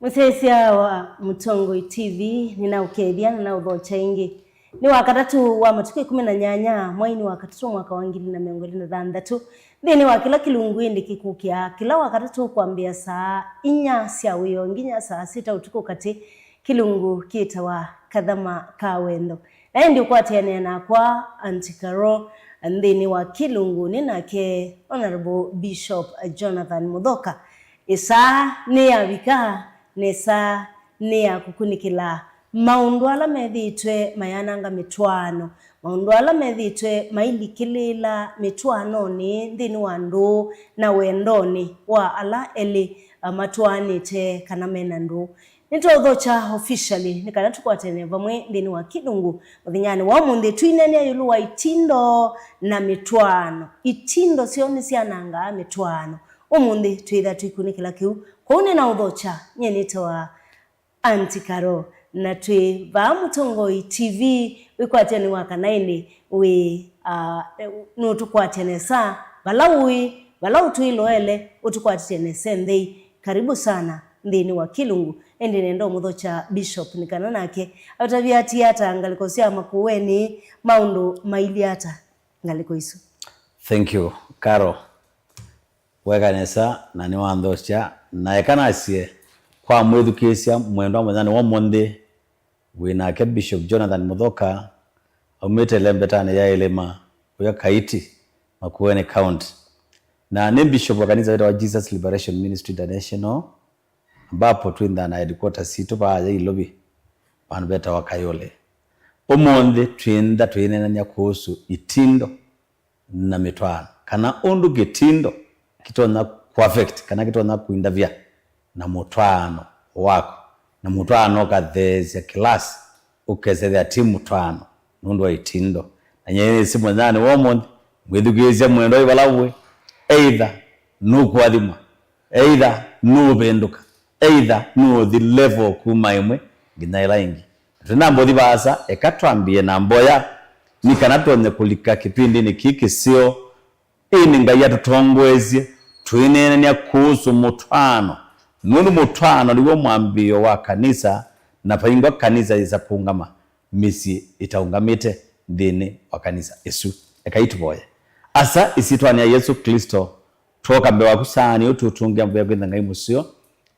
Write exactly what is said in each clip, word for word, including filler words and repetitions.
Mũsyaĩĩsya wa Mũtongoi T V, nĩnaũkethya na naũthokya ĩngĩ. Nĩ Wakatatũ wa matukũ ĩkũmi na nyanya, mweinĩ wa katatũ, mwaka wa ngili na mĩongo ĩlĩ na thanthatũ, nthĩnĩ wa kĩla kĩlungu ĩndĩ kĩkũkĩa kĩla Wakatatũ kwambĩa saa inya sya wĩoo nginya saa sita ũtukũ katĩ, kĩlungu kĩtawa Kathama ka Wendo. Na ĩndĩ ũkwatĩanĩa nakwa Aunty Carol nthĩnĩ wa kĩlungu nĩ nake Honourable Bishop Jonathan Muthoka. Ĩsaa nĩyavika, na ĩsaa nĩ ya kũkunĩkĩla maũndũ ala methĩĩtwe mayananga mĩtwaano, maũndũ ala methĩĩtwe mailikĩlĩĩla mĩtwaanonĩ nthĩnĩ wa ndũũ na wendonĩ wa ala elĩ, a, matwaanĩte kana mena ndũũ. Nĩtwaũthokya officially nĩ kana tũkwatene vamwe nthĩnĩ wa kĩlungu mũthenyanĩ wa ũmũnthĩ, twĩneenea ĩũlũ wa itindo na mĩtwaano. Itindo syoo nĩsyanangaa mĩtwaano. Ũmũnthĩ twĩtha tũikunĩkĩla kĩu. Kwoou nĩnaũthokya, nyie nĩtawa Aunty Carol, na twĩ vaa Mũtongoi T V wĩkwatĩanĩ wa kana ĩndĩ wĩ, ah, nũtũkwatya nesa vala ũĩ, vala ũtwĩloele, ũtũkwatĩtye nesa nthei. Karibu sana nthĩnĩ wa kĩlungu. Ĩndĩ nenda ũmũthokya Bishop nĩ kana nake atavye ati ata ngalĩko sya Makueni, maũndũ mailyĩ ata ngalĩko isu? Thank you, Carol. Weka nesa na nĩwanthokya, na eka nasye kwa mwĩthukĩĩsya mwendwa mũthenyanĩ wa ũmũnthĩ, wĩ nake Bishop Jonathan Muthoka, aumĩte ĩlembetanĩ ya ĩlĩma, ũya Kaiti, Makueni County. Na nĩ Bishop wa kanisa wĩtawa Jesus Liberation Ministry International, ambapo twĩnthaa na headquarters sitũ vaa ya Ilovi, vandũ vetawa Kayole. Ũmũnthĩ twĩntha twĩneenany'a kũhusu itindo na mĩtwaano, kana ũndũ kĩtindo kĩtonya kũ affect kana kĩtonya kũindavya na mũtwaano waku, na mũtwaano ũkatheesya kĩlasi, ũkesethĩa ti mũtwaano nũndũ wa itindo. Na nyie nĩsĩ mũthenyanĩ wa ũmũnthĩ, mwĩthukĩĩsya mwendwa ĩ vala ũĩ, either nũkũathimwa, either nũũvĩndũka, either nũũthi level kuma ĩmwe nginya ĩla ĩngĩ. Tũnambothi vaasa, eka twambĩĩe na mboya nĩ kana tũtonye kũlika kĩpindinĩ kĩĩ kĩseo, ĩndĩ Ngai atũtongoesye twĩneenany'a kũhusu mũtwaano, nũndũ mũtwaano nĩw'o mwambĩĩo wa kanisa, na vaingwa kanisa yĩsa kũũngama, mĩsyĩ ĩtaũngamĩte nthĩnĩ wa kanisa ĩsu. Ekai tũvoye. Asa, ĩsyĩtwanĩ ya Yesũ Klĩsto, twooka mbee waku saani ũtũtũngĩa mũvea kwĩtha Ngai mũseo,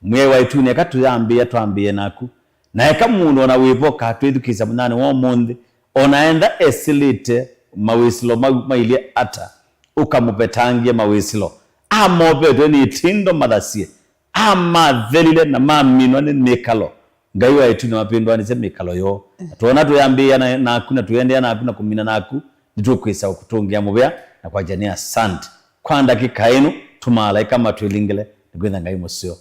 Mwĩai wa ĩtunĩ, eka tũyambĩĩa twambĩĩe naku. Na eka mũndũ o na wĩvo ũkatwĩthukĩĩsya mũthenyanĩ wa ũmũnthĩ, o na enda esĩlĩte mawĩsĩlo mau mailyĩ ata, ũkamũvetangĩe mawĩsĩlo. Amovetwe nĩ itindo mathasye, amathelile na maminwa nĩ mĩkalo. Ngai wa ĩtunĩ mapĩndũanĩsye mĩkalo yoo. Na twona twĩambĩĩa na, naku na twĩendeea naku na kũmina naku, nĩtũkwĩsa ũkũtũngĩa mũvea na kwakya nĩ asante. Kwa ndakĩka ĩno, tũmalaĩka matwĩlingĩle, nĩkwĩtha Ngai mũseo.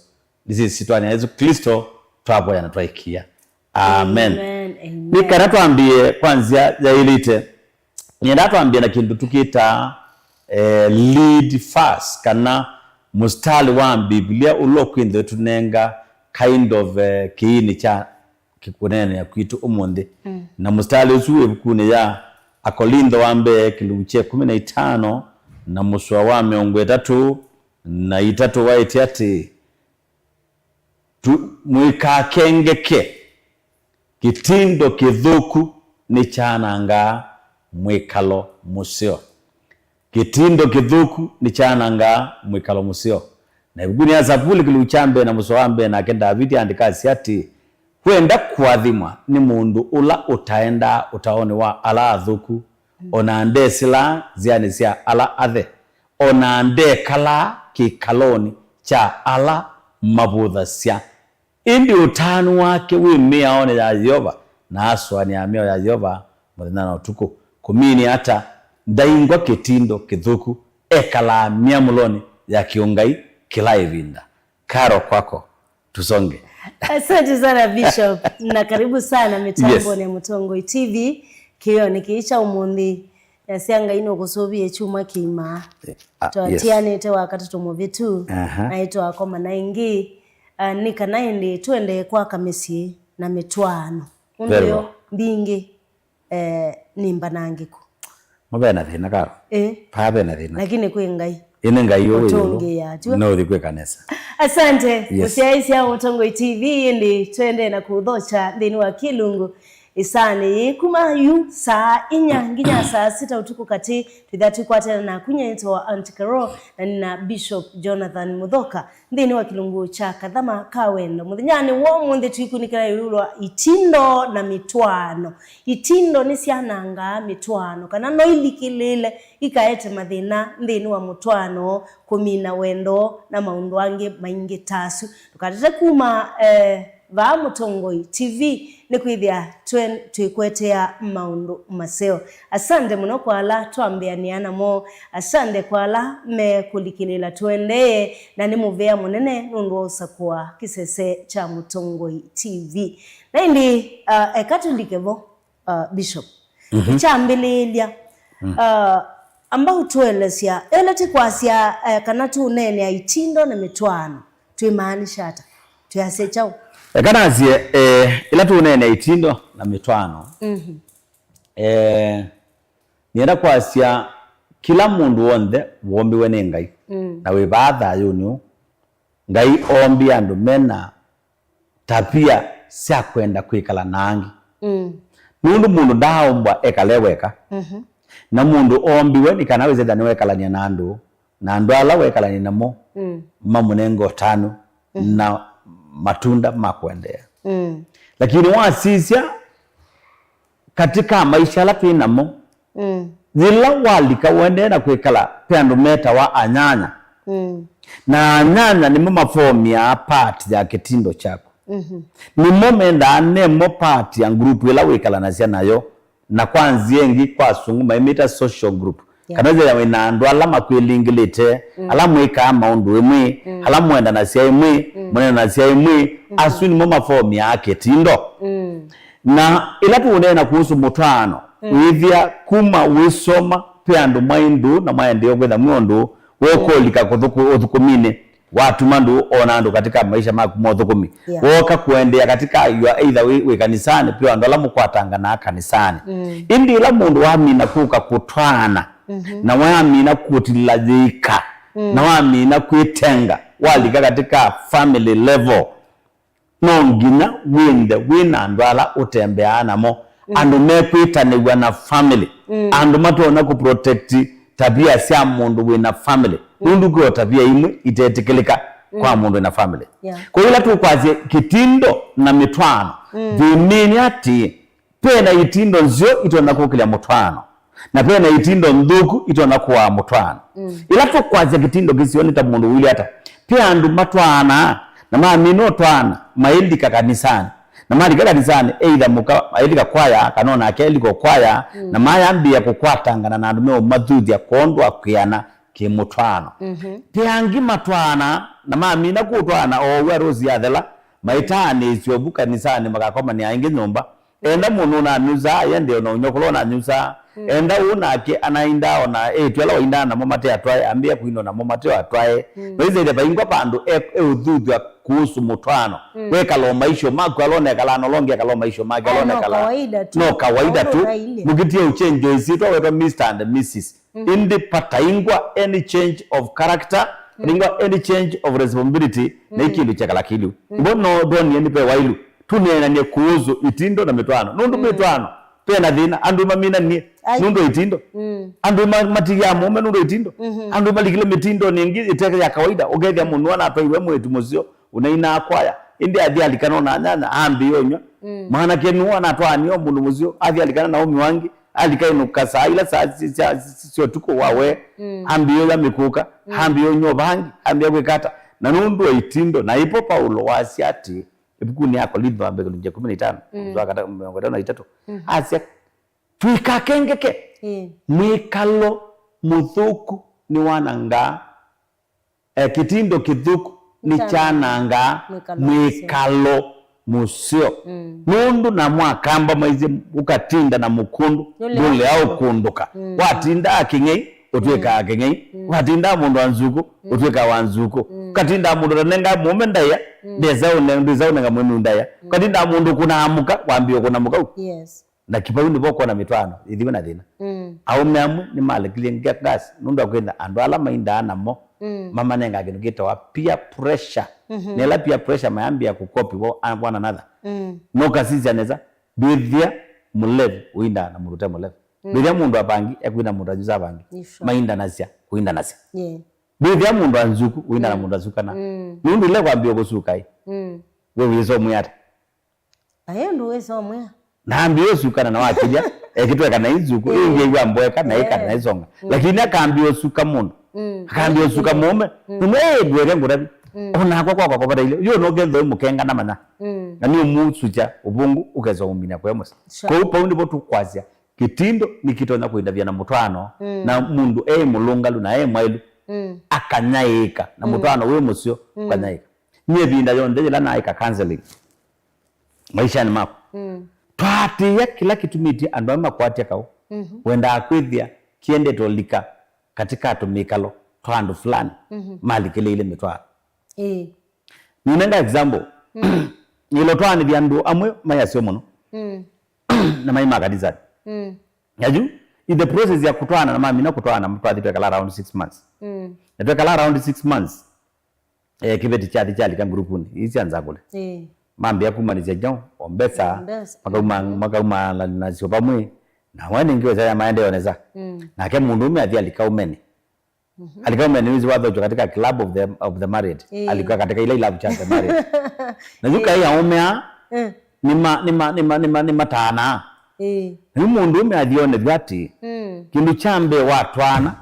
Nĩsĩ ĩsyĩtwanĩ ya Yesũ Klĩsto twavoya na twaĩkĩĩa. Amen. Amen, amen. Nĩ kana twambĩĩe kwa nzĩa yaĩlĩte, nĩendaa twambĩĩe na kĩndũ tũkĩtaa, eh, lead verse, kana mũsitalĩ wa Mbivilia ũla ũkwĩthĩwa ũtũnenga kind of, eh, kĩini kya kĩ-, kũneenea kwitũ ũmũnthĩ. Mm. Na mũsitalĩ ũsu wĩ ĩvukunĩ ya Akolintho wa mbee, kĩlungu kya ĩkũmi na itano na mũsoa wa mĩongo ĩtatũ na itatũ, waĩtye atĩĩ, Tu-, mũikakengeke. Kĩtindo kĩthũku nĩkyanangaa mwĩkalo mũseo. Kĩtindo kĩthũku nĩkyanangaa mwĩkalo mũseo. Na ĩvukunĩ ya Savuli kĩlungu kya mbee na mũsoa wa mbee, nake Ndaviti aandĩka asya atĩĩ, "Kwenda kũathimwa nĩ mũndũ ũla ũtaendaa ũtaonĩ wa ala athũku, o na ndesĩlaa nzĩanĩ sya ala athe, o na ndekalaa kĩkalonĩ kya ala mavũthasya." Ĩndĩ ũtanu wake wĩ mĩaonĩ ya Yeova, na asũanĩa mĩao ya Yeova mũthenya na ũtukũ. Kũmini ata, ndaingwa kĩtindo kĩthũku, ekalaa myamũlonĩ ya kĩũngai kĩla ĩvinda. Karo kwako, tusonge. Asante sana, Bishop, na karibu sana mitamboni ya Mũtongoi T V. Kĩonĩ kĩĩ kya ũmũnthĩ, nasya Ngai nũkũsũvie kyumwa kĩima. Eh, ah, yes. Twatianĩte Wakatatũ mũvĩtu, aha, na ĩtwakomana ĩngĩ, ah, nĩ kana ĩndĩ tũendee kwaka mĩsyĩ na mĩtwaano. Ũndũ yo mbingĩ, eh, nĩ mbanangĩku. Mo ve na thĩna, Karo? Eh. Paa ve na thĩna. Lakini kwĩ Ngai. Ĩnĩ Ngai ũũ wĩ ĩũlũ, ũtũngĩĩa tu. No ũthi kwĩ kanisa. Asante. Yes. Mũsyaĩĩsya wa Mũtongoi T V, ĩndĩ tũendee na kũthokya nthĩnĩ wa kĩlungu ĩsaanĩ yĩĩ. Kuma yu saa inya nginya saa sita ũtukũ katĩ, twĩthĩa tũikwatana naku. Nyie nĩtawa Aunty Carol, na nĩ na Bishop Jonathan Muthoka nthĩnĩ wa kĩlungu kya Kathama ka Wendo. Mũthenyanĩ wa ũmũnthĩ tũikunĩkĩla ĩũlũ wa itindo na mĩtwaano. Itindo nĩsyanangaa mĩtwaano, kana no ilikĩlĩĩle ikaete mathĩna nthĩnĩ wa mũtwaano, kũmina wendo, na maũndũ angĩ maingĩ ta asu. Ndũkatate kuma, eh, vaa Mũtongoi T V, nĩkwĩthĩa twen-, twĩkwetea maũndũ maseo. Asante mũno kwa ala twambĩanĩa namo. Asante kwa ala mekũlikĩlĩĩla tũendee, na nĩ mũvea mũnene nũndũ wa ũsakũa kĩsese kya Mũtongoi T V. Na ĩndĩ, uh, eka tũlike vo, uh, Bishop. Mhm. Kyambĩlĩĩlya, mm, uh, amba ũtũelesya, ĩla tũkwasya, eh, kana tũũneenea itindo na mĩtwaano, twĩmaanisha ata? Twĩasya kyaũ? Eka nasye, eh, ĩla tũũneenea itindo na mĩtwaano, mhm, eh, nĩenda kwasya kĩla mũndũ w'onthe wombiwe nĩ Ngai, mm, na wĩ vaa thayũnĩ ũũ. Ngai oombie andũ mena tapia sya kwenda kwĩkala na angĩ. Mm. Nũndũ mũndũ ndaaumbwa ekale weka. Mhm. Na mũndũ oombiwe nĩ kana wĩsethya nĩwekalany'a na andũ, na andũ ala wekalany'a namo, mm, mamũnenge ũtanu, mhm, na matunda ma kũendeea. Mm. Lakini wasisya, katika maisha ala twĩ namo, mm, yĩla walika ũendee na kwĩkala, ve andũ metawa anyanya. Mm. Na anyanya nĩmo mafomĩaa part ya kĩtindo kyaku. Mhm. Nĩmo mendaa, nemo part ya group ĩla wĩkalanasya nayo, na kwa nzĩa ĩngĩ, kwa asungu maimĩta social group. Yeah. Kana wĩthĩa wĩ na andũ ala makwĩlingĩlĩte, mm, ala mwĩkaa maũndũ ĩmwe, mm, ala mwendanasya ĩmwe, mm, mũneenanasya ĩmwe, mm, asu nĩmo mafomĩaa kĩtindo. Mm. Na ĩla tũũneena kuhusu mũtwaano, mm, wĩthĩa kuma wĩsoma, ve andũ mwaĩ ndũũ na mwaendee kwĩtha mwĩ o ndũũ, wokũlika kũthũkũ-, ũthũkũminĩ, watuma ndũũ ona andũ katika maisha maku ma ũthũkũmi. Yeah. Wooka kũendeea katika, you are either wĩ, wĩ kanisanĩ, ve andũ ala mũkwatanganaa kanisanĩ. Mm. Ĩndĩ ĩla mũndũ wamina kũka kũtwaana, mhm, na wamina kũtilĩla yĩika, mm, na wamina kwĩtenga, walika katika family level, no nginya wĩnthe wĩ na andũ ala ũtembeaa namo, mm, andũ mekwĩtanĩw'a na family, mm, andũ matonya kũprotect tabia sya mũndũ wĩ na family, mm, nũndũ kwĩ o tabia imwe itetĩkĩlĩka, mm, kwa mũndũ wĩ na family. Yeah. Kwa ĩla tũkwasya kĩtindo na mĩtwaano, mm, thĩmĩnĩ atĩĩ, ve na itindo nzeo itonya kũkĩlya mũtwaano, na ve na itindo nthũku itonya kũaa mũtwaano. Mm. Ĩla tũkwasya kĩtindo kĩseo nĩ ta mũndũ ũilye ata? Ve andũ matwaanaa, na mamina ũtwaana, mailika kanisanĩ. Na malika kanisanĩ, either mũka ailika kwaya, kana o nake ailika o kwaya, mm, na mayambĩĩa kũkwatangana na andũ meũmathuthya kwondũ wa kwĩana kĩ-mũtwaano. Mhm. Ve angĩ matwaanaa, na mamina kũtwaana, o ũu arosi yathela, maitaanĩĩsya ũvu kanisanĩ, makakomanĩa ĩngĩ nyũmba. Enda mũndũ ũnanyusaa, ende ona ũnyokolo ũnanyusaa. Mm. Enda ũũ nake anaindaa ona eĩtu ala waindaa namo mate atwae, ambĩĩa kwina namo mate atwae. Mm. Vaisyaĩthe vaingwa vandũ e, eũthuthw'a kuhusu mũtwaano. Mm. Wekala o maisha maku, ala ũnekalaa na ũla ũngĩ ekala o maisha make, ala, eh, no ũnekalaa kawaida tu. No kawaida tu. Maũndũ ũnailye. Mũkĩtie ũchenjwa ĩsyĩtwa wetwa Mister and Missus. Mhm. Ĩndĩ pataingwa any change of character, mhm, pataingwa any change of responsibility, na, mhm, ĩkĩndũ kyakala kĩlĩu. Mhm. Mbo no ndwonie nĩ ve wailu. Tũneenanie kuhusu itindo na mĩtwaano. Nũndũ, mm, mĩtwaano, ve na thĩna. Andũ maminanie, ai, nũndũ itindo. Mm. Andũ ma-, matigaa mũũme nũndũ itindo. Mhm. Andũ malikile mĩtindonĩ ĩngĩ ĩte ya kawaida. Ũkethĩa mũndũ anatwaiwe mwĩĩtu mũseo, ũnainaa kwaya. Ĩndĩ athi alikana na anyanya, ambĩĩa ũnyw'a. Mm. Mwanake nũũ anatwaanie o mũndũ mũseo, athi alikana na ũmi wangĩ. Alika ĩnũka saa ila saa sya, sya, sya ũtukũ wa we, mm, ambĩĩa ũya mĩkũka, mm, ambĩĩa ũnywa vangi, ambĩĩa kwĩka ata. Na nũndũ wa itindo, na ipo Paulo wasya atĩ, ĩvukunĩ ya Akolintho wa mbee kĩlungu kya ĩkũmi na itano, mm, mũsoa wa kata-, mĩongo ĩtatũ na itatũ, mm, asya, tũikakengeke, ĩĩ, mwĩkalo mũthũku nĩwanangaa. Eh, kĩtindo kĩthũku nĩkyanangaa mwĩkalo mũseo. Mwĩkalo mũseo. Mm. Nũndũ namo Akamba maisye, ũkatinda na mũkũndũ, ndũlea ũkũndũka. Mm. Watindaa kĩng'ei, ũtw'ĩkaa, mm, kĩng'ei. Mm. Watindaa mũndũ wa nzukũ, mm, ũtw'ĩkaa wa nzukũ. Mm. Ũkatindaa mũndũ ũtanengaa mũũme ndaĩa, mm, ndesa ũne-, ndesa ũnenga mwĩĩtu ndaĩa. Mm. Ũkatindaa mũndũ ũkũnaa mũka, wambĩĩa ũkũna mũka u. Yes. Na kĩvau nĩvo ũkwona mĩtwaano yĩthiwe na thĩna. Mm. Aũme amwe nĩmalekilye ga-, gas nũndũ wa kwĩtha andũ ala maindaa namo, mm, mamanengaa kĩndũ kĩtawa peer pressure. Mhm. Na ĩla peer pressure mayambĩa kũkopi wo-, a-, one another. Mm. No kasisya nesa, ndwĩthĩa mũlevi ũindaa na mũndũ ũte mũlevi. Mm. Ndwĩthĩa mũndũ wa vangi ekwina mũndũ anyusaa vangi. Ni sure. Maindanasya, kũindanasya. Yeah. Ndwĩthĩa mũndũ wa nzuku ũinda na, mm, mũndũ wa nzuka na. Mm. Nũndũ ĩla kwambĩĩe kũsuka ĩ, mm, we wĩsomwĩa ata? Aĩ ndũ wĩsomwĩa. Na ambĩĩe ũsukana na wakilya, ekĩtwe kana inzuku, mm, ĩngĩ ĩw'a mboeka, na ĩka, yeah, na ĩsonga. Mm. Lakini akambĩĩe ũsuka mũndũ. Mm. Akambĩĩe ũsuka, mm, mũũme. Mm. Nũmwe, "Ĩ, ndwĩke ngũtavi." Mm. Onakwa kwakwa kũvataile. Yu nũkethwa wĩ mũkenga na manya. Mm. Na nĩ ũmũsukya ũvũngũ, ũkesa ũmina kwa mũsyĩ. Sure. Kwoou pau nĩvo tũkwasya. Kĩtindo nĩkĩtonya kũindavya na mũtwaano, mm, na mũndũ e mũlũngalu na e mwaĩlu, mm, akanyaĩĩka, na, mm, mũtwaano wĩ mũseo, mm, ũkanyaĩĩka. Nyie ĩvinda yonthe yĩla naaĩka counseling maishanĩ makwa, mm, twaatĩĩa kĩla kĩtumĩtye andũ amwe makwatya kaũ. Mhm. Wendaa kwĩthĩa kĩendete ũlika katika tũmĩkalo twa andũ fulani, mhm, malikĩlĩĩle mĩtwaano. Ĩĩ. Nĩnenga example. Mm. Nĩlotwaanĩthya andũ amwe mai aseo mũno. Mm. Na mai ma kanisani. Mm. Na yu, in the process ya kũtwaana na mamina kũtwaana, twathi twekala around six months. Mm. Na twekala around six months, eh, kĩveti kyathi kyalika ngurupuni, ii sya nzangũle. Eh. Mambĩa kumanĩsya nyau, o mbesa, o mbesa, makauma, mhm, makauma nasyo vamwe. Na wene ngiweza ya maendeeo nesa. Mm. Nake mũndũũme athi alika ũmene. Mhm. Alika ũmene nĩwĩsĩ wathokyo katika club of the, of the married. Eh. Alika katika ila ilabu cha the married. Na yu, eh, kai aũme aa, eh, nĩma, nĩma, nĩma, nĩma, nĩmataanaa. Eh. Na yu mũndũũme athi onethw'a atĩ, mm, kĩndũ kya mbee watwaana,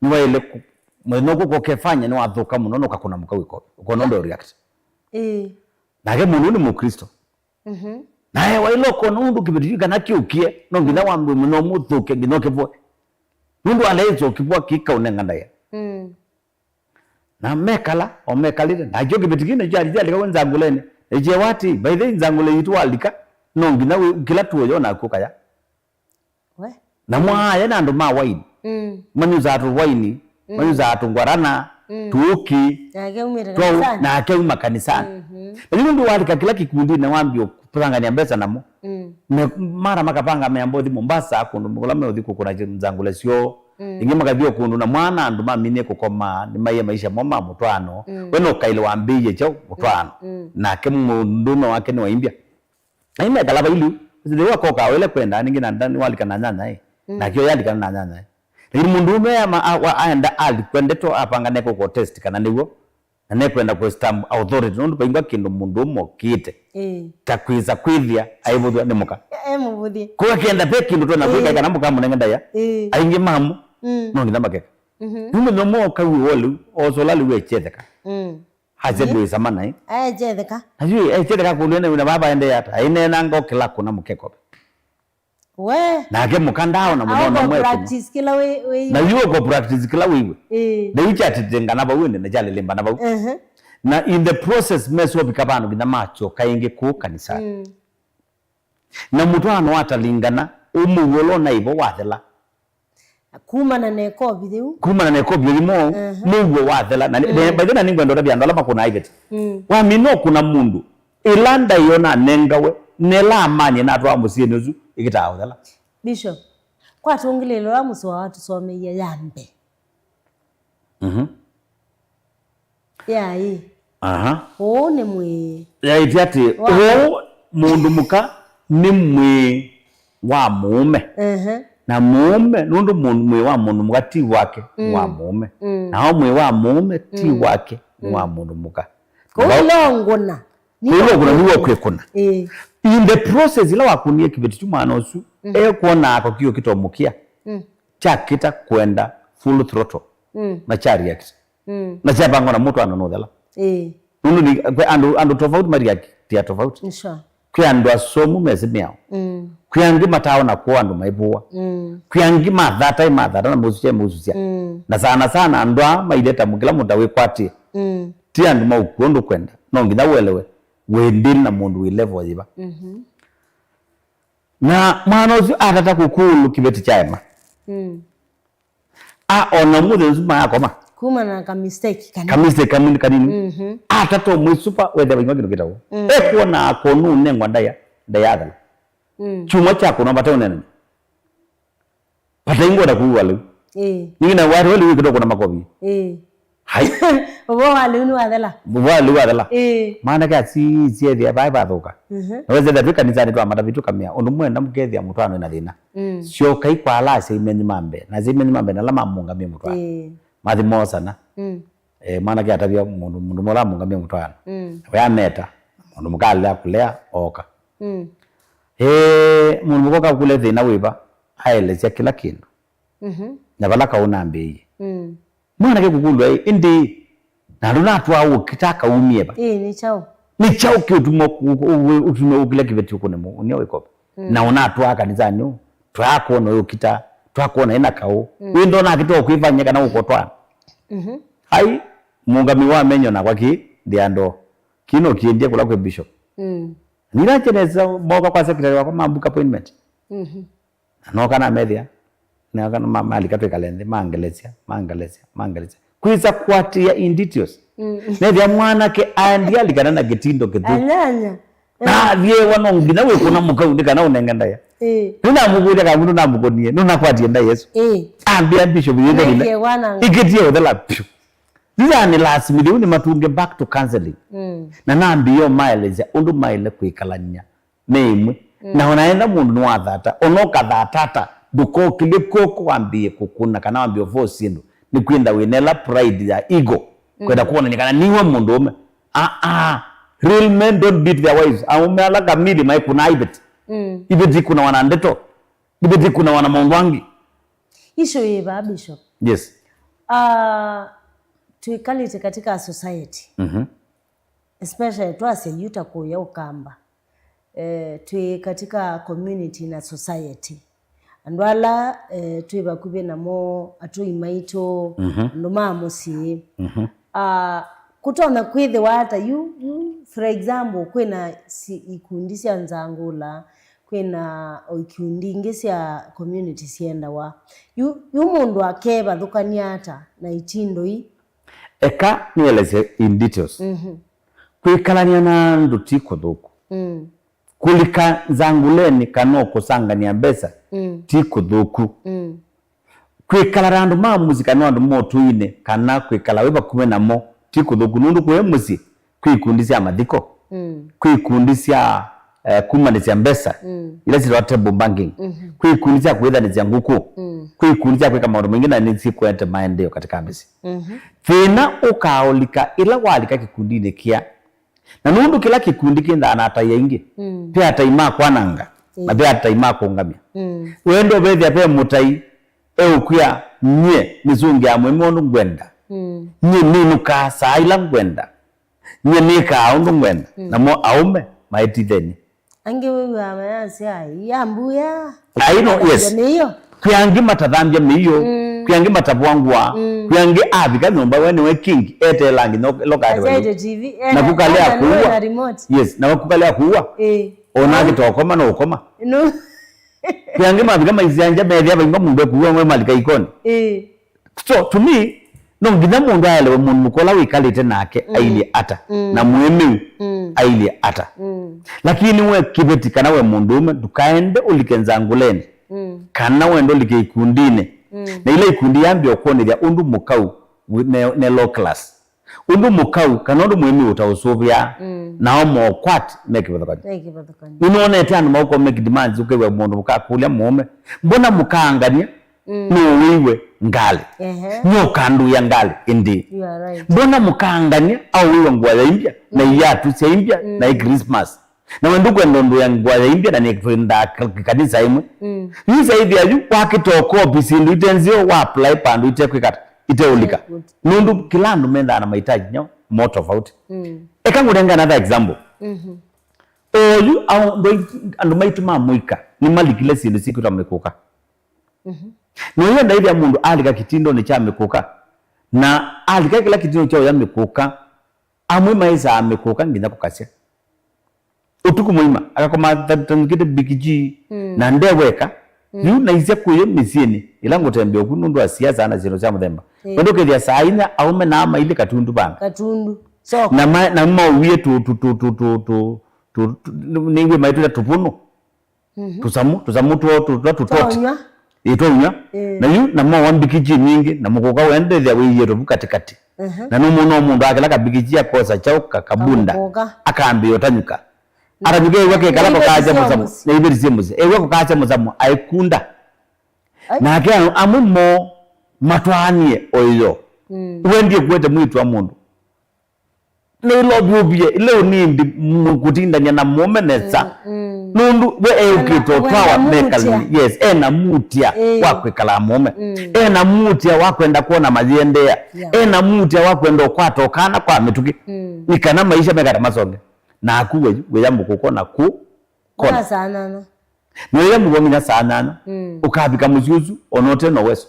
nĩwaĩle kũ-, mũthenya ũkũ kũkefanya nĩwathũka mũno, na ũkakũna mũka wĩko. Ũkona ũndũ react. Eh. Nake mũndũ nĩ Mũkristo. Mhm. Na ewa ĩla ũkona ũndũ kĩveti kyu kana kĩũkie, no nginya wambe mũno mũthũke, nginya ũkĩvoe. Nũndũ aleĩsa ũkĩvoa kĩkaũnenga ndaĩa. Mm. Na mekala, o mekalĩte, nakyo kĩveti kĩu nakyo kyalika nzangũleni. Ĩkyewa atĩ, by the way, nzangũle yitũ walika, no nginya wĩ, kĩla tuoyo naku kaya. We. Na mwaaya na andũ ma waini. Mm. Manyusaa tũwaini, mm, manyusaa tũngwarana, mm, tũũki, nake aumĩte twaũ, kanisani, nake auma kanisani. Mhm. Na yu nũndũ walika kĩla kĩkundinĩ wambie kũthangania mbesa namo. Mm. Me-, mara makavanga meamba ũthi Mombasa, kũndũ kũla meũthi kũkũna nzangũle syoo. Mm. Ĩngĩ makathi o kũndũ na mwana andũ maminie kũkoma, nĩmaie maisha mo ma mũtwaano. Mm. We no kaĩle wambĩĩie kyaũ mũtwaano. Mm. Nake mũndũũme wake nĩwaimbya. Na imekala vailu, ndio wakoka wele kwenda, ningi na ndani walika na nyanya, eh. Mm. Na kio yalika na nyanya, eh. Lakini mũndũũme ama, a, wa, aenda alikwendetwo apanga neko ko test kana nĩw'o, na nekwenda ku stamp authority, nũndũ vaingwa kĩndũ mũndũũme okĩte. Eh. Ta kwĩsa kwĩthĩa aivũthwa nĩ mũka. E mũvũthie. Kwa kenda pe kĩndũ tona, eh, kwĩka kana mũka mũnenge ndaĩa. Eh. Aingĩ mamu, mm, no nginya makeka. Mhm. Nũndũ no moka wĩ wole, osola lĩu echetheka. Mm. Asya ndwĩsama naĩ. Aechetheka. Na yu echetheka kũlwene wĩna vava ende ata. Aineenanga o kĩla kũna mũkekove. We. Nake mũka ndaona mũno na mwekũna. Practice kĩla wĩ, wĩ. Na yu ũko practice kĩla wĩiwe. Ĩĩ. Na yu kyatitengana vau ĩndĩ na kyalĩlĩmbana vau. Ehe. Na in the process mesovika vandũ nginya makyoka ĩngĩ kũu kanisani. Mm. Na mũtwaano watalingana, ũmũw'o ũla ũnaĩ vo wathela. Kumana na ĩkovi yĩu. Kumana na ĩkovi yĩu mo, mhm, mũw'o wathela. Na, mhm, by the way, na nĩngwenda ũtavya andũ ala makũnaa iveti. Mm. Wamina ũkũna mũndũ, ĩla ndaĩa ũnanengawe, na ĩla amani natwaa mũsyĩnĩ ũsu, ĩkĩtaa ũthela. Bishop, kwa tũngĩlĩĩlwe wa mũsyĩ wa watũsomeie ya mbee. Mhm. Yaĩ. Aha. Ũũ nĩ mwĩĩ. Yaĩtye atĩ, wa, ũũ mũndũ mũka nĩ mwĩĩ wa mũũme. Ehe. Na mũũme, nũndũ mũndũ, mwĩĩ wa mũndũ mũka ti wake, nĩ wa, mm, mũũme. Mm. Nao mwĩĩ wa mũũme ti, mm, wake, nĩ wa, mm, mũndũ mũka. Kũu ĩla ũngũna. Kũu ĩla ũngũna, nĩw'o kwĩkũna. Ĩĩ. In the process, ĩla wakũnie kĩveti kyu mwana ũsu, mm, ekwona ako kĩo kĩtomũkĩa. Mm. Kyakĩta kwenda full throttle. Mm. Na kya react. Mm. Na kyavangwa na mũtwaano nũthela. Ĩĩ. Nũndũ nĩ, kwĩ andũ, andũ tofauti ma reactia tofauti. Nĩ sure. Kwĩ andũ asomu mesĩ mĩao. Mm. Kwĩ angĩ mataona kwoo andũ maivũwa. Mm. Kwĩ angĩ mathata, mathata na mũsusya, mũsusya. Mm. Na sana sana andũ aa maileta mũkĩla mũndũ wĩkwatĩe. Mm. Ti andũ maũkua ũndũ kwenda. No nginya ũelewe wĩ deal na mũndũ wĩ level yĩva. Mhm. Na mwana ũsu atata kũkũlũ kĩveti kya ema. Mm. A, ona mũthĩ nzuma yakoma. Kumana na ka mistake kanini. Ka mistake kamwe kanini. Mhm. Atata ũmwĩsupa wethe vaingwa kĩndũ kĩtawa. Mm. Ekwona ako nũnengwa ndaĩa, ndaĩa athela. Mm. Kyumwa kya kũnwa vate ũnene. Vate ingwenda kuua lĩu. Ĩĩ. Ningĩ na watu wale wĩkĩtwa kũna makovi. Ĩĩ. Hai. Ũvoo wa lĩu nĩwathela. Ũvoo wa lĩu wathela. Ĩĩ. Maana kya si siethia vai vathũka. Mhm. Na wezethia twĩ kanisani twa matavi tũkamĩa ũndũ mwenda mũkethia mũtwano na thĩna. Mm. Syokai kwa ala asyai menyu ma mbee. Na asyai menyu ma mbee na ala mamũngamie mũtwano. Ĩĩ. Mathi moosana. Mm. Eh, mwanake atavya mũndũ, mũndũ mũla amũngamie mũtwaano. Mm. We ameta, mũndũ mũka alea kũlea, ooka. Mm. Eh, mũndũ mũka ũkakũlya thĩna wĩva, aelesya kĩla kĩndũ. Mhm. Na vala kaũ nambĩĩie. Mm. Mwanake kũkũlw'a ĩ, ĩndĩ, na ndũnatwaa ũkita kaumie va? Ĩĩ, nĩ kyaũ? Nĩ kyaũ kĩũtuma ũku-, ũku-, ũtume ũkĩlya kĩveti ũkũne mũnio wĩkova? Mm. Na ũnatwaa kanisanĩ ũũ, twakwona ũyũkita, twakwona ĩna kaũ. Mm. Wĩ ndonakĩta ũkwĩvany'a kana ũkotwana. Mhm. Ai, mũngami wa menyo nakwa kĩ, ndĩ andũ, kĩ no kĩendie kũla kwĩ bishop. Mm. Nĩla kyenesa moka kwa secretary wakwa ma book appointment. Mhm. Na noka namethĩa, noka ma-, malika twĩkale nthĩ, mangelesya, mangelesya, mangelesya. Kwĩsa kwatĩa in details. Mm. Nethĩa mwanake aendie alikana na kĩtindo kĩthũku. Anyanya. Na athiewa no nginya wĩkũna mũkau nĩ kana ũnenge ndaĩa. Ĩĩ. Nĩnamũkũlya kana mũndũ namũkũnie, nũnakwatie ndaĩa ĩsu. Ĩĩ. Ambĩa bishop yĩthe nĩna. Nĩthĩewa na ikĩtie ũthela piũ. These are nĩ last minute, nĩ matunge back to counseling. Mm. Na nambĩĩa ũmaelesya ũndũ maĩle kwĩkalany'a me ĩmwe. Mm. Na ona enda mũndũ nĩwathata, ona ũkathata ata, ndũkokĩlye kw'oko wambĩĩe kũkũna kana wambĩĩe ũvoo syĩndũ, nĩ kwĩnda wĩna ĩla pride ya ego, mm, kwenda kwonany'a kana niwe mũndũũme. Aa, real men don't beat their wives. Aũme ala kamili maikũnaa iveti. Mm. Iveti ikũnawa na ndeto. Iveti ikũnawa na maũndũ angĩ. Issue yĩ vaa, Bishop. Yes. Ah, twĩkalĩte katika society. Mhm. Especially twasya yu ta kũya Ũkamba. Eh, twĩ katika community na society. Andũ ala, eh, twĩ vakuvĩ namo, atũi maitũ, mhm, andũ ma mũsyĩ. Mhm. Ah, kũtonya kwĩthĩwa ata yu, yu, for example, kwĩna si-, ikundi sya nzangũla, kwĩna o ikundi ingĩ sya community syendawa. Yu, yu mũndũ akevathũkany'a ata na itindo ii? Eka nĩelesye in details. Mhm. Kwĩkalany'a na andũ ti kũthũku. Mm. Kũlika nzangũlenĩ kana o kũsangany'a mbesa, mm, ti kũthũku. Mm. Kwĩkala na andũ ma mũsyĩ kana andũ ma ũtũinĩ kana kwĩkala wĩ vakuvĩ namo ti kũthũku, nũndũ kũya mũsyĩ kwĩ ikundi sya mathiko, mm, kwĩ ikundi sya, eh, kumanĩsya mbesa, mm, ila syĩtawa table banking, mhm, kwĩ ikundi sya kũĩthanĩsya ngũkũ, mm, kwĩ ikundi sya kwĩka maũndũ maingĩ na nĩsyĩkwete maendeeo katika mĩsyĩ. Mhm. Thĩna ũkaũlika ĩla walika kĩkundinĩ kĩa Na nũndũ kĩla kĩkundi kĩndaa na atai aingĩ, mm, ve atai ma kwananga, mm, na ve atai ma kũngamya. Mm. Wenda ũvethĩa ve mũtai eũkwĩa, "Nyie nĩsũngĩaa mũĩme ũndũ ngwenda. Mm. Nyie nĩnũkaa saa ila ngwenda. Nyie nĩkaa ũndũ ngwenda." Mm. Namo aũme maĩtitheni. Angĩ wĩw'aa mayasya, "Ai, ya mbuya." I know, yes. Mĩio. Kwĩ angĩ matathambya mĩio, mm, kwĩ angĩ matavwangwa, mm, kwĩ angĩ avika nyũmba we nĩwe king, eteela nginya lokaete. Asyaĩte T V, na ena, kũkalea ena kũua. Na remote. Yes, na kũkalea kũua. Eh. Ona, ah, akĩtokoma no ũkoma. No. Kwĩ angĩ mavika maisya nja methĩa vaingwa mũndũ ekũua ngwe malika ikoni. Eh. So, to me, no nginya mũndũ aelewe mũndũ mũka ũla wĩkalĩte nake, mm, ailyĩ ata, mm, na mũĩmĩu, mm, ailyĩ ata. Mm. Lakini we kĩveti kana we mũndũũme, ndũkaende ũlike nzangũlenĩ, mm, kana wende ũlike ikundinĩ. Mm. Na ila ikundi yambĩa ũkwonethya ũndũ mũkau wĩ-, ne, ne low class. Ũndũ mũkau, kana ũndũ mũĩmĩu ũtaũsũvĩaa, mm, nao mokwat me kĩvathũkany'o. Me kĩvathũkany'o. Nĩnonete andũ maũko make demands, ũkew'a mũndũ mũkakũlya mũũme, "Mbona mũkaangania?" Mm. Nũwĩiwe ngalĩ. Ehe. Nũkandũĩa ngalĩ ĩndĩ. You are right. Mbona mũkaangania aũwĩiwe ngũa ya imbya, na, mm, iatũ sya imbya, mm, na i Christmas? Na we ndũkwenda ũndũĩa ngũa ya imbya na nĩtwendaa k-, kanisa ĩmwe. Mm. Yu saithĩa yu wakĩta ũkopi syĩndũ ite nzeo, wa apply pandũ itekwĩkata, iteũlika. Very good. Nũndũ kĩla andũ mendaa na mahitaji nyao mo tofauti. Mm. Eka ngũnenga another example. Mhm. Oyu, au, andũ aitũ, andũ maitũ ma mũika nĩmalikile syĩndũ syĩkwĩtwa mĩkũka. Mhm. Na ũyenda ĩthĩa mũndũ alika kĩtindonĩ kya mĩkũka, na alika kĩla kĩtindo kya ũya mĩkũka, amwe maĩsaa mĩkũka nginya kũkasya. Ũtukũ mũima, akakoma atanyũkĩte bikiji, mm, na ndeweka. Mm. Yu naisya kũyo mĩsyĩnĩ, ĩla ngũtembea ũku nũndũ wa siasa na syĩndũ sya mũthemba. Mm. Wendo kethĩa saa inya, aũme na ama ilĩ katundu vana. Katundu. So. Na ma-, na mauwie tũ, tũ, nĩw'e maitwĩta tũvũnũ. Mhm. Tũsamũ, tũsamũ twoo tũ-, tũla tũtoti. Twaũnywa. Ĩ, twaũnywa. Ĩ. Na yu, na mowa mbikichi nyingĩ, na mũkũka wendethya wĩiĩtwe vu katĩkatĩ. Mhm. Na nũmũnoo mũndũ akĩla kabikichi akosa kyaũ ka-, kabunda. Kamũkũka. Akambĩĩa ũtanyũka. Atanyũka ew'a kekala kũkasya mũsamũ. Na iveti syĩ mũsyĩ. Ew'a kũkasya mũsamũ, aikunda. Ai. Nake amwe moo matwaanie o ĩyoo. Mm. Wendie kũete mwĩĩtu wa mũndũ. Nĩilovyũvie, ila ũnindi mu-, kũtindany'a na mũũme nesa. Mm, mm. Nũndũ we eũkĩte ũtwawa mekalini. Yes, ena mutia wa kwĩkala mũũme. Mm. Ena mutia wa kwenda kwona mayĩendeea. Yeah. Ena mutia wa kwenda ũkwata ũkana kwa mĩtũkĩ. Mm. Nĩ kana maisha mekata masonge. Naku we, wĩya mũkũko na kũ. Kona. Mpaka saa nana. Nĩwĩya mũvwa nginya saa nana. Mm. Ũkavika mũsyĩ ũsu ona ũte na ũweso.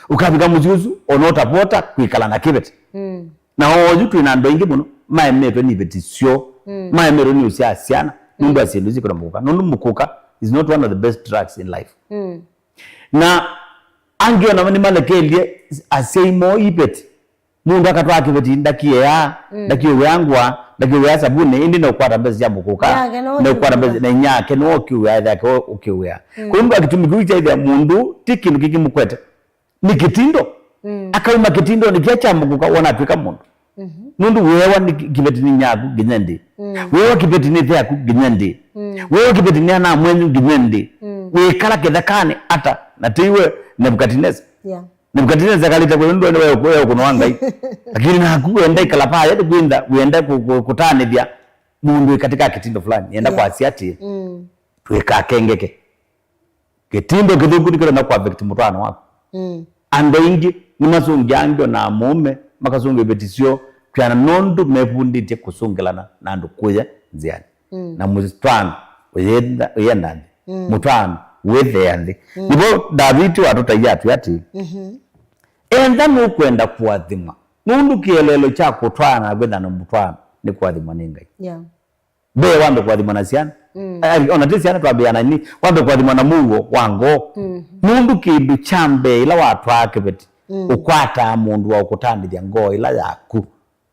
Ũkavika mũsyĩ ũsu ona ũtavota kwĩkala na kĩveti. Mm. Na oyu twĩ na andũ aingĩ mũno maemetwe nĩ iveti syoo. Mm. Maemetwe nĩ ũsyaa syana. Mm. Nũndũ wa syĩndũ isu kwenda mũkũka. Nũndũ mũkũka is not one of the best drugs in life. Mm. Na angĩ ona nĩmalekelye asyai moo iveti. Mũndũ akatwaa kĩveti ndakĩeaa, mm, ndakĩũwĩa ngũa, ndakĩũwĩa savunĩ, ĩndĩ nĩũkwata mbesa sya mũkũka, nĩũkwata mbesa, na inyake nĩwe ũkĩũwĩa, ĩthe yake ũkĩũwĩa. Mm. Kwoou nũndũ wa kĩtumi kĩu kyaĩthĩa mũndũ ti kĩndũ kĩkĩmũkwete. Nĩ kĩtindo. Mm. Akauma kĩtindonĩ kĩa kya mũkũka wona atw'ĩka mũndũ. Mhm. Nũndũ weewa nĩ kĩ-, kĩveti nĩ nyaku nginya ndĩ. Mm. Weewa kĩveti nĩ ĩthe yaku nginya ndĩ. Mm. Weewa kĩveti nĩ ana mwenyu nginya ndĩ. Mm. Wĩkala kĩthekanĩ ata na teiwe Nebukadinesa? Yeah. Nebukadinesa akalĩte kũya nũndũ we ũkũnwa Ngai. Lakini naku wenda ikala vaya, nĩkwĩnda wĩenda kũ-, kũ-, kũtanĩthya mũndũ wĩ katĩ ka kĩtindo fulani, yenda, yeah, kwasya atĩ, mm, twĩkakengeke. Kĩtindo kĩthũku nĩkĩtonya kũ-affect mũtwaano waku. Mm. Andũ aingĩ nĩmasũngĩaa angĩ ona mũũme, makasũngĩa iveti syoo, kwĩana nũndũ mevundĩtye kũsũngĩlana na andũ kũya nzĩanĩ. Mm. Na mũtwaano ũyenda, ũyenda nthĩ. Mm. Mũtwaano wĩthea nthĩ. Mm. Nĩvo Ndaviti watũtaie atwĩa atĩĩ, mhm, enda nũkwenda kũathimwa, nũndũ kĩeleelo kya kũtwaana na kwĩthana mũtwaano nĩ kũathimwa nĩ Ngai. Yeah. Mbee wambe kũathimwa na syana. Mm. Eh, ona ti syana twambĩĩa na nini, wambe kũathimwa na mũuo wa ngoo. Mm. Nũndũ kĩndũ kya mbee ĩla watwaa kĩveti, mm, ũkwataa mũndũ wa ũkũtandĩthya ngoo ĩla yaku.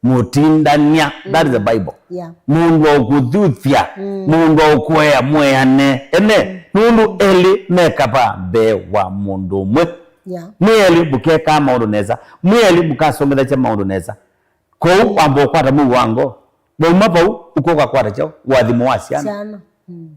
Mũtindany'a, that is the Bible. Yeah. Mũndũ wa ũkũthuthya, mm, mũndũ wa ũkũea mwĩane. Ene, mm, nũndũ elĩ mekavaa mbee wa mũndũ ũmwe. Yeah. Mwĩ elĩ mũkekaa maũndũ nesa, mwĩ elĩ mũkasomethasya maũndũ nesa. Kwoou wamba ũkwata mũuo wa ngoo. Wauma vau, ũka ũkakwata kyaũ? Ũathimo wa syana. Syana. Mm.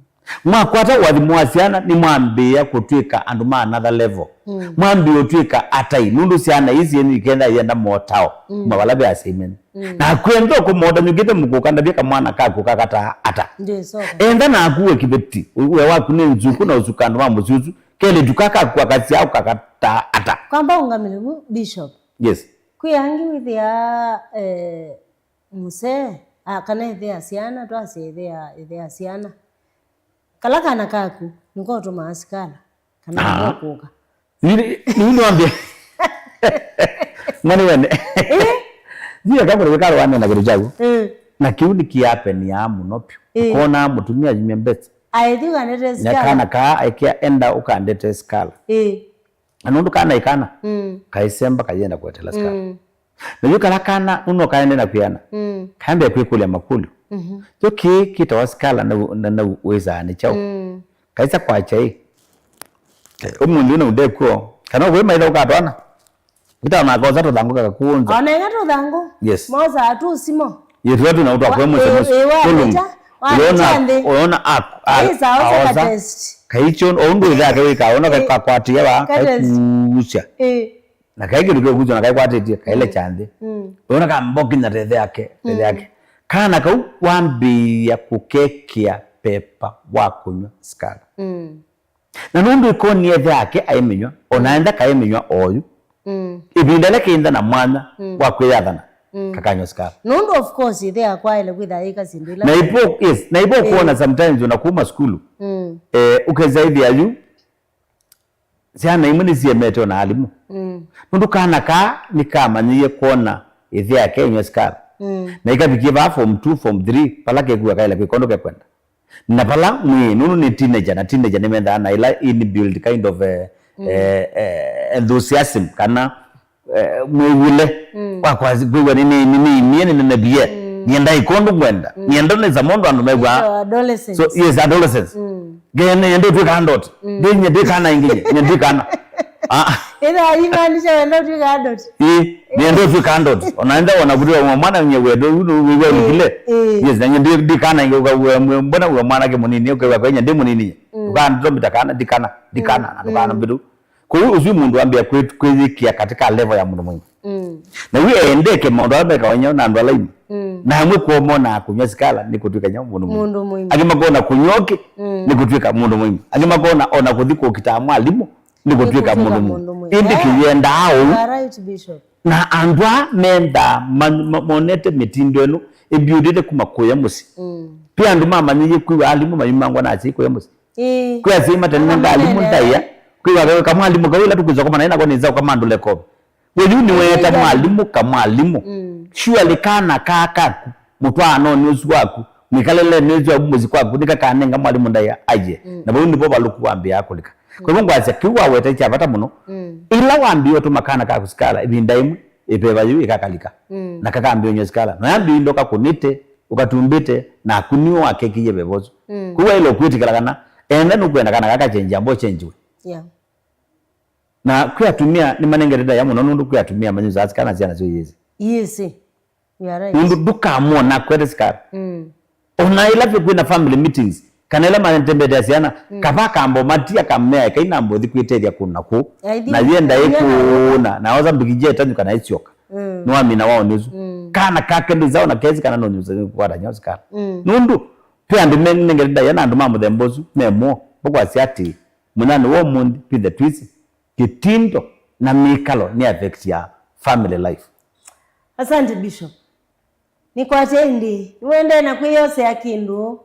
Mwakwata ũathimo wa syana, nĩmwambĩĩa kũtw'ĩka andũ ma another level. Mm. Mwambĩĩa ũtw'ĩka atai, nũndũ syana ii syenyu ikenda ienda motao, mm, kuma vala ve asyai menyu. Mm. Na kwenda ũkũmota nyũkĩte mũkũka ndavye kamwana kaku kakataa ata. Ndĩsoka. Enda naku we kĩveti, we waku nĩ nzuku na ũsuka andũ ma mũsyĩ ũsu, kelĩtu ka kaku akasyaa ũkakataa ata. Kwamba ũngamĩle vu, Bishop. Yes. Kwĩ angĩ wĩthĩaa, eh, mũsee, a, kana ĩthe ya syana, twasya ĩthe ya, ĩthe ya syana. Kala kana kaku, nĩko ũtũmaa sikala, kana, aa, nĩko kũka. Nini, nini wambia? Mwana wene. Eh? Ndio kama ni wekaro wane na kĩndũ kyaku. Eh. Na kĩu nĩ kĩapenia mũno piũ. Eh. Kona mũtumia yumia mbesa. Aĩthi ũkandete sikala. Kana kaa aikia enda ũkandete sikala. Eh. Na nũndũ kana ikana, mm, kaisemba kayenda kwetela sikala. Mm. Na yu kala kana, nũndũ kaende na kwĩana, mm, kambĩa kwĩkũlya makũlyo. Mhm. Yo kĩĩ kĩtawa sikala na, na, na wĩsaa nĩ kyaũ? Mm. Kaisa kwakya ĩ. Ũmũnthĩ ũna ũndekuo. Kana ũkwĩ maitha ũkatwana? Ita na kosa tũthangũ kaka kuonza. Ona ĩga tũthangũ. Yes. Mosa tu simo. Yĩtũla twĩna ũtwa kwĩ mũsemo. Ĩ, ĩ, wa Kolumbu. Nĩkya? Wa ũyona, nĩkya nthĩ? Ũyona ak-, a-, ĩ, sawa, aosa. Katest. Kaicho, o ũndũ ĩthe yake wĩkaa, ũyona, ĩ, kakwatia va, katest, kaikuusya. Ĩ. Na kai kĩndũ kĩũkusya na kaikwatĩtie, kaile, mm, kya nthĩ. Mm. Ũyona kamboki na tethe yake, tethe, mm, yake. Kana kau wambĩĩa kũkekĩa pepa wa kũnywa sikala. Mm. Na nũndũ ĩkoni ĩthe yake aimĩnywa, ona, mm, enda kaimĩnywa oyu. Mm. Ĩvinda ĩla kĩnthe na mwanya, mm, wa kwĩyathana, mm, kakanywa sikala. Nũndũ of course ĩthe yakwaĩle kwĩtha yĩka syĩndũ ila. Na ipo, yes, na ipo, eh, kuona sometimes ona kuma sukulu. Mm. Eh, ũkesa ĩthĩa yu, syana imwe nĩsiemete ona alimũ. Mm. Nũndũ kana kaa nĩkamanyĩie kwona ĩthe yake inywa sikala. Mm. Na ikavikie vaa form two, form three, vala kekua kaĩle kwĩka ũndũ kekwenda. Na vala mwĩĩ, nũndũ nĩ teenager, na teenager nĩmendaa na ila inbuilt kind of, eh, mm, eh, eh, enthusiasm, kana, eh, mwĩw'ĩle, mm, wa kwasi-, kwĩw'a nĩ, nĩ, nĩ, nĩ, nĩ, nĩnenevie, mm, nĩenda ĩka ũndũ ngwenda, mm, nĩenda nĩsa maũndũ andũ mew'aa. Ĩtawa adolescence. So, yes, adolescence. Mm. Nge-, nĩenda ũtw'ĩka adult. Mm. Nge-, nye ndikana ĩngĩ, nye, nye ndikana. Ah. Ĩtha imaanisha wenda ũtw'ĩka adult. Ĩĩ, nĩenda ũtw'ĩka adult. Ona enda wona kũtw'ĩka mwana nye wendo, ũyũ nĩ wĩw'a ũlikile. Ĩĩ. Yes, na nye ndi-, ndikana ĩngĩ, ũkaw'a mwe-, mbona wĩ mwanake mũnini, ũkaw'a kwa nye ndi mũnini. Mm. Ndũkandombita kana, ndikana, ndikana, mm, na ndũkana, mm, mbĩtũ. Kwoou ũsu mũndũ ambĩa kwĩ-, kwĩyĩkĩa katika level ya mũndũ mũima. Mm. Na yu eendeke maũndũ ala mekawa nyau na andũ ala aima. Mm. Na amwe kwoo monaa kũnyw'a sikala nĩ kũtw'ĩka nyau mũndũ mũima. Mũndũ mũima. Angĩ makona kũnyw'a ũkĩ, mm, nĩ kũtw'ĩka mũndũ mũima. Angĩ makona ona kũthi kũkitaa mwalimũ nĩ kũtw'ĩka mũndũ mũima. Nĩ kũtw'ĩka mũndũ mũima. Ĩndĩ, eh, kĩyĩendaa ũu. You are right, Bishop. Na andũ aa mendaa ma-, ma-, monete mĩtindo ĩno ĩmbiũlĩte kuma kũya mũsyĩ. Mm. Kwĩ andũ mamanyĩie kwĩw'a alimũ mayumangwa na asyai kũya mũsyĩ. Ĩĩ. Kwĩ asyai matanenga alimũ ndaĩa. Kwĩ wa-, kamwalimũ kau ĩla tũkwĩsa kũmana nako nĩsa ũkamandũle kove. We yu nĩweeta mwalimũ kamwalimũ. Mm. Surely kana kaa kaku, mũtwaanonĩ ũsu waku, mwĩkalĩlenĩ ũsu waku mũsyĩ kwaku, nĩkakanenga mwalimũ ndaĩa aye. Mm. Na vau nĩvo ũvalũku wambĩaa kũlika. Kwa hivyo ngwasya kĩu waweta kya vata mũno. Mm. Ĩla wambĩĩe ũtũma kana kaku sikala, ĩvinda ĩmwe, ĩveva yĩu ĩkakalika. Mm. Na kakambĩĩa ũnywa sikala. Na yambĩĩa indo kakũnĩte, ũkatumbĩte, naku nĩwe wakekĩie veva ũsu. Mm. Kwa hivyo ĩla ũkwĩtĩkĩla kana, enda nũkwenda kana gaka change, amba ũchenjiwe. Yeah. Na kwĩ atumĩa nĩmanengete ndaĩa mũno nũndũ kwĩ atumĩa manyusaa sikala na syana syoo iyĩsĩ. Iyĩsĩ. You are right. Nũndũ ndũkamwona akwete sikala. Mm. Ona ĩla kwĩ na family meetings, kana ĩla matembetea syana, mm, kava kambo matia kamea ĩkai na mbothi kwĩtethya kũũ na kũũ. Aithi. Na yenda ĩkũũna, na osa mbikija ĩtanyũ kana ĩsyoka. Mm. Nĩwamina waoni ũsu. Mm. Kana kake ndĩsa ona kesi kana nonyusa kwata nyao sikala. Mm. Nũndũ, kwĩ andũ menengete ndaĩa na andũ ma mũthemba ũsu, me moo, ũkwasya atĩ, mũnyanĩ wa ũmũnthĩ, twĩthe twĩsĩ. Kĩtindo na mĩkalo nĩ affectia family life. Asante, Bishop. Nĩkwatya ĩndĩ, nĩwendee na kwĩyosea kĩndũ?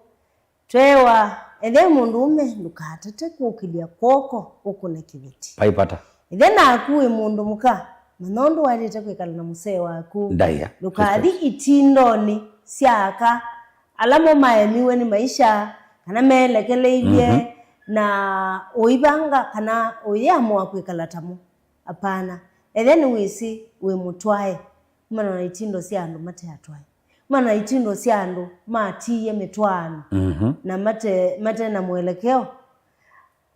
Tweewa, ethĩwa mũndũũme, ndũkatate kũkĩlya kw'oko ũkũne kĩveti. Vai vata. Ethĩwa naku wĩ mũndũ mũka, manya ũndũ waĩlĩte kwĩkala na mũsee waku. Ndaĩa. Ndũkathi itindonĩ sya aka ala mo maemiwe nĩ maisha, kana meelekeleilye, mhm, na ũivanga kana ũyĩamũa kwĩkala tamo. Apana. Ethĩa nĩwĩsĩ wĩ mũtwae, kumana na itindo sya andũ mate atwae, kumana na itindo sya andũ matiie mĩtwaano, mhm, na mate, mate na mwelekeo.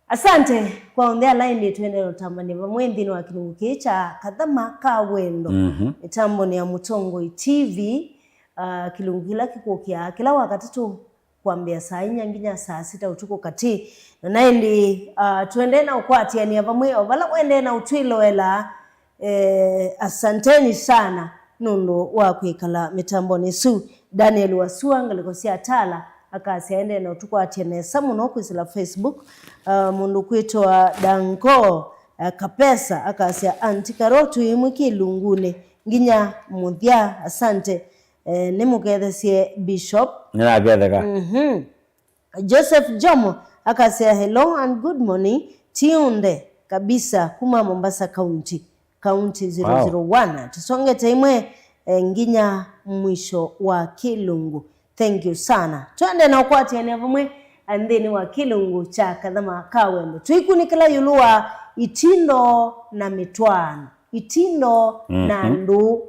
Asante kwa onthe ala ĩndĩ tũendee ũtambany'a vamwe nthĩnĩ wa kĩlungu kĩĩ kya Kathama ka Wendo, mhm, mĩtambonĩ ya Mũtongoi T V, ah, kĩlungu kĩla kĩkũkĩaa kĩla Wakatatũ kwambĩa saa inya nginya saa sita ũtukũ katĩ. Na na ĩndĩ, ah, tũendee na ũkwatĩanĩa vamwe o vala ũendee na ũtwĩloela. Eh, asanteni sana nũndũ wa kwĩkala mĩtambonĩ ĩsu. Daniel Wasua, ngalĩko sya Tala, akasya endee na ũtũkwatya nesa mũno kwĩsĩla Facebook. Ah, mũndũ kwĩtwa Dango, ah, Kapesa, akasya, Aunty Karo, twĩ ĩmwe kĩlungunĩ nginya mũthya. Asante. Eh, nĩmũkethesye Bishop. Nĩnaketheka. Mhm. Joseph Jomo akasya, "Hello and good morning, Tiunde kabisa kuma Mombasa County, County, wow, zero zero one." Tũsongete ĩmwe, eh, nginya mwisho wa kĩlungu. Thank you sana. Twende na ũkwatĩanĩa vamwe, eh, nthĩnĩ wa kĩlungu kya Kathama ka Wendo. Tũikunĩkĩla ĩũlũ wa itindo na mĩtwaano. Itindo na, mhm, ndũũ.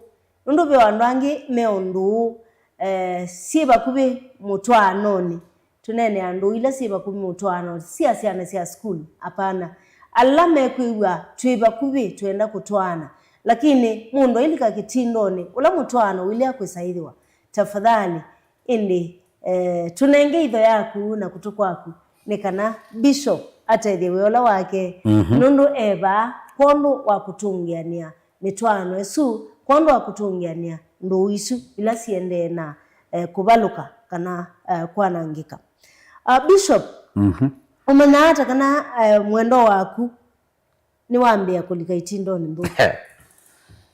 Nũndũ ve o andũ angĩ me o ndũũ, eh, syĩ vakuvĩ mũtwaanonĩ. Tũneenea ndũũ ila syĩ vakuvĩ mũtwaano, sya syana sya sukulu, apana. Ala mekwĩw'a twĩ vakuvĩ twenda kũtwaana, lakini mũndũ ailika kĩtindonĩ, ũla mũtwaano ũilea kwĩsa ĩthĩwa, tafadhali, ĩndĩ, eh, tũnenge itho yaku na kũtũ kwaku, nĩ kana Bishop atethye wĩa ũla wake, mhm, nũndũ e vaa kwondũ wa kũtũngĩanĩa mĩtwaano ĩsu, kwondũ wa kũtũngĩanĩa ndũũ isu ila siendee na, eh, kũvalũka kana, eh, kwanangĩka. Ah, Bishop, mhm, ũmenyaa ata kana, eh, mwendwa waku nĩwambĩĩa kũlika itindonĩ nthũku?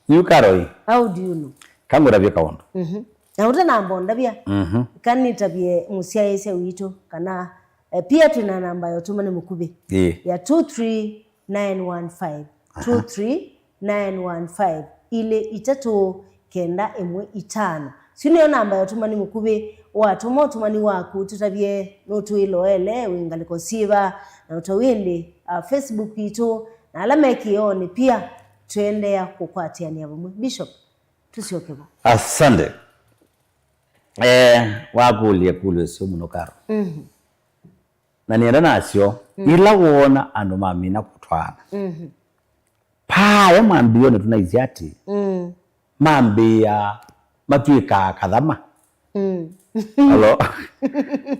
Yu Karoi. How do you know? Kangũtavye kaũndũ. Mhm. Na ũtanamba ũndavya, mhm, kanĩtavye mũsyaĩĩsya witũ kana, eh, pia twĩ na namba ya ũtũmani mũkuvĩ, ĩĩ, ya two three nine one five. Aha. Two three nine one five, ilĩ itatũ kenda ĩmwe itano. Isu nĩyo namba ya ũtũmani mũkuvĩ. Watũma ũtũmani waku, tũtavye nũtwĩloele wĩ ngalĩko syĩva, na ũtau ĩndĩ, ah, Facebook itũ, na ala me kĩoonĩ pia, tũendeea kũkwatĩanĩa vamwe. Bishop, tũsyoke vo. Asante. Eh, wakũlya ĩkũlyo ĩseo mũno, Karo. Mhm. Na nĩenda nasyo, mm, ĩla woona andũ mamina kũtwaana. Mhm. Paaya mwambĩĩonĩ tũnaisye atĩ, mm, mambĩĩa matw'ĩkaa kathama. Mm. Hello?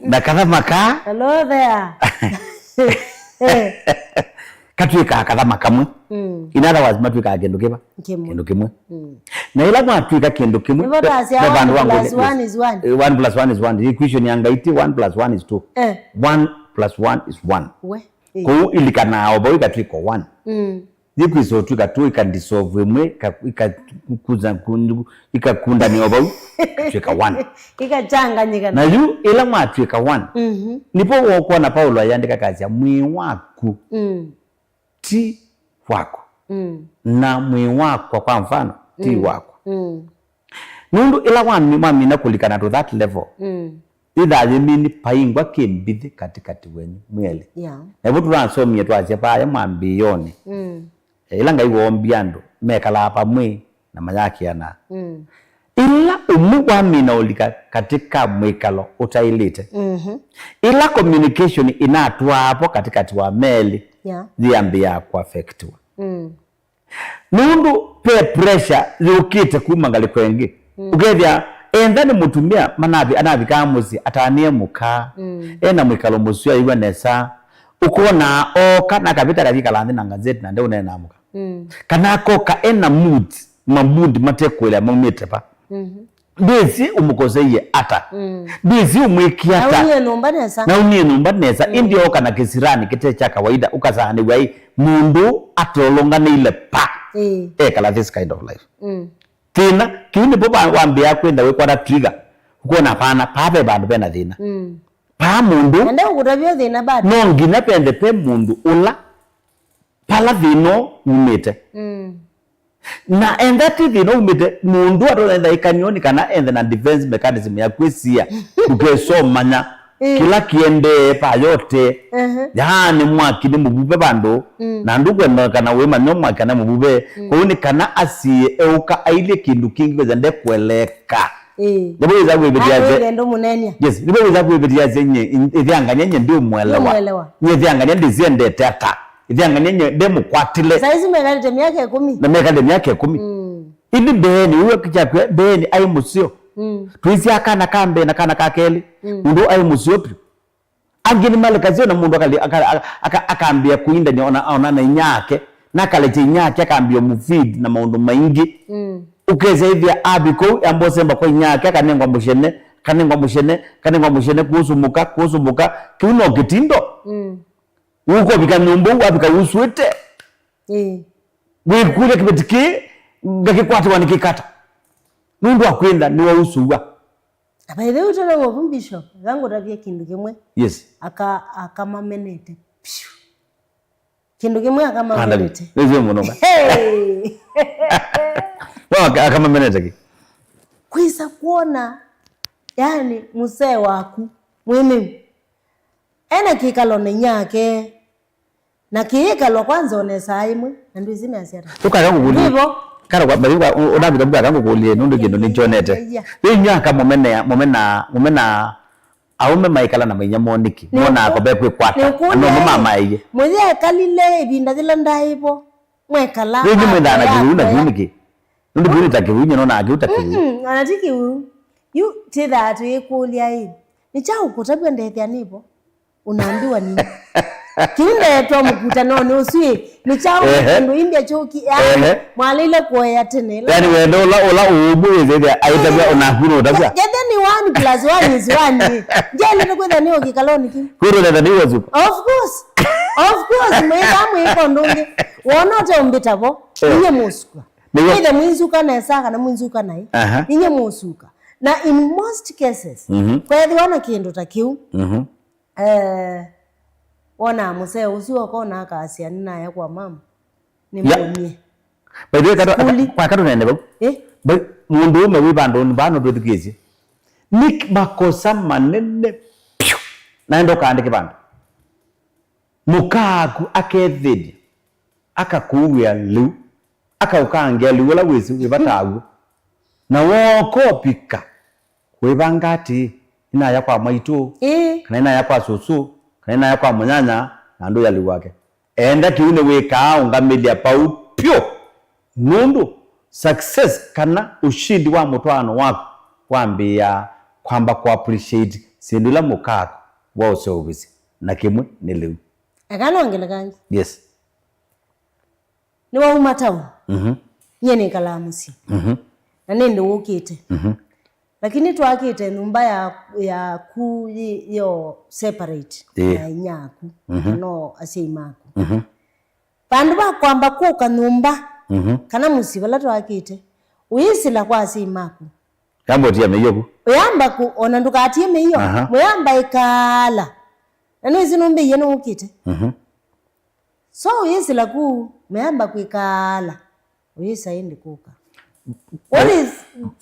Na kathama ka? Hello there. Eh. Katw'ĩkaa kathama kamwe. Mm. In other words, matw'ĩkaa kĩndũ kĩva? Kĩmwe. Kĩndũ kĩmwe. Mm. Na ĩla mwatw'ĩka kĩndũ kĩmwe, nĩvo twasya ve vandũ one plus one is one. Eh, one plus one is one. Equation ya Ngai ti one plus one is two. Eh. One plus one is one. We. Eh. Kwoou ilikanaa o vau ikatw'ĩka one. Mm. Yĩkwĩsa ũtw'ĩka two, ika dissolve ĩmwe, ika-, ika-, kuza-, kun-, ikakundanĩa o vau, ikatw'ĩka one. Ikachanganyĩka. Na yu, ĩla mwatw'ĩka one, mhm, nĩvo ũkwona Paulo ayandĩka akasya, "Mwĩĩ waku, mm, ti waku, mm, na mwĩĩ wakwa, kwa mfano, ti, mm, waku." Mm. Nũndũ ĩla wami-, mwamina kũlikana to that level, mm, yĩthaa yĩmini paingwa kĩmbithi katĩkatĩ wenyu mwĩ elĩ. Yeah. Na ĩvo tũnasomie twasya paaya mwambĩĩonĩ, mm, ĩla Ngai woombie andũ, mekalaa vamwe na mayakĩana. Mm. Ĩla ũmwe wamina ũlika katĩ ka mwĩkalo ũtaĩlĩte, mhm, ĩla communication ĩnatwaa vo katĩkatĩ wa melĩ, yeah, yĩambĩĩaa kũaffectiwa. Mm. Nũndũ ve pressure yũkĩte kuma ngalĩko ĩngĩ. Mm. Ũkethĩa, entha nĩ mũtumĩa, manavi-, anavikaa mũsyĩ, atanĩe mũka, mm, ena mwĩkalo mũseo, aiw'a nesa, ũkona ooka, na akavĩta akathi kala nthĩ na ngazeti, na ndeũneenaa mũka. Mm. Kana akoka ena mood, ma mood mate kũelewa maumĩte va. Mhm. Ndwĩsĩ ũmũkoseie ata. Mm. Ndwĩsĩ ũmwĩkie ata. Naunie nyũmba nesa. Naunie nyũmba nesa. Mm. Ĩndĩ ooka na kĩsirani kĩte kya kawaida, ũkasaanĩw'a ĩ, mũndũ atolonganĩile pa. Ĩĩ. Ekala this kind of life. Mm. Thĩna, kĩu nĩvo va-, wambĩĩa kwenda wĩkwata trigger. Ũkona pana, paa ve vandũ vena thĩna. Mm. Paa mũndũ. Na ndekũkũtavya thĩna bado. No nginya pende pe mũndũ ũla pala thĩna ũũ umĩte. Mm. Na entha ti thĩna umĩte, mũndũ atonya etha ĩkany'o nĩ kana enthe na defense mechanism ya kwĩsia, ndũkesomanya, mm, kĩla kĩendee pa yote. Mhm. Yaani mwaki nĩ mũvuve vandũ, mm, na ndũkwenda kana wĩmanya mwaki kana mũvuve, mm, kwoou nĩ kana asie eũka ailyĩ kĩndũ kĩngĩ kwĩsa ndekũeleeka. Ĩĩ. Nĩvo wĩsa kwĩvĩtĩasya. Yes, nĩvo wĩsa kwĩvĩtĩasya nye, ĩthĩangany'a nye ndiũmũelewa. Ndiũmũelewa. Nye ĩthĩangany'a ndĩsiendete ata. Ĩthĩangany'a nye ndemũkwatĩle. Saa ici mekalĩte myaka ĩkũmi. Na mekalĩte myaka ĩkũmi. Mm. Ĩndĩ mbeenĩ, ũu kyakw'a, mbeenĩ aĩ mũseo. Mm. Twĩsĩ akana ka mbee na kana ka kelĩ. Mm. Mũndũ aĩ mũseo vyũ. Angĩ nĩmalekasya na mũndũ akali-, aka-, aka-, aka-, akambĩa kũindany'a ona, ona na inyake. Na akalekya inyake akambĩa mũfeed na maũndũ maingĩ. Mm. Ũkesya ĩthĩa avi kũu, amba ũsemba kwa inyake, akanengwa mũcene, akanengwa mũcene, akanengwa mũcene, kũsũmũka, kũsũmũka. Kĩu no kĩtindo. Mm. Ũkũvika nyũmba ũu, wavika usũĩte. Ĩĩ. Wĩkũlya kĩveti kĩĩ, ngakĩkwatĩwa nĩ kĩkata. Nũndũ wa kwĩnda nĩwausũwa. By the way, ũtana ng'ovu Bishop, eka ngũtavye kĩndũ kĩmwe. Yes. Aka-, akamamenete. Piu. Kĩndũ kĩmwe akamamenete. Nĩsĩ mũno. Hey! No, aka-, akamamenete kĩ? Kwĩsa kwona, yani, mũsee waku, mwĩmĩu. Ena kĩkalo na inyake. Na kĩĩkalwa kwanza onesaa ĩmwe, na ndwĩsĩ measya ata. Tũkaka ngũkũlye. Ndwĩvo? Kara kwa, kwa, ũnavika mbaka ngũkũlye nũndũ kĩndũ nĩkyonete. Yeah, yeah. Ve inyuĩ aka mũmenea, mũmena, mũmena aũme maikala na mainya moo nĩkĩ? Nĩ mona ako ve kwĩkwata. Nĩ ũkũlya. Andũ amwe mamaĩie. Mũyĩ ekalile ĩvinda yĩla ndaĩ vo. Mwekala. Rĩu nĩ mwendaa na kĩwĩu na kĩu nĩkĩ? Nũndũ kĩu nĩ ta kĩwĩu, nyie nonaa kĩu ta kĩwĩu. Mm-mm, ona ti kĩwĩu. Yu twĩthaa twĩkũlya ĩ. Nĩ kyaũ kũtavw'a ndethĩa nĩ vo? Unaambiwa nini? Kĩu ndeetwa mũkutanonĩ ũsu ĩ, nĩ kyaũ? Ehe. Kĩndũ imbya kyũki, yani, ehe, mwalĩle kũea tene. Ĩla yani, wendo ũla, ũla ũũmũ wĩthĩthĩa aitavya, ehe, onaku nũtavya. Jethe nĩ one plus one is one ĩ. Ndyelete kwĩthĩa nĩ ũkĩkalonĩ kĩu. Kwĩrũleta nĩ ũzuko. Of course. Of course, mwĩthaa mwĩka ũndũ ũngĩ. Wona ũte ũmbĩta vo, eh, inyie mũsukwa. Nĩw'o. Either mwinzuka nesa kana mwinzuka naĩ. Aha. Inyie mũsuka. Na in most cases, mhm, kwethĩwa na kĩndũ ta kĩu, mhm, eh, wonaa mũsee ũsu oka ona akasya, "Nĩnaya kwa mama, nĩmũnie." By the way, kata, kata, kwa katũ nene vau. Eh? By, mũndũ ũme wĩ vandũ nĩ vano ndwĩthukĩĩsye. Nĩ makosa manene piũ. Naenda ũkaandĩke vandũ. Mũkaaku akethĩlya, akakũuĩa lĩu, akaũkangĩa lĩu ũla wĩsĩ wĩ vata waw'o. Na wooka ũvika, wĩvanga atĩĩ, "Nĩnaya kwa mwaitũ, ĩĩ, kana nĩnaya kwa sũsũ, Na nĩnaya kwa mũnyanya na ndũyali wake. Enda kĩu nĩwĩkaa ũngamĩlya pau pyũ. Nũndũ success kana ũshindi wa mũtwaano waku wambĩĩaa kwamba kũ appreciate syĩndũ ila mũkaku waũseũvĩsye na kĩmwe nĩ lĩu. Eka nongele kangi. Yes. Nĩwauma town. Mhm. Nyie nĩkalaa mũsyĩ. Mhm. Na nĩndĩ wũkĩte. Mhm. Lakini twakĩte nyũmba ya, yaku yĩ, yo separate. Ĩĩ. Na inya aku, mhm, kana o asyai maku. Mhm. Vandũ va kwamba kũka nyũmba, mhm, kana mũsyĩ vala twakĩte, ũyĩsĩla kwa asyai maku. Yamba ũtie mĩio ku. Ũyamba ku, ona ndũkatie mĩio, aha, mũyamba ĩkaala. Na nĩwĩsĩ nũmbĩie nũũkĩte. Mhm. So ũyĩsĩla ku, mũyamba kwĩkaala. Ũyĩsa ĩndĩ kũka. What is,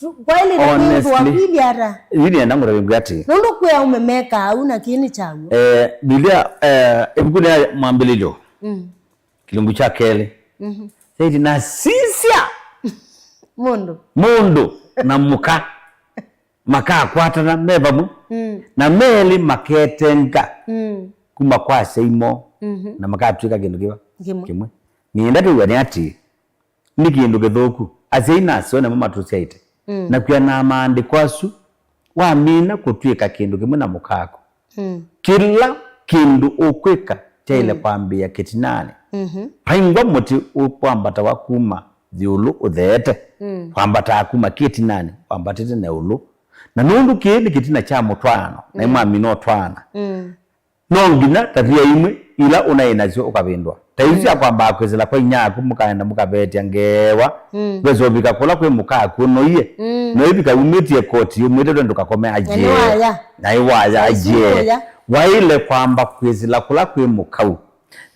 kwaĩlĩte kwĩthwa, honestly, kwĩthwa ata? Yu nĩenda ngũtavye atĩ, nũndũ kwĩ aũme mekaa ũu na kĩĩ nĩ kyaw'o. Eh, Biblia, eh, ĩvukunĩ ya Mwambĩlĩlyo, mm, kĩlungu kya kelĩ, mhm, saiti, na sisya mũndũ, mũndũ na mũka makakwatana me vamwe, mm, na melĩ maketenga, mm, kuma kwa asyai moo, mhm, na makatw'ĩka kĩndũ kĩva? Kĩmwe. Kĩmwe. Nĩenda twĩw'ane atĩĩ, nĩ kĩndũ kĩthũku. Asyai na aseo nĩmo matũsyaĩte. Mm. Na kwĩanana na maandĩko asu, wamina kũtw'ĩka kĩndũ kĩmwe na mũkaku, mm, kĩla kĩndũ ũkwĩka kyaĩle, mm, kwambĩĩa kĩtinanĩ. Mhm. Vaingwa mũtĩ ũkwambatawa kuma ĩũlũ ũtheete. Mm. Wambataa kuma kĩtinanĩ, wambatĩte na ĩũlũ. Na nũndũ kĩĩ nĩ kĩtina kya mũtwaano, na, mm, nĩmwamina ũtwaana. Mm. No nginya tavia imwe ila ũnaĩ nasyo ũkavĩndũa. Ta isu, mm, sya kwambaa kwĩsĩla kwa inyia aku, mũkaenda mũkavetya ngewa. Mm. Wesa ũvika kũla kwĩ mũka aku ũnoie. Mm. Na ũivika umĩtye koti, ũmwĩte twende tũkakome, na ajee, nĩwaya, na ĩwaya, na isu ajee, ũya. Waĩle kwamba kwĩsĩla kũla kwĩ mũkau.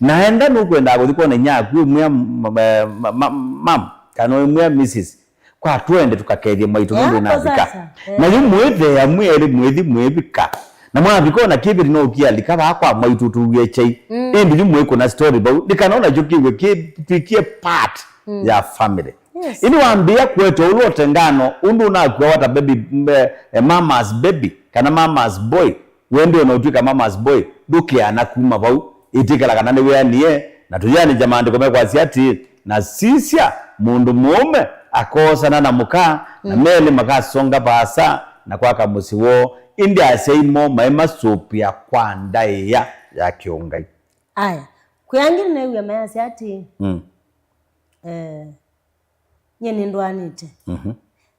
Na enda nũkwendaa kũthi kwona inyia aku, ũmwĩa, m-, m-, m-, m-, mam, kana ũmwĩa missus, kwa twende tũkakethye mwaitũ nũndũ, yako, navika sasa. Eh. Na yu mwĩtheea mwĩ elĩ, mwĩthi mwĩvika. Na mwavika ona kĩvĩti no ũkialika vaa kwa mwaitũ tũwie kyai. Mm. Ĩndĩ yu mwĩkũna story vau. Nĩ kana ona kyo kĩw'e kĩtw'ĩkie part, mm, ya family. Yes. Ĩndĩ wambĩĩa kũete ũla ũtengano, ũndũ ũnakuawa ta baby, mbe-, eh, mama's baby, kana mama's boy. We ndĩ ona ũtw'ĩka mama's boy, ndũkĩana kuma vau. Ĩtĩkĩla kana nĩwĩanie, na tũyanĩkya maandĩko mekwasya atĩĩ, na sisya, mũndũ mũũme akoosana na mũka, na, mm, melĩ makasonga vaasa na kwaka mũsyĩ woo, ĩndĩ asyai moo maĩ masũpĩa kwa ndaĩa ya kĩũngai. Aya, kwĩ angĩ nĩneew'a mayasya atĩĩ, mm, eh, nyie nĩndwaanĩte. Mhm.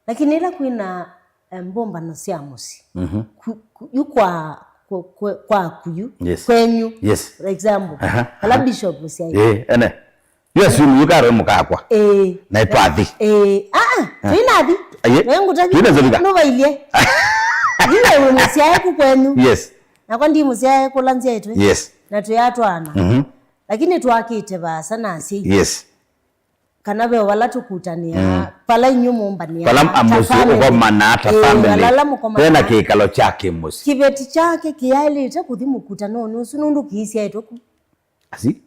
Lakini ĩla kwĩna, eh, mbũmbano sya mũsyĩ, mhm, ku-, ku-, yu kwa, ku-, ku-, kwaku yu, yes, kwenyu, yes, for example, aha, kana, aha, bishop mũsyai. Eh, ene. Yu assume yu karwe mũkakwa. Eh. Na twathi. Eh, ah, ah, ah, twĩnathi. Aye. Nengũtavya twĩna nzovika nũvailye. Yu wĩ mũsyae ku kwenyu. Yes. Nakwa ndi mũsyae kũla nzyaĩtwe. Yes. Na twĩatwaana. Mhm. Lakini twakĩte vaasa na asyai. Yes. Kana ve vala tũkutanĩaa, mm, vala inyw'ĩ mũmbanĩaa, vala ta mũsyĩ family, ũkomanaa ta, ĩĩ, family, vala, vala mũkomanaa, vena kĩkalo kya kĩmũsyĩ. Kĩveti kyake kĩyaĩlĩte kũthi mũkutanonĩ ũsu nũndũ kĩisyaĩtwe ku. Asi?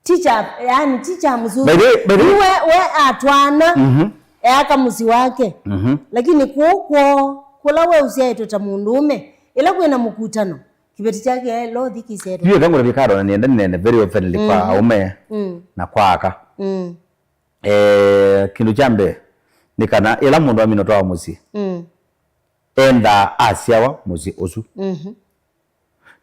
Ti kya, yani, ti kya mũsyĩ ũsu. By the way, by the way. Yu we, we atwaana, mhm, eaka mũsyĩ wake. Mhm. Lakini kũũ kwoo, kũla we ũsyaĩtwe ta mũndũũme, ĩla kwĩna mũkutano, kĩveti kyake kĩyaĩle ũthi kĩisyaĩtwe. Yu eka ngũtavye Karo, na nĩenda nĩneene very openly kwa, mhm, aũme, mm, na kwa aka. Mm. Eh, kĩndũ kya mbee nĩ kana ĩla mũndũ amina ũtwawa mũsyĩ, mm, endaa asyawa mũsyĩ ũsu. Mhm.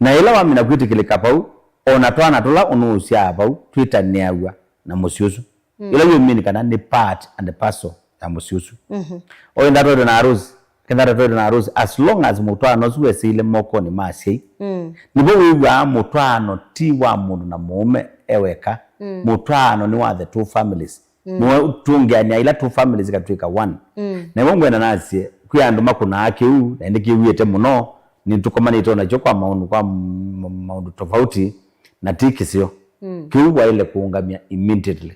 Na ĩla wamina kwĩtĩkĩlĩka vau, o na twana tũla ũnũũsyaa vau twĩtanĩaw'a na mũsyĩ ũsu. Mm. Ĩla yu mean kana nĩ part and parcel ya mũsyĩ ũsu. Mhm. Oenda twende na harusi, kenda twende na harusi, as long as mũtwaano ũsu wesĩile mokonĩ ma asyai, mm, nĩvo wĩw'aa mũtwaano ti wa mũndũ na mũũme e weka. Mm. Mũtwaano nĩ wa the two families. Mm. Nĩwe ũtũngĩanĩa ila two families ikatw'ĩka one. Mm. Na ĩvo ngwenda nasye, kwĩ andũ makũnaa kĩu, na ĩndĩ kĩw'ĩte mũno, nĩtũkomanĩte o nakyo kwa maũndũ, kwa m-, maũndũ tofauti, na ti kĩseo. Mm. Kĩu waĩle kũũngamya immediately.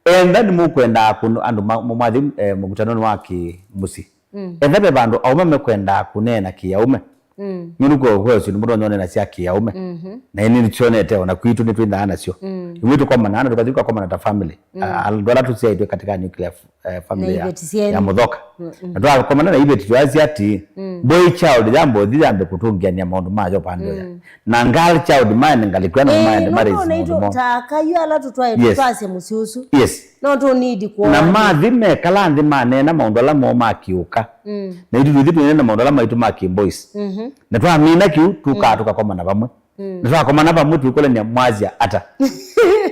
Enda nĩmũkwendaa kũndũ andũ ma-, mwathi, eh, mũkutanonĩ wa kĩmũsyĩ. Mm. Etha ve vandũ aũme mekwendaa kũneena kĩ-aũme, mm, nũndũ kwĩ, kwĩ syĩndũ mũtonya ũneena sya kĩ-aũme. Mhm. Na ĩndĩ nĩsyonete, o na kwitũ nĩtwĩthaa nasyo. Mm. Imwe tũkomanaa na tũkathi tũkakomana ta family. Mm. A-, andũ ala tũsyaĩtwe katika nuclear f-, eh, family ya, iveti syenyu, ya Mũthoka. Mm-mm. Na twakomana na iveti twasya ati, mm, boy child yambe ũthi yambe kũtũngĩania maũndũ mayo pande ũya. Mm. Na girl child maende ngalĩko ĩno, eh, maende no marĩsi tũnaitũ maũndũ mo. Ta kayu ala tũtwaĩ, yes, tũtwasye mũsyĩ ũsu. Yes. No tũ need kuona. Na mathi mekala nthĩ maneena maũndũ ala moo ma kĩũka. Mm. Na ithu tũthi tũneena maũndũ ala maitũ ma kĩ boys. Mhm. Na twamina kĩu, tũkaa, mm, tũkakomana vamwe. Mm. Na twakomana vamwe, twĩkũlany'a mwasya ata.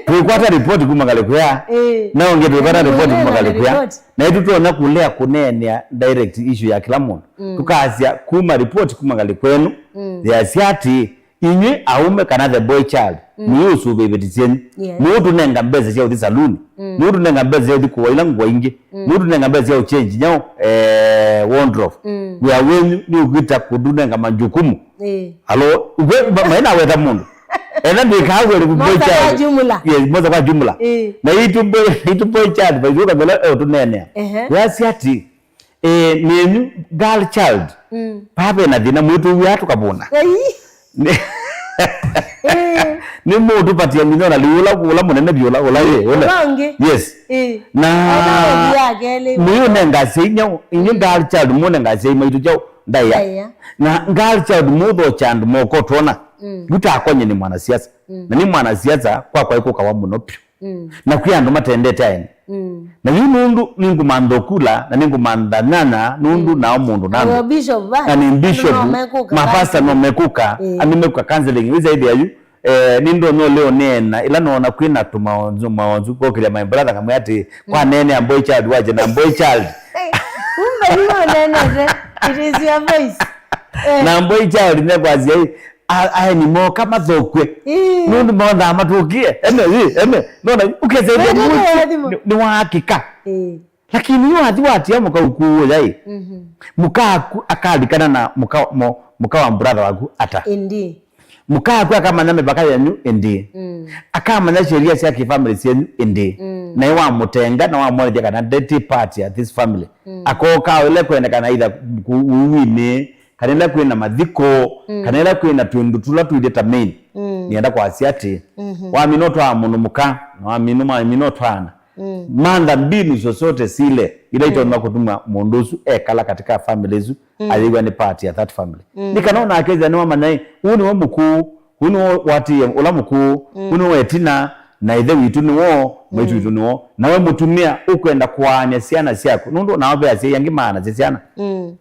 Twĩkwata ripoti kuma ngalĩko ya. Eh. Na ũngĩ twĩkwata ripoti kuma ngalĩko ya. Report. Na ithu twonya kũlea kũneenea direct issue ya kĩla mũndũ. Mm. Tũkasya kuma ripoti kuma ngalĩko ĩno. Mm. Yasya ati, inyw'ĩ aũme kana the boy child, mm, nĩũsũvĩe iveti syenyu. Yes. Nĩũtũnenga mbesa sya ũthi saluni. Mm. Nĩũtũnenga mbesa sya ũthi kũwa ila ngũa ingĩ. Mm. Nĩũtũnenga mbesa sya ũchange nyaũ, eh, wardrobe. Mm. Wĩa wenyu nĩ ũkwĩta kũtũnenga majukumu. Eh. Alo, we, ma-, maĩ naweta mũndũ. Etha ndĩkaa wĩra ku boy child. Mosa kwa jumla. Yes, mosa kwa jumla. Eh. Na itũ boy, itũ boy child, vaitũ kamela, eh, ũtũneenea. Ehe. Yasya ati, eh, nenyu girl child. Mm. Vaa ve na thĩna mwĩtũ wĩa tũkavũna. Ai. Nĩ, eh, nĩ mũtũpatia nginya ona lĩu ũla, ũla mũnene vyũ ũla, ũla, eh, ũla. Ũla ũngĩ. Yes. Eh. Na ona ũngĩ yake lĩ. Mũyũnenga asyai nyaũ, inyu girl child mũnenga asyai maitũ kyaũ, ndaĩa. Ndaĩa. Na girl child mũthokya andũ moko twona. Mm. Yu takonye nĩ mwanasiasa. Mm. Na nĩ mwanasiasa kwakwa ĩkũkawa mũno piũ. Mm. Na kwĩ andũ matendete aeni. Mm. Na yu nũndũ nĩngũmantha ũkula, na nĩngũmantha nyanya, nũndũ, mm, nao mũndũ nando. Bishop, na nĩ bishop, no mekũka mapasta counseling. No mekũka, eh, andũ mekũka counseling. Wĩsa ĩthĩa yu, eh, nĩ ndonya ũleo neena, ĩla noona kwĩ na tũmaonzu, maonzu, kokĩlya my brother, ngamwĩa atĩ, mm, kwa nene a boy child, waje na boy child. Kumbe nĩ ũnenete, it is your voice. Eh. Na boy child, nekwasya ĩ, a-, aeni moka mathokwe. Ĩĩ. Nũndũ monthaa matũkie. Ene, ĩ, ene. Nona, ũkesethĩa. Nĩ, nĩ, nĩ, nĩ wa hakika. Ĩĩ. Lakini yu wathi watia mũka ũkũũya ĩ. Mhm. Mũka aku akalikana na mũka, mo-, mũka wa brother waku ata. Ĩndĩ. Mũka aku akamanya mĩvaka yenyu ĩndĩ. Mm. Akamanya sheria sya kĩfamily syenyu ĩndĩ. Mm. Na ĩwamũtenga na wamwonethya kana ndeti part ya this family. Mm. Akoka ũle kwendekana either ku-, uwinĩ, kana ĩla kwĩ na mathiko, mm, kana ĩla kwĩ na twĩndũ tũla tũilye ta main, mm, nĩenda kwasya atĩ, mhm, wamina ũtwaa mũndũ mũka, na wamina, wamina ũtwaana. Mm. Mantha mbinu zozote sile ila, mm, itonya kũtuma mũndũ ũsu ekala katika family ĩsu, mm, ayĩw'a nĩ part ya that family. Mm. Nĩ kana onake ethĩa nĩwamanya ĩ, ũũ nĩwe mũkũũ, ũũ nĩwe watie ũla mũkũũ, mm, ũũ nĩwe ĩtina, na ĩthe witũ nĩwoo, mwaitũ, mm, witũ nĩwoo. Nawe mũtumĩa ũkwenda kũaany'a syana syaku, nũndũ nao ve asyai angĩ maanasya syana. Mm.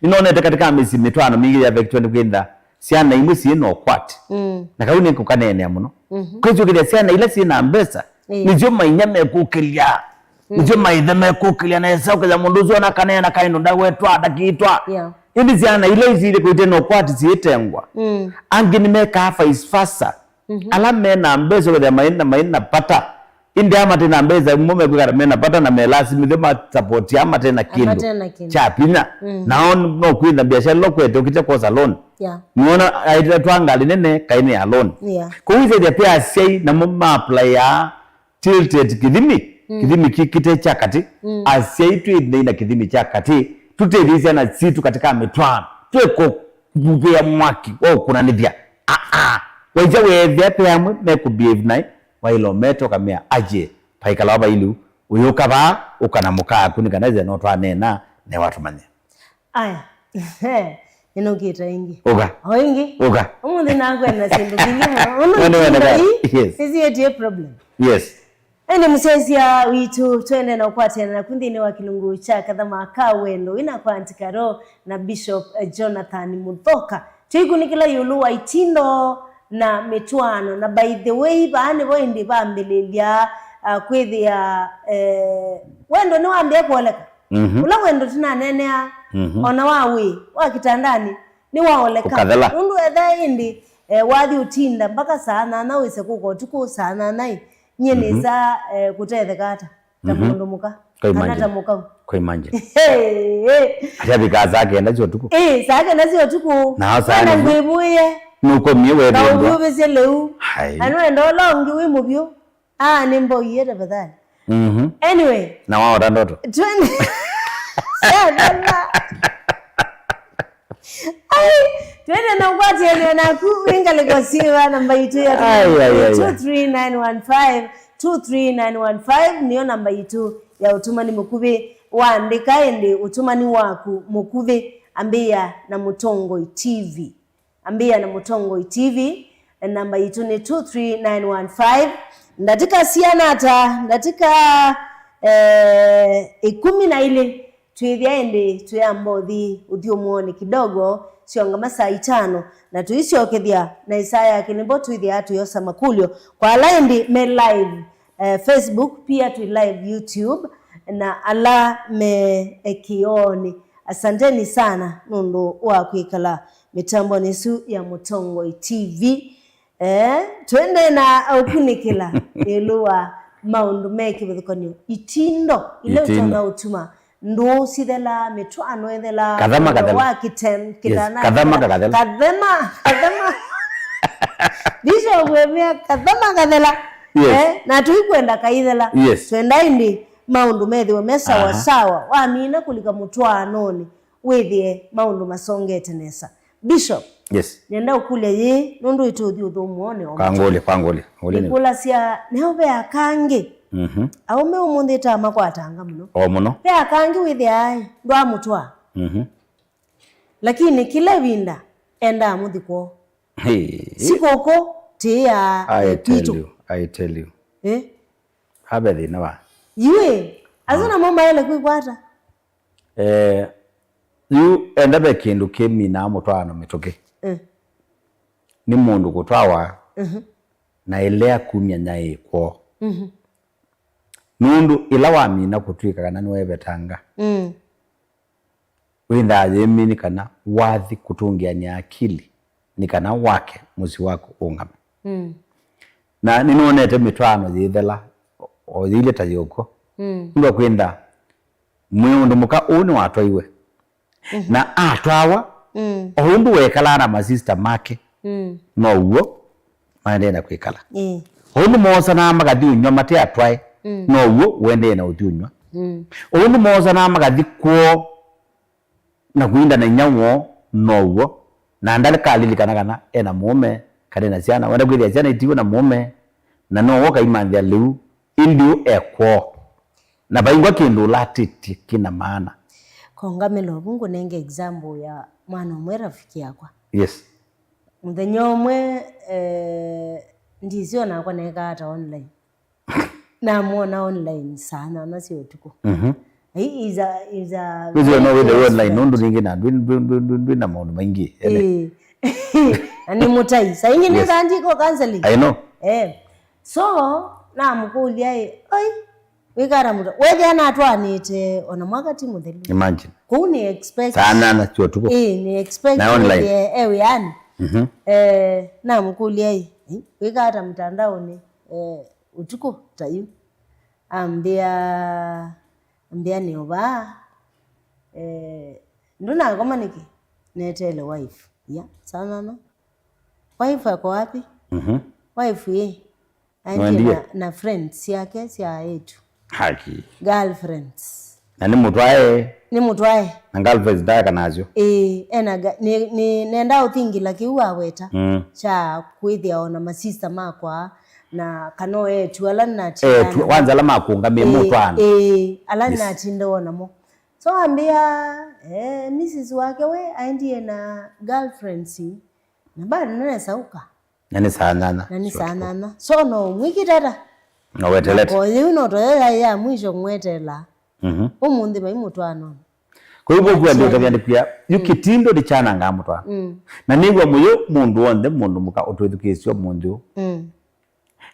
Nĩnonete katika mĩsyĩ mĩtwaano mingĩ yavekitwe nĩ kwĩtha syana imwe syĩ na ũkwati. Mm. Na kau nĩkũkaneenea mũno. Mhm. Kwĩsũkĩlya syana ila syĩ na mbesa, ĩĩ, nĩsyo mainya mekũkĩlya. Mm. Nĩsyo maithe mekũkĩlya nesa, ũkethĩa mũndũ ũsu ona kaneena kaĩndũ ndawetwa, ndakĩtwa. Yeah. Ĩndĩ syana ila isilĩ kũite na ũkwati syĩtengwa. Mm. Angĩ nĩmekaa vice versa. Mhm. Ala me na mbesa, ũkethĩa maĩ na, maĩ na vata. Ĩndĩ aa mate na mbesa, mo mekwĩka ta me na vata na melasimĩthw'a ma support aa mate na kĩndũ, mate na kĩndũ kya vinya. Mm. Nao no kwĩtha biashara ĩla ũkwete ũkĩte kwosa loan. Yeah. Nĩwona aĩtĩtwa ngalĩ nene, kaĩ nĩ ya loan. Yeah. Kũu ĩsethĩa kwĩ asyai namo ma apply ya tilted kĩthimi, mm, kĩthimi kĩ-, kĩte kya katĩ. Mm. Asyai twĩthei na kĩthimi kya katĩ, tũtethye syana sitũ katika mĩtwaano. Twĩkũvĩa mwaki wa ũkũnanĩthya. Aa. Waisya weethĩa ve amwe mekũbehave naĩ, waĩle ũmeta ũkamea, aje, vaikalawa vailiu, ũyũka vaa, ũka na mũka aku, nĩ kana ĩthĩa no twaneena, ne watũmanyĩa. Aya. Nĩnũkĩte ĩngĩ. Ũka. O ĩngĩ. Ũka. Ũmũnthĩ nakwenda syĩndũ kingĩ mũno. Ũno wene, wene, nĩsiĩtie problem. Yes. Ĩndĩ mũsyaĩĩsya witũ, twende na ũkwatĩana naku nthĩnĩ wa kĩlungu kya Kathama ka Wendo wĩna Kwa Aunty Carol na Bishop, eh, Jonathan Mũthoka. Tũikunĩkĩla ĩũlũ wa itindo na mĩtwaano. Na by the way, vaa nĩvo ĩndĩ vambĩlĩlya, ah, kwĩthĩa, eh, wendo nĩwambĩa kũoleka. Mhm. Ũla wendo tũnaneenea, mhm, ona wa wĩ wa kĩtandanĩ, nĩwaoleka. Ũkathela. Nũndũ etha ĩndĩ, eh, wathi ũtinda mpaka saa nyanya wĩse kũka ũtukũ saa nyanya ĩ, nyie, mhm, nĩsa, eh, kũtetheka ata? Ta, mhm, mũndũ mũka. Kwa kana imagine. Ta mũkau. Kwa imagine. Hey, hey. Ati avikaa saa kenda sya ũtukũ. Eh, saa kenda sya ũtukũ. Na saa nĩvo ngwĩvũĩe. Nũkomie wethĩndwa. Kaũvyũvĩsye lĩu. Hai. Na nĩwenda ũla ũngĩ wĩ mũvyũ. Ah, nĩ mboie tafadhali. Mhm. Anyway. Na waota ndoto. Twende. Sasa. Ai, twende na ũkwatĩanĩa naku, wĩ ngalĩko syĩva namba itũ ya, ai, ai, ai, ai, two three nine one five. two three nine one five nĩyo namba yitũ ya ũtũmani mũkuvĩ. Waandĩka ĩndĩ ũtũmani waku mũkuvĩ, ambĩĩa na Mũtongoi T V. Ambĩĩa na Mũtongoi T V, namba yitũ nĩ two three nine one five. Ndatĩka siana ata, ndatĩka, eh, ĩkũmi na ilĩ, twĩthĩa ĩndĩ tũyamba ũthi ũthyũmũonĩ kidogo, syongama saa itano, na tũisyokethya na ĩsaa yake nĩvo twĩthĩa tũyosa makũlyo kwa ala ĩndĩ me live, eh, Facebook, pia twĩ live YouTube, na ala me, eh, kĩoonĩ. Asanteni sana nũndũ wa kwĩkala mĩtambonĩ ĩsu ya Mũtongoi T V. Eh, twende na ũkunĩkĩla ĩũlũ wa maũndũ me kĩvathũkany'o, itindo ila Itindo. ũtonya ũtuma ndũũ sithelaa, mĩtwaano ĩthelaa, Kathema ũndũ kathela. wa kĩten-, Yes, kĩtana kathema kathela. kathela. Kathema, kathema. Bishop wemea kathema kathela. Yes. Eh, na tũikwenda kaithela. Yes. Twenda ĩndĩ maũndũ methĩwe me sawa Aha. sawa. Wamina kũlika mũtwaanonĩ, wĩthĩe maũndũ masongete nesa. Bishop, Yes. nenda ũkũlya yĩĩ, nũndũ ĩtũthi ũthũmũonĩ o Kwa mũtwe. ngũlĩ, kwa ngũlĩ. Ngũlĩ nĩ- Nĩkũlasya, neo ve aka angĩ. Mhm. Aũme ũmũnthĩ ta makwatanga mũno. O mũno. Ve aka angĩ wĩthĩaa ĩ, ndwamũtwaa. Mhm. Lakini kĩla ĩvinda endaa mũthi kwoo. Hey. Sikũkũ tĩĩaa I tell kwitũ. you, I tell you. Eh? Habe thĩna wa. Yuĩ, asu namo maĩle kwĩkwata. Eh, yu enda ve kĩndũ kĩminaa mũtwaano mĩtũkĩ. Eh. Nĩ mũndũ kũtwawa Mhm. na ĩlea kumya nyaĩ kwoo. Mhm. Nũndũ ĩla wamina kũtw'ĩka kana nĩwevetanga, Mm. wĩthaa yĩmini kana wathi kũtũngĩanĩa akili nĩ kana wake mũsyĩ waku ũngame. Mm. Na nĩnonete mĩtwaano yĩthela o yĩilye ta yĩũkw'o. Mm. Nũndũ wa kwĩnda mwĩ ũndũ mũka ũũ nĩwatwaiwe. Mhm. Na atwawa, Mm. o ũndũ wekalaa na masista make, Mm. now'o maendee na kwĩkala. Ĩĩ. O ũndũ moosanaa makathi ũnyw'a mate atwae, Mm. now'o ũendee na ũthi ũnyw'a. Mm. O ũndũ moosanaa makathi kwoo na kũinda na inya woo, now'o. Na ndakalilikana kana ena mũũme, kana ena syana. Wenda kwĩthĩa syana itiwe na mũũme, na now'o kaimanthĩa lĩu, ĩndĩ ũ e kwoo. Na vaingwa kĩndũ ũlatĩtye kĩna maana. Kongamĩla ũvu ngũnenge example ya mwana ũmwe rafiki yakwa. Yes. Mũthenya ũmwe, eh, ndisĩ o nakwa neekaa ata online. Namwona online saa nyanya sya ũtukũ. Mhm. He is a, is a Wĩthĩwe no very wĩthĩwe close online, friend. Nũndũ ningĩ na ndwĩ, ndwĩ, ndwĩ, ndwĩ, ndwĩ na maũndũ maingĩ, ene. Eh. Na nĩ mũtai. Saa ingĩ Yes. nĩthaa ndiko counseling. I know. Eh. So, namũkũlya ĩ, "Oi, wĩkata mũta?" Wethĩa natwaanĩte ona mwaka ti mũthelu. Imagine. Kũu nĩ expect. Saa nyanya sya ũtukũ. Ĩĩ, nĩ expect Na online. wĩthĩe e wĩanĩ. Mhm. Eh, namũkũlya ĩ, "Ĩ, wĩkata mtandaonĩ, eh, ũtukũ ta yu?" Ambĩa, ambĩa nĩ o vaa. Eh, ndũnakoma nĩkĩ? Neteele wife. Ya, saa nyanya. Wife ako wapi? Mhm. Wife ĩ? Aendie Nwendia. na, na friends syake sya etu. Haki. Girlfriends. Na nĩ mũtwae. Nĩ mũtwae. Na girlfriends ndaka nasyo. Ĩĩ, ena ga-, nĩ, nĩ, nenda ũthingila kĩu aweta. Mm. Kya kwĩthĩa ona masista makwa, na kana o etu ala natinda Etu, namo. Kwanza ala makũngamie Ĩĩ, mũtwaano. Ĩĩ, ala Yes. natinda o namo. So ambĩa, eh, missus wake we aendie na girlfriends. Na bado nĩnesa ũka. Na nĩ saa nyanya. Na nĩ saa nyanya. So no mwĩkĩte ata? No wetelete. Ko yĩu no toyo ya, ya mwisho ng'wetela. Mhm. Ũmũnthĩ vai mũtwaano. Kwa hivyo kwa ndio tabia ndikuya, yu kĩtindo ndĩkyanangaa mũtwaano. Mm. Na nĩw'a mũyo mũndũ wonthe, mũndũ mũka ũtwĩthukĩĩsyo mũndũ. Mm.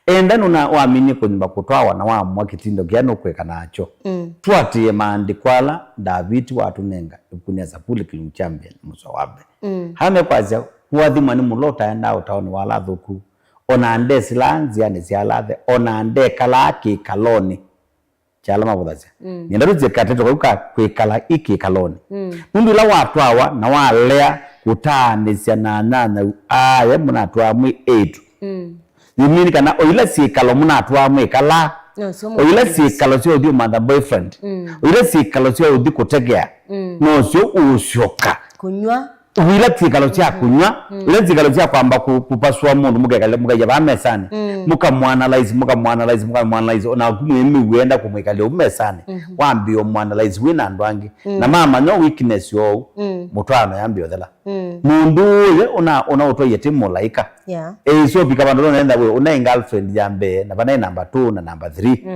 Enda nũna waminie kũnyimba kũtwawa na wamwa kĩtindo kĩa nũkwĩka nakyo. Mm. Twatĩĩe maandĩko ala Ndaviti watũnenga ĩvukunĩ ya Savuli kĩlungu kya mbee na mũsoa wa mbee. Mm. Ala mekwasya, kũathimwa nĩ mũla ũtaendaa ũtaonĩ wa ala athũku, o na ndesĩlaa nzĩanĩ sya ala athe, o na ndekalaa kĩkalonĩ kya ala mavũthasya. Mm. Nĩenda tũsye katendo kau ka kwĩkala ĩ kĩkalonĩ. Mm. Nũndũ ĩla watwawa na walea kũtaanĩsya na anyanyau aya mũnatwaa mwĩ eĩtu, Mm. you mean kana o ila syĩkalo mũnatwaa mwĩkalaa, No, sio o ila mũtũmĩĩsya. syĩkalo sya ũthi ũmantha boyfriend, Mm. o ila syĩkalo sya ũthi kũtegea, Mm. nosyo ũũsyoka. Kũnyw'a. Wĩla syĩkalo sya kũnyw'a, wĩla syĩkalo sya kwamba kũ- kũpasũa mũndũ, mũkekale mũkaia vaa mesanĩ, mũkamũanalyze, mũkamũanalyze, mũkamũanalyze, onaku mwĩmĩu wĩenda kũmwĩkalya ũu mesanĩ, wambĩĩa ũmũanalyze wĩ na andũ angĩ, na mamanya weakness yoo, mũtwaano yambĩĩa ũthela. Mũndũ ũyũ ũna ũna ũtwaie ti mũlaĩka. Yeah. Ĩsovika vandũ nonenda wĩ ũnaĩ girlfriend ya mbee, na vanaĩ number two na number three.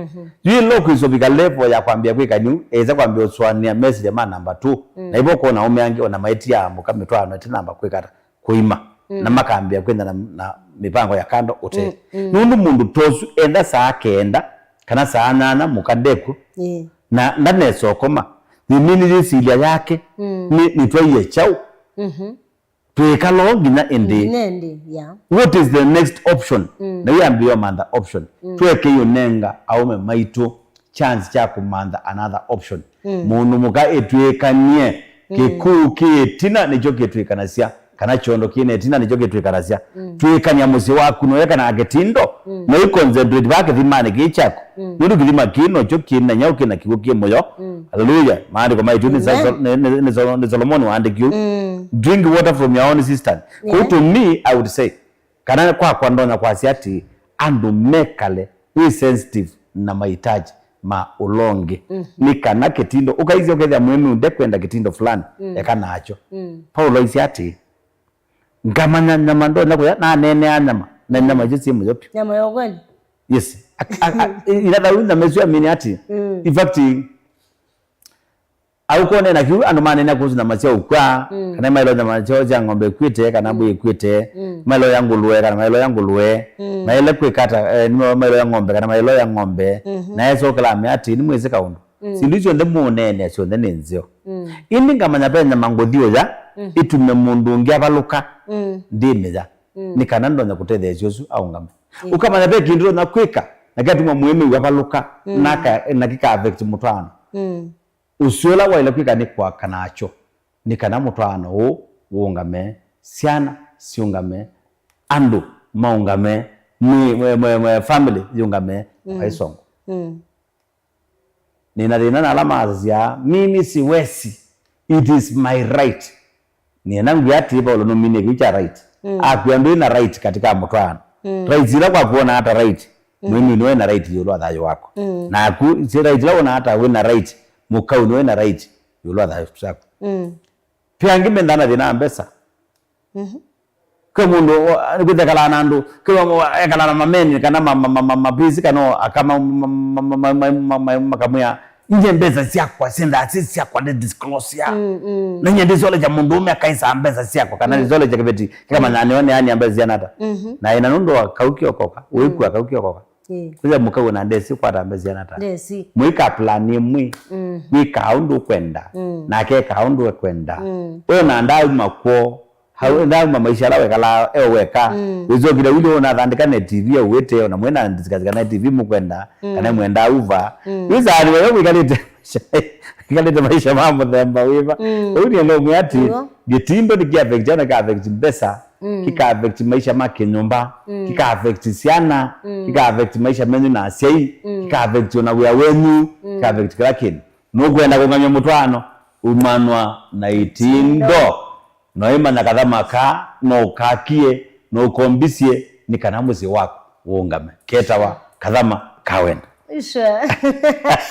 Yu ĩla ũkwĩsovika level ya kwambĩĩa kwĩka nyũ, ĩsa kwambĩĩa ũsũanĩa message ma number two. Na ivo kwona aume angĩ ona maitia mũka mĩtwaano ĩte namba kwĩkata kũima. Na makambĩĩa kwĩthana na mĩvango ya kando ũte. Nũndũ mũndũ tosu enda saa kenda kana saa nyanya mũka ndekw'o. Yeah. Na ndanesa ũkoma. Yĩmini yĩsilya yake nĩ nĩtwaie kyaũ. Twĩkala ũũ nginya ĩndĩ? Nĩndĩ, yeah. What is the next option? Na yambĩĩa ũmantha option. Twekei ũnenga aume maitũ chance kya kũmantha another option. Mũndũ mũka ĩtwĩkanie, kĩkuu kĩ ĩtina nĩkyo kĩtwĩkanasya, kana kyondo kĩ na ĩtina nĩkyo kĩtwĩkanasya. Twĩkania mũsyĩ waku noyekana na kĩtindo, no ĩ concentrate vaa kĩthimanĩ kĩĩ kyaku. Nũndũ kĩthima kĩĩ nokyo kĩ na nyaũ, kĩ na kĩw'ũ, kĩ mũyo. Haleluya. Maandĩko maitũ nĩ Sa- Amen. Nĩ- nĩ- nĩ Sol- nĩ Solomoni waandĩkie ũu. Drink water from your own cistern. Kũu, yeah, to me, I would say, kana kwakwa ndonya kwasya atĩĩ, andũ mekale wĩ sensitive na mahitaji ma ũla ũngĩ. Nĩ kana kĩtindo ũkaisya ũkethĩa mwĩmĩu ndekwenda kĩtindo fulani, eka nakyo. Paulo aisye atĩĩ, ngamanya nyama ndonya kũya, naneenea nyama, na nyama isu syĩ mũyo vyũ. Nyama ya ũkweli. Yes. Ak- ak- ak- ila thau nyama isu amini atĩĩ, in fact, au kũneena kĩu, andũ maneenea kuhusu nyama sya ũkw'a, kana maĩloya nyama sya, sya ng'ombe ĩkw'ĩte, kana mbũi ĩkw'ĩte, maĩloya ngũlũe, kana maĩloya ngũlũe, maĩle kwĩka ata, eh, nĩ ma- maĩloya ng'ombe, kana maĩloya ng'ombe, na esokela amea atĩĩ, nĩmwĩsĩ kaũndũ. Syĩndũ isu syonthe mũũneenea syonthe nĩ nzeo. Ĩndĩ ngamanya ve nyama ngũthi ũya, ĩtume mũndũ ũngĩ avalũka, ndĩmĩya, nĩ kana ndonya kũtetheesya ũsu aũngame. Ũkamanya ve kĩndũ ndonya kwĩka, na kĩatuma mwĩmĩu avalũka, na aka- na kĩka affect mũtwaano. Ũseo ũla waĩle kwĩka nĩ kwaka nakyo, nĩ kana mũtwaano ũũ ũũngame, syana siũngame, andũ maũngame, mwĩ- mwe- mwe- mwe- family yũngame, na vai songo. Nĩna thĩna na ala masasya, mimi siwezi, it is my right. Nĩna ngwĩa atĩ Paulo nũminie kĩu kya right. Akwĩa ndwĩ na right katika mũtwaano. Rights ila kwaku wona ata right, mwĩmĩu nĩwe na right ĩũlũ wa thayũ waku. Naku, si right ila wona ata wĩ na right, mũkau nĩwe na right ĩũlũ wa thayũ waku. Ve angĩ mendaa na thĩna wa mbesa. Kwĩ mũndũ wa- nĩkwĩthĩa ekalaa na andũ, kwĩ wa- ekalaa na mameni kana ma- ma- ma- ma- mapisi kana aka ma- ma- makamwĩa, inye mbesa syakwa, sindaa si syakwa, ndi disclose ya. Na inye ndisolekya mũndũ ũme akaisa mbesa syakwa, kana ndisolekya kĩveti kĩkamanya nĩo nĩania mbesa syana ata. Na ĩna nũndũ wa kau kĩokoka, ũikua kau kĩokoka. Ĩĩ. Kwĩthĩa mũkau ona ndesi kwata mbesa syana ata. Ndesi. Mwĩka plan ĩmwe, wĩkaa ũndũ ũkwenda, nake ekaa ũndũ ekwenda. Ũyũ na ndauma kwoo, hau ndauma maisha ala wekalaa e weka. Wĩsokile wili ũnathandĩka na T V auĩte, ona mwĩna ndisikasikana T V mũkwenda, kana mwenda uva. Wĩsaa nĩ wewe wĩkalĩte maisha, wĩkalĩte maisha ma mũthemba wĩva. Ũu nĩenda ũmwe atĩ, nĩw'o, gĩtindo nĩkĩaffect, ona kĩaffect mbesa, kĩka affect maisha ma kĩnyũmba, kĩka affect syana, kĩka affect maisha menyu na asyai, kĩka affect ona wĩa wenyu, kĩka affect kĩla kĩndũ. Nũkwenda kũngamya mũtwaano, umanwa na itindo. Noĩmanya kathama kaa no ũkakie, no ũkombisye, nĩ kana mũsyĩ waku ũũngame. Ketawa kathama ka wendo. Sure.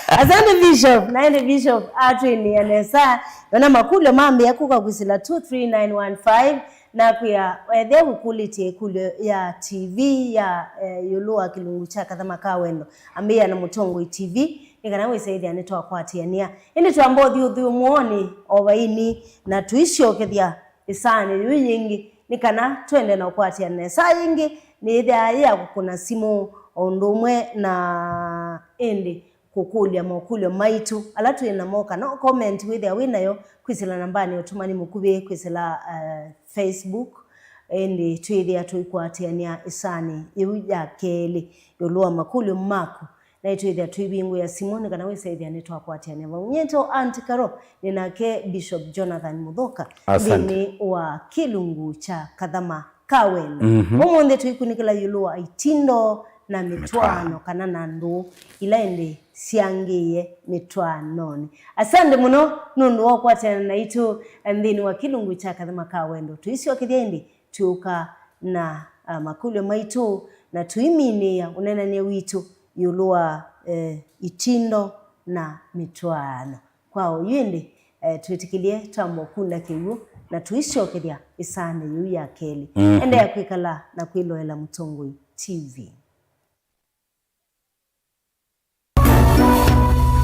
Asante Bishop. Na ĩndĩ Bishop atwĩnĩa nesa. Nona makũlyo mambĩa kũka kwĩsĩla two three nine one five, na kwĩa ethĩa ũkũlĩtye ĩkũlyo ya T V ya, eh, ĩũlũ wa kĩlungu kya kathama ka wendo, ambĩĩa na Mũtongoi T V, nĩ kana wĩsaĩthya nĩtwakwatĩanĩa. Ĩndĩ twamba ũthi ũthyũmũonĩ o vaini, na tũisyokethya ĩsaanĩ yĩu yĩngĩ, nĩ kana twende na ũkwatĩanĩa. Saa yĩngĩ nĩyĩthĩaa yĩ ya kũkũna simũ o ũndũ ũmwe na ĩndĩ kũkũlya mokũlyo maitũ ala twĩ namo, kana o comment wĩthĩa wĩ nayo kwĩsĩla nambanĩ ya ũtũmani mũkuvĩ kwĩsĩla, eh, Facebook. Ĩndĩ twĩthĩa tũikwatĩanĩa ĩsaanĩ yĩu ya kelĩ ĩũlũ wa makũlyo maku. Na ĩtwĩthĩa tũivingũĩa simũ nĩ kana wĩsaĩthya nĩtwakwatĩanĩa vau. Nyie nĩtawa Aunty Karo, nĩ nake Bishop Jonathan Mũthoka. Asante. Nthĩnĩ wa kĩlungu kya kathama ka wendo. Mhm. Ũmũnthĩ tũikunĩkĩla ĩũlũ wa itindo na mĩtwaano, mĩtwaano, kana na ndũũ ila ĩndĩ syangĩĩe mĩtwaanonĩ. Asante mũno nũndũ wa ũkwatana naitũ nthĩnĩ wa kĩlungu kya Kathima ka Wendo. Tũisyokethya ĩndĩ, tũũka na, ah, makũlyo maitũ, na tũiminĩĩa ũneenany'a witũ ĩũlũ wa, eh, itindo na mĩtwaano. Kwa oyu ĩndĩ, eh, twĩtĩkĩlye twambe ũkunda kĩw'ũ, na tũisyokethya ĩsaanĩ yĩu ya kelĩ. Mhm. Endeea kwĩkala na kwĩloela Mũtongoi T V.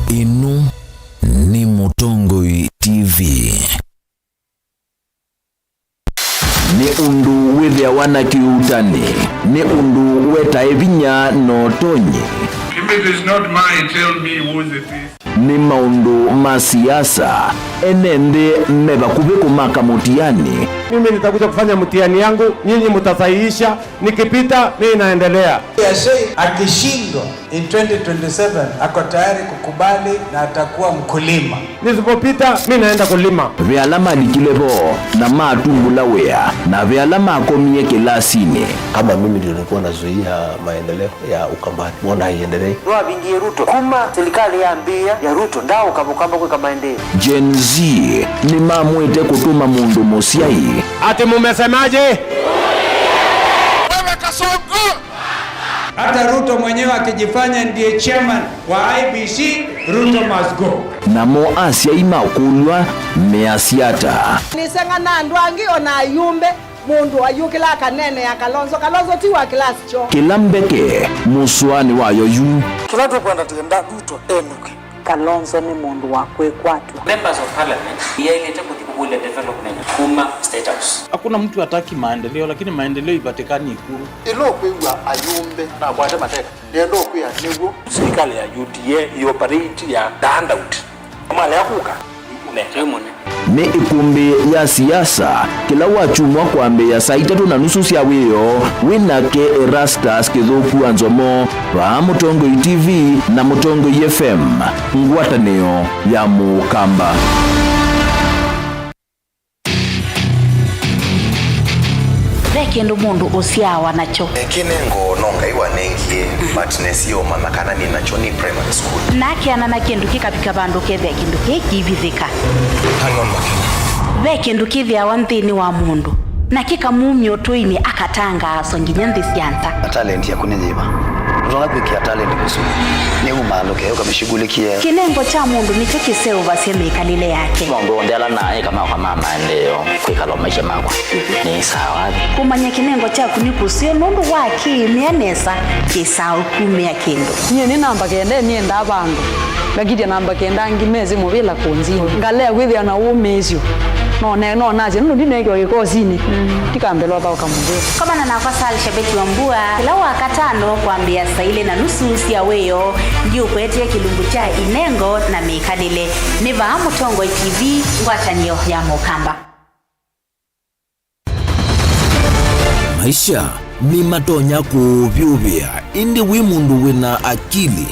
Ĩno nĩ Mũtongoi T V. Nĩ ũndũ wĩthĩawa na kĩuutani, nĩ ũndũ wetae vinya na ũtonyi. If it is not mine, tell me whose it is. Nĩ maũndũ ma siasa, ene nthĩ me vakuvĩ kũmaka mũtiani. Mimi nitakuja kufanya mtihani yangu, nyinyi mtasahihisha, nikipita, mimi naendelea. Yashe akishindwa in twenty twenty-seven, ako tayari kukubali na atakuwa mkulima. Nisipopita, mi naenda kulima. Ve ala malikile vo na matumbũla wĩa, na ve ala makomie kĩlasinĩ. Kama mimi ndio nilikuwa nazuia maendeleo ya Ukambani, mbona haiendelei? Nĩwavingie Ruto. Kuma serikali yambĩĩa ya Ruto, ndaaũka Mũkamba kwĩka maendeeo. Gen Z nĩmamwĩte kũtũma mũndũ mũsyai. Ati mumesemaje? Wewe Kasongo! Hata Ruto mwenyewe akijifanya ndiye chairman wa I E B C, Ruto must go. Namo asyai makũlw'a measya ata? Nĩseng'a na andũ angĩ, o na ayumbe, mũndũ ayũkĩla akaneenea Kalonzo. Kalonzo ti wa class kyoo. Kĩla mbeke mũsoanĩ wayo yu. Kĩla tũkwenda, tũkwenda Ruto enũke. Kalonzo nĩ mũndũ wa kwĩkwatw'a. Members of Parliament yaĩlĩte kũthi kũkũlya development kuma State House. Hakuna mtu hataki maendeleo, lakini maendeleo ipatikani Ikulu. Ĩla ũkwĩw'a ayumbe nakwate mateka, nĩenda ũkwĩa nĩw'o. Serikali ya U D A ĩoperate ya the handout. Malea kũka, nete mũne. Nĩ ĩkũmbĩ ya siasa kĩla wakyumwa kwambĩĩa saa itatũ na nusu sya wĩoo, wĩ nake Erastus Kĩthũku wa Nzomo, vaa Mũtongoi T V na Mũtongoi F M, ngwatanĩo ya Mũkamba. Ve kĩndũ mũndũ ũsyaawa nakyo. Kĩnengo no Ngai wanengie, but nesie ũmanya kana nĩ nakyo nĩ primary school. Na akeana na kĩndũ kĩkavika vandũ ũkethĩa kĩndũ kĩĩ kĩivithĩka. Hang on, Makena. Ve kĩndũ kĩthĩawa nthĩnĩ wa mũndũ, na kĩkamumya ũtũinĩ, akatangaaswa nginya nthĩ sya nza. Na talent yaku nĩ yĩva? Ndũtonya kwĩkĩa talent mũsyĩ. Nĩ uma andũ kĩĩ ũkamĩshughulikie. Kĩnengo kya mũndũ nĩkyo kĩseũvasya mĩkalĩle yake. Maũndũ onthe ala naĩka makwa ma maendeeo, kwĩkala o maisha makwa, nĩ sawa. Kũmanya kĩnengo kyaku nĩ kũseo nũndũ wa kĩĩmĩa nesa, kĩsaa ũkumĩa kĩndũ. Nyie nĩ namba kenda nĩendaa vandũ. Ngakitya namba kenda angĩ mesĩ mũvĩla kũnzini. Ngalea kwĩthĩa na ũmĩĩsyo. No ne-, no nasye, nũndũ ndineekiwa kĩkosinĩ. Ndikambelwa thaũka mũvĩla. Komana nakwa Sal Shabeti wa Mbua, kĩla Wakatano kwambĩĩa saa ilĩ na nusu sya wĩoo, ndiũkwetee kĩlungu kya Inengo na Mĩkalĩle. Nĩ vaa Mũtongoi T V, ngwatanĩo ya Mũkamba. Maisha nĩmatonya kũũvyũvĩa, ĩndĩ wĩ mũndũ wĩ na akili,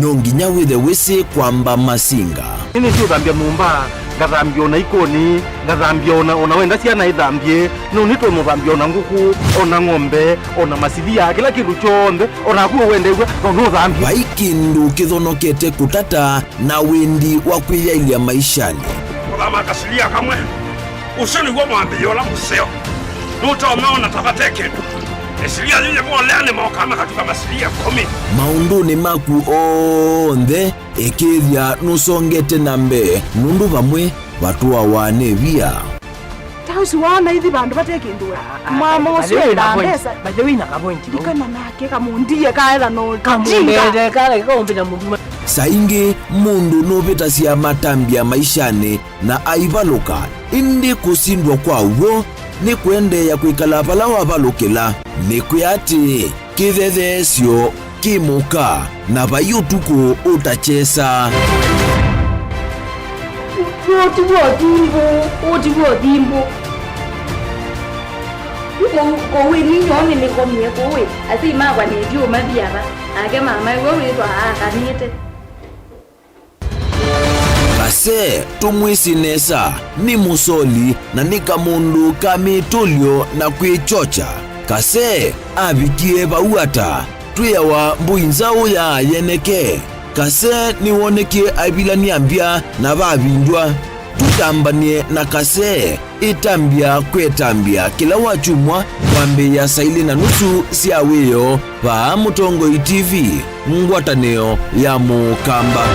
no nginya wĩthe wĩsĩ kwamba masinga. Nĩnĩsĩ ũthambya nyũmba, ngathambya ona ikoni, ngathambya ona, ona wenda syana ithambye, no nĩtwe mũthambya ona ngũkũ, ona ng'ombe, ona masilia, kĩla kĩndũ kyonthe, ona naku ũwendeew'a, no nũthambye. Vai kĩndũ kĩthonokete kũtata na wendi wa kwĩyaĩlya maishanĩ. Kũthama kasilia kamwe. Ũsu nĩw'o mwambĩĩo ũla mũseo. Nũtonya ona ta vate kĩndũ. Ĩsilia yĩĩ yĩvoleanĩ mokaa makatuka masilia ĩkũmi. Maũndũnĩ maku onthe, ĩkĩĩthya nũsongete na mbee, nũndũ vamwe vatũawa nĩ via. Ta ũsu waona ithi vandũ vate kĩndũ we. Ah, ah, mwamo by the ũsu way, enda na point, mbesa. By the way, na ka point, no? Ikana nake kamũndie kaetha no kamũndie kale kaumbĩta mũndũ. Saa ingĩ mũndũ nũvĩtasya matambya maishanĩ na aivalũka, ĩndĩ kũsindwa kwa w'o nĩ kũendeea kwĩkala vala wavalũkĩla. Nĩkwĩa atĩ kĩthetheesyo kĩ mũka, na vai ũtukũ ũtakyesa. Ũti w'o thimbũ, ũti w'o thimbũ. Kũu nĩ nyoo nĩnĩkomie kũu ĩ, asyai makwa nĩndiũmathi ava, nake mama ĩwe wĩthwa aakanĩte. Kase, tũmwĩsĩ nesa, nĩ mũsoli na nĩ kamũndũ ka mĩtũlyo na kwĩkyokya. Kase avikie vau ata? Twĩawa mbũi nzaũ ya yeneke. Kase nĩwonekie aivilany'a mbya na vavindw'a. Tũtambany'e na Kase ĩtambya kwĩ ĩtambya kĩla wakyumwa kwambĩĩa saa ilĩ na nusu sya wĩoo vaa Mũtongoi T V, ngwatanĩo ya Mũkamba.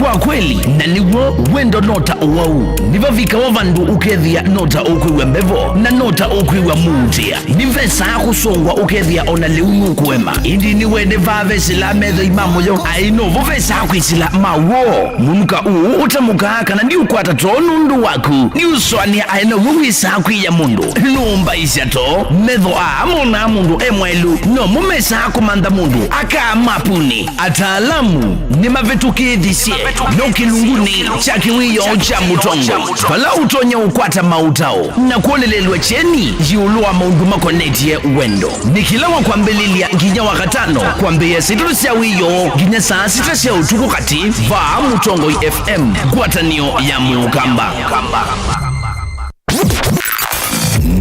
Kwa kweli, na nĩw'o, wendo no ta ũwau. Nĩvavikawa vandũ ũkethĩa no ta ũkwĩw'a mbevo, na no ta ũkwĩw'a muutĩa. Nĩvesaa kũsongwa ũkethĩa o na lĩu nũkũema. Ĩndĩ nĩwene vaa vesĩlaa methoi ma mũyo, aĩ novo vesaa kwĩsĩla ma w'o. Mũnuka ũũ ũtamũkaa kana ndiũkwata too nũndũ waku. Nĩũsũanĩa aĩ now'o wĩsaa kwĩya mũndũ. Nũmbaisya too, metho aa monaa mũndũ e mwaĩlu, nomo mesaa kũmantha mũndũ akaa mapuni. Ataalamu nĩmavĩtũkĩĩthisye no kĩlungunĩ kya kĩwĩoo kya Mũtongoi, vala ũtonya ũkwata maũtao na kwonelelw'a kyeni ĩũlũ wa maũndũ makonetye wendo. Nĩ kĩla wa kwambĩlĩlya nginya wa katano, kwambĩĩa saa itatũ sya wĩoo nginya saa sita sya ũtukũ katĩ, vaa Mũtongoi F M, ngwatanĩo ya Mũkamba.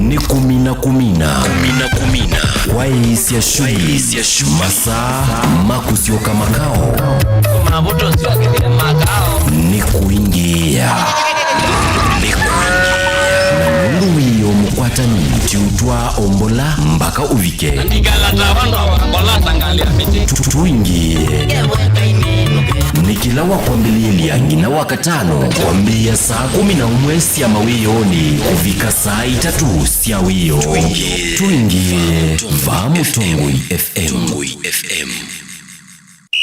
Nĩ kũmina kũmina. Kũmina kũmina. Kwaĩĩsya shughuli. Masaa ma kũsyoka makao. Nĩ kũingĩĩa. Nĩ kũingĩĩa. Na nũndũ wĩoo mũkwatani, tiũtwaa ombola mpaka ũvike. Tu-, tũingĩĩe. Nĩ kĩla wa kwambĩlĩlya nginya wa katano, kwambĩĩa saa kũmi na ũmwe sya mawĩoonĩ kũvika saa itatũ sya wĩoo. Tũingĩĩe vaa Mũtongoi F M.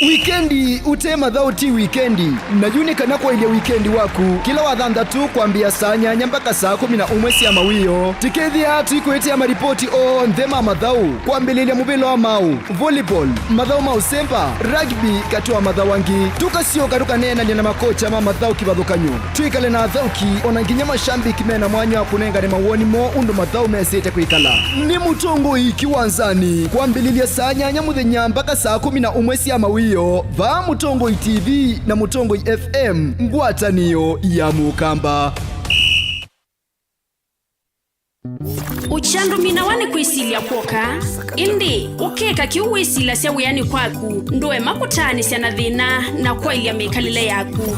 Wikendi ũte mathaũ ti wikendi, na yu nĩ kana kwaĩlya wikendi waku kĩla wa thanthatũ kwambĩĩa saa nyanya mpaka saa kũmi na ũmwe sya mawĩoo. Tũkethĩa tũikwĩtĩa maripoti onthe ma mathaũ, kwambĩlĩlya mũvĩla wa maũ, volleyball, mathaũ ma ũsemba, rugby, katĩ wa mathaũ angĩ. Tũkasyoka tũkaneenany'a na makocha ma mathaũ kĩvathũkany'o. Twĩkale na athaũki, o na nginya mashambiki me na mwanya wa kũnengane mawoni moo ũndũ mathaũ mesĩte kwĩkala. Nĩ Mũtongoi Kĩwanzanĩ, kwambĩlĩlya saa nyanya mũthenya mpaka saa kũmi na ũmwe sya mawĩoo, vaa Mũtongoi T V na Mũtongoi F M, ngwatanĩo ya Mũkamba. Ũkyandũminawa nĩ kwĩsilya kw'oka, ĩndĩ ũkeka kĩu wĩsilasya wĩanĩ kwaku, ndũema kũtaanĩsya na thĩna na kwaĩlya mĩkalĩle yaku.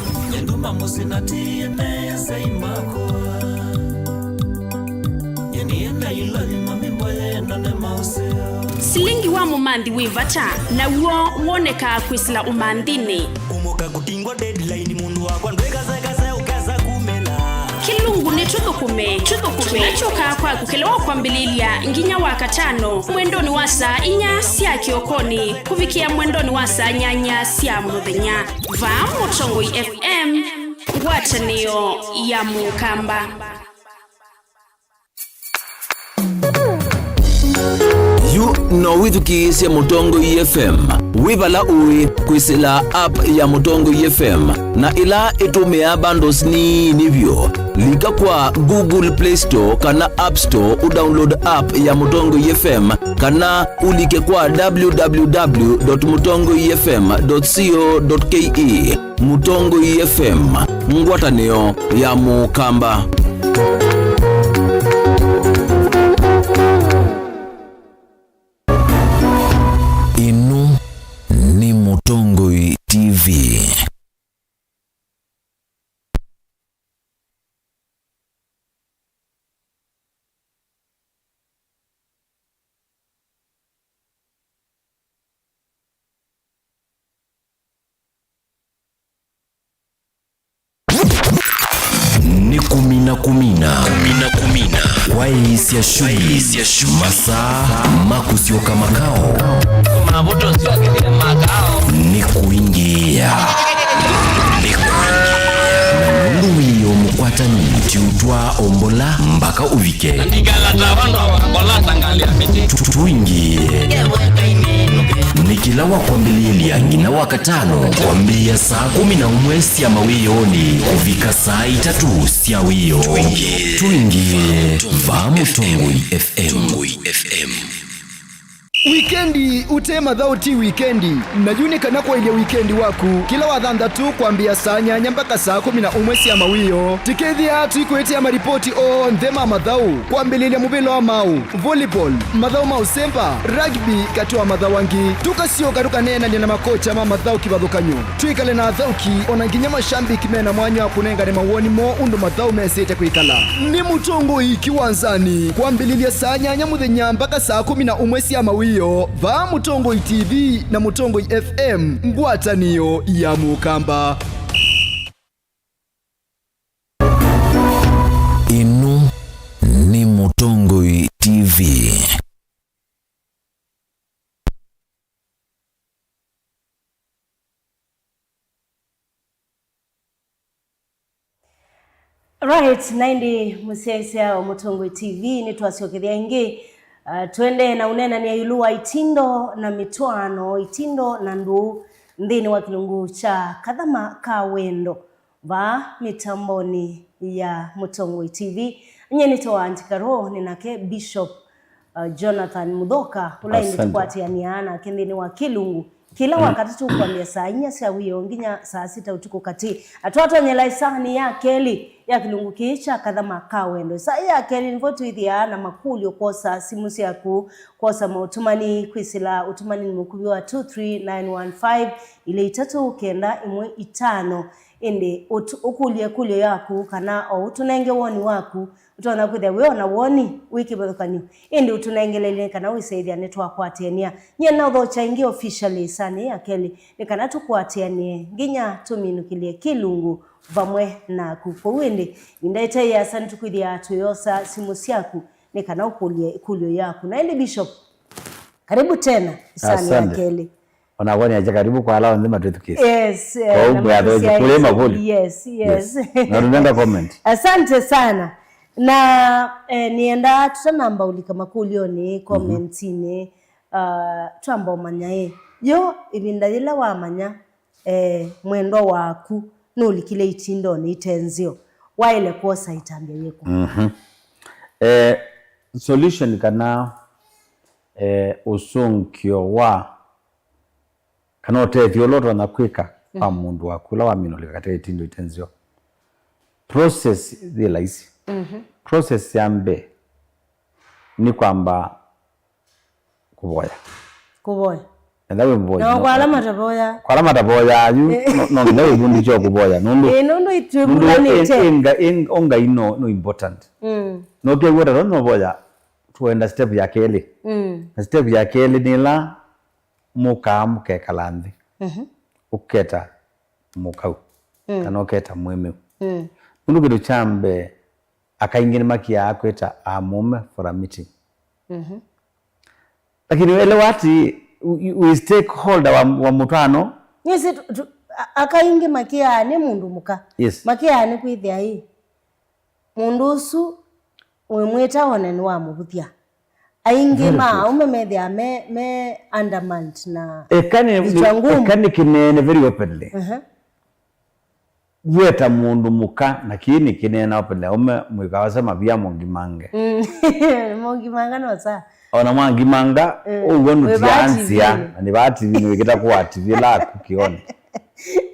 Silingi wa mũmanthi wĩ vata, naw'o wonekaa kwĩsĩla ũmanthinĩ. Kũmũka kũtingwa deadline, mũndũ wakwa ndwĩkasekase ũkesa kumĩla. Kĩlungu nĩ Tũthũkũme, Tũthũkũme kĩla kyũkaa kwaku kĩla wa kwambĩlĩlya nginya wa katano mwendonĩ wa saa inya sya kĩokonĩ kũvikĩa mwendonĩ wa saa nyanya sya mũthenya. Vaa Mũtongoi F M, ngwatanĩo ya Mũkamba. Yu no wĩthukĩĩsye Mũtongoi F M wĩ vala ũĩ kwĩsĩla app ya Mũtongoi F M, na ĩla ĩtũmĩaa bundles nini vyũ. Lika kwa Google Play Store kana App Store ũdownload app ya Mũtongoi F M, kana ũlike kwa W W W dot mũtongoi F M dot co dot K E. Mũtongoi F M, ngwatanĩo ya Mũkamba. Ĩno nĩ Mũtongoi T V. Nĩ kũmina kũmina. Kũmina kũmina. Kwaĩĩsya shughuli. Masaa ma kũsyoka makao. Nĩ kũingĩĩa. Nĩ kũingĩĩa. Na nũndũ wĩoo mũkwatani, tiũtwaa ombola mpaka ũvike. Tũingĩĩe. Nĩ kĩla wa kwambĩlĩlya nginya wa katano, kwambĩĩa saa kũmi na ũmwe sya mawĩoonĩ kũvika saa itatũ sya wĩoo. Tũingĩĩe. Vaa Mũtongoi F M. Wikendi ũte mathaũ ti wikendi, na yu nĩ kana kwaĩlya wikendi waku. Kĩla Wathanthatũ kwambĩa saa nyanya mpaka saa kũmi na ũmwe sya mawĩoo, tũkethĩaa tũikwĩtĩa maripoti onthe ma mathaũ, kwambĩlĩlya mũvĩla wa maũ, volleyball, mathaũ ma ũsemba, rugby, katĩ wa mathaũ angĩ. Tũkasyoka tũkaneenany'a na makocha ma mathaũ kĩvathũkany'o. Twĩkale na athaũki, o na nginya mashambiki me na mwanya wa kũnengane mawoni moo ũndũ mathaũ mesĩte kwĩkala. Nĩ Mũtongoi Kĩwanzanĩ, kwambĩlĩlya saa nyanya mũthenya mpaka saa kũmi na ũmwe sya mawĩoo, vaa Mũtongoi T V na Mũtongoi F M, ngwatanĩo ya Mũkamba. Ĩno nĩ Mũtongoi T V. Right, na ĩndĩ mũsyaĩĩsya wa Mũtongoi T V, nĩtwasyokethya ĩngĩ, uh, tũendee na ũneenany'a ĩũlũ wa itindo na mĩtwaano, itindo na ndũũ nthĩnĩ wa kĩlungu kya Kathama ka Wendo. Vaa mĩtambonĩ ya Mũtongoi T V, nyie nĩtawa Aunty Carol, nĩ nake Bishop, uh, Jonathan Muthoka, ũla ĩndĩ tũkwatĩanĩaa nake nthĩnĩ wa kĩlungu kĩla wakati tũkwambĩa saa inya sya wĩoo nginya saa sita ũtukũ katĩ. Na twatonyela ĩsaanĩ ya kelĩ ya kĩlungu kĩĩ kya Kathama ka Wendo. Ĩsaa ya kelĩ nĩvo twĩthĩaa na makũlyo, kwosa simũ syaku, kwosa maũtũmani kwĩsĩla ũtũmaninĩ mũkuvĩ wa two three nine one five, ilĩ itatũ kenda ĩmwe itano. Ĩndĩ ũtu-, ũkũlye ĩkũlyo yaku, kana o ũtũnenge woni waku. Ũtonya kwĩthĩa wĩ o na woni wĩ kĩvathũkany'o, ĩndĩ ũtũnengelelye nĩ kana wĩsĩthĩa nĩtwakwatĩanĩa. Nyie naũthokya ĩngĩ officially ĩsanĩ ya kelĩ nĩ kana tũkwatĩanĩe nginya tũminũkĩlye kĩlungu vamwe naku. Kwoou ĩndĩ, ĩvinda ĩte yĩasa nĩtũkwĩthĩa tũyosa simũ syaku nĩ kana ũkũlye ĩkũlyo yaku. Na ĩndĩ Bishop, karibu tena ĩsanĩ ya kelĩ. Onakwa nĩasya karibu kwa ala onthe matwĩthukĩĩsye. Yes, eh, kwoou na mwĩatho matũsyaĩĩsye. Kũlĩ makũlyo. Yes, yes. Yes. Na tũnenga comment. Asante sana. Na, eh, nĩenda tũtanamba ũlika makũlyonĩ, commentinĩ, ah, twamba ũmanya ĩ, yo ĩvinda yĩla wamanya, eh, mwendwa waku nũlikile itindonĩ ite nzeo, waĩle kwosa ĩtambya yĩkũ? Mhm. Eh, solution kana, eh, ũsũngĩo wa kana ũtethyo ũla ũtonya kwĩka kwa mũndũ waku ũla waminũlĩka katĩ ka itindo ite nzeo. Process yĩ laisi. Mhm. Process ya mbee nĩ kwamba kũvoya. Kũvoya. Ethĩwa wĩ mũvoyi, na no, kwa ala matavoya. Kwa ala matavoyaa yu, no, no nginya wĩvundĩkye kũvoya. Nũndũ, ĩĩ, nũndũ nũndũ ĩtwĩvulanĩte. Ĩ, ĩ, Ngai, ĩ, o Ngai no, no important. Mm. No kĩw'o ta no voya, twenda step ya kelĩ. Mm. Na step ya kelĩ nĩ ĩla mũkaa mũkekala nthĩ, mhm, ũketa mũkau, mm, kana ũketa mwĩmĩu. Mm. Nũndũ kĩndũ kya mbee, aka aingĩ nĩmakiaa kwĩta amũme for a meeting. Mhm. Lakini elewa ati, we, we stakeholder wa, wa mũtwaano. Nĩsĩ tu, tu, a-, aka aingĩ makiaa nĩ mũndũ mũka. Yes. Makiaa nĩ kwĩthĩa ĩ, mũndũ ũsu wĩmwĩta one nĩwamũvuthya. Aingĩ ma aũme methĩaa me, me undermined na vichwa ngumu. Eka nĩ, eka nĩ kĩneene very openly. Mhm. Weta mũndũ mũka, na kĩĩ nĩ kĩneena openly, aũme mũikaosa mavia mũngimanga. Mm. Mũngimanga no saa. Ona mwangimanga, mm, ũw'o nũtia nzĩa, na nĩ vaa T V-nĩ wĩkĩta kũa T V laku kĩone.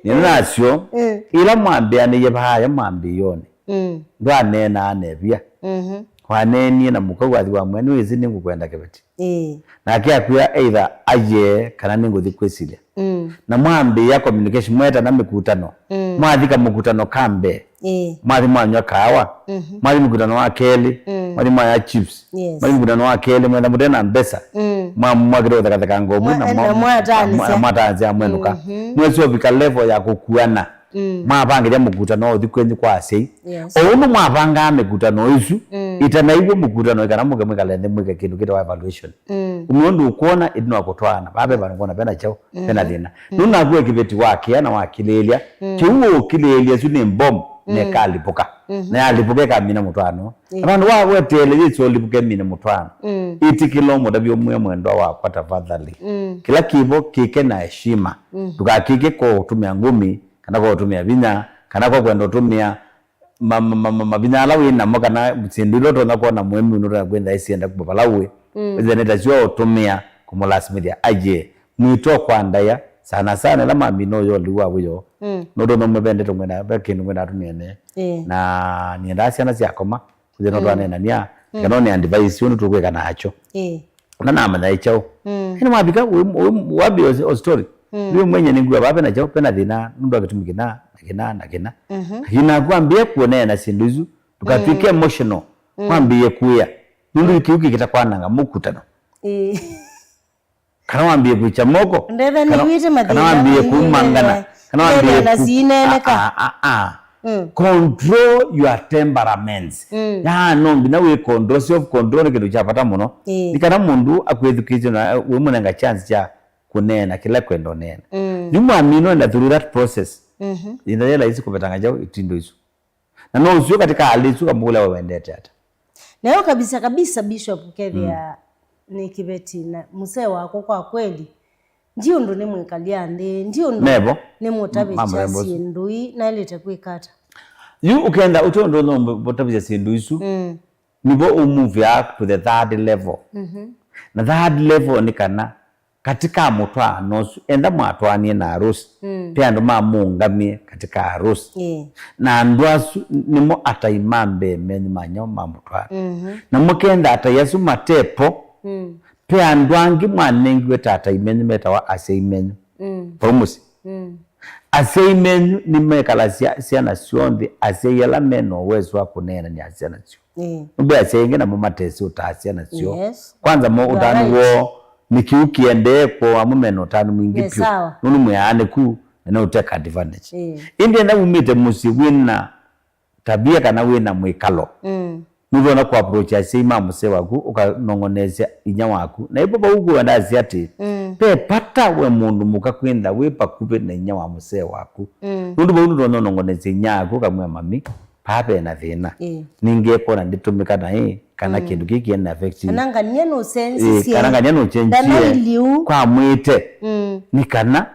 Nĩ nasyo, mm, ĩla mwambĩanĩie vaya mwambĩĩonĩ. Mm. Ndwaneenaa nevia. Mhm. Waneenie na mũkau wathi wa mwene, "Wĩsĩ nĩngũkwenda kĩveti." Ĩĩ. Nake akwĩa either aye kana nĩngũthi kwĩsilya. Mm. Na mwambĩĩa communication, mwetana mĩkutano. Mm. Mwathi kamũkutano ka mbee. Ĩĩ. Mwathi mwanywa kaawa. Mhm. Mwathi mũkutano wa kelĩ. Mm. Mwathi mwaya chips. Yes. Mwathi mũkutano wa kelĩ, mwetha mũte na mbesa. Mm. Mwa-, mwakĩte ũthekatheka ngovu na mwa-, na mwa-, mwataanĩsya. Mwa-, mwataanĩsya mwenũka. Mhm. Mwesi ũvika level ya kũkuana. Mm. Mwavangĩlya mũkutano wa ũthi kwenyu kwa asyai. Yes. O ũndũ mwavangaa mĩkutano ĩsu, mm, ĩtanaĩw'a mũkutano ĩ kana mũke mwĩkale nthĩ mwĩke kĩndũ kĩtawa evaluation. Mm. Ũmwe ũndũ ũkwona ĩtina wa kũtwaana, vaa ve vandũ ngwona vena kyaũ, mm, vena thĩna. Mm. Nũndũ naku we kĩveti wakĩa na wakilĩĩlya, mm, kĩu ũkilĩĩlya ĩsu nĩ mbomu, mm, na ĩkalipũka. Mm-hmm. Na yalipũka ĩkamina mũtwaano. Yeah. Na vandũ wa weteele yĩsĩ ũlipũke ĩmine mũtwaano. Mm. Ĩtĩkĩla ũmũtavye ũmwĩe, "Mwendwa wakwa, tafadhali. Mm. Kĩla kĩvo kĩke na heshima. Mm. Ndũkakĩke kwa ũtũmĩa ngumi, kana kwa ũtũmĩa vinya, kana kwa kwenda ũtũmĩa ma-, ma-, ma-, ma-, mavinya ala wĩ namo, kana syĩndũ ila ũtonya kwona mũĩmi ũnũtonya kwĩtha ĩsienda kuma vala ũĩ." Mm. Wĩthĩe nĩ tasyo ũtũmĩa kũmũlasimĩthya aye mwĩto kwa ndaĩa, sana sana ĩla mamina ũyoli wa wĩoo. Mm. Nũndũ no mavendete mwena, ve kĩndũ mwena atumĩene. Ĩĩ. Na nĩendaa syana syakoma, kũthĩa no twaneenania, kana one advice ũndũ tũkwĩka nakyo. Ĩĩ. Na namanya ĩ kyaũ. Mm. Ĩndĩ mwavika, wĩ, wĩ, wambia o, o story. Mm. Nĩ mwenye nĩngua vaa vena kyaũ, vena thĩna, nũndũ wa kĩtumi kĩna, na kĩna, na kĩna. Mhm. Lakini naku ambie kũneena syĩndũ isu, ndũkatw'ĩke emotional. Mm. Wambie kũĩa. Nũndũ kĩu kĩkĩta kwananga mũkutano. Ĩĩ. Kana wambie kwĩkya moko. Ndetha kana, nĩwĩte kana mathĩna wambie maingĩ kumangana. Nene. Kana wambie nene na ku- sineneka. Ah, ah, ah, ah. Mm. Control your temperaments. Mm. Ya, no nginya wĩ control, self control nĩ kĩndũ kya vata mũno. Ĩĩ. Nĩ kana mũndũ akwĩthukĩĩsye na wĩmũnenga chance kya kũneena kĩla kwenda ũneena. Mm. Yu mwamina enda through that process. Mhm. Ĩnda yĩ laisi kũvetanga kyaũ itindo isu. Na no ũsio katika hali isu kamũkũlya we wendete ata. Nayo kabisa kabisa, Bishop, ũkethĩa nĩ kĩveti na mũsee wakwa kwa kweli, ndi ũndũ nĩ mwĩkalya nthĩ, ndi ũndũ Mevo. Nĩ mũtavĩkya mambo ya mbosi. Syĩndũ ii, naĩlĩte kwĩka ata? Yu ũkenda ũte ũndũ no mũtavĩkya syĩndũ isu, mm, nĩvo ũmuvea to the third level. Mhm. Na third level nĩ kana katika mũtwaano ũsu, enda mwatwaanie na arusi, mm, pe andũ mamũũngamie katika arusi. Ĩĩ. Na andũ asu nĩmo atai ma mbee menyu ma nyau ma mũtwaano. Mhm. Na mũkenda atai asu matepo, mm, pe andũ angĩ mwanengiwe ta atai menyu metawa asyai menyu. Mm. Vau mũsyĩ. Mm. Asyai menyu nĩmekalasya syana syonthe asyai ala me na ũwezo wa kũneenany'a syana syo. Ĩĩ. Nũndũ asyai aingĩ namo matesĩ ũtaa syana syoo. Yes. Kwanza mo You are ũtanu right. woo nĩ kĩu kĩendee kwoo, amwe mena ũtanu mwingĩ Yes, vyũ. Sawa. Nũndũ mwĩ aanĩku na no ũteka advantage. Ĩĩ. Ĩndĩ enda umĩte mũsyĩ wĩna tabia kana wĩna mwĩkalo. Mm. Nũtonya kũapproach asyai ma mũsee waku, ũkanong'oneesya inyia waku. Na ĩvo vau kũendasya atĩ, mm, ve vata we mũndũ mũka kwĩntha wĩ vakuvĩ na inyia wa mũsee waku. Mm. Nũndũ vau nũtonya ũnong'oneesya inyia waku, ũkamwĩa, "Mami, vaa ve na thĩna." Ĩĩ. Nĩngekona nditũmĩka naĩ, kana mm, kĩndũ kĩĩ kĩena affect. Kana ngania nũsenzisye. Ĩĩ, kana ngania nũchenjie. Kana iliu. Kwa mwĩte. Mm. Nĩ kana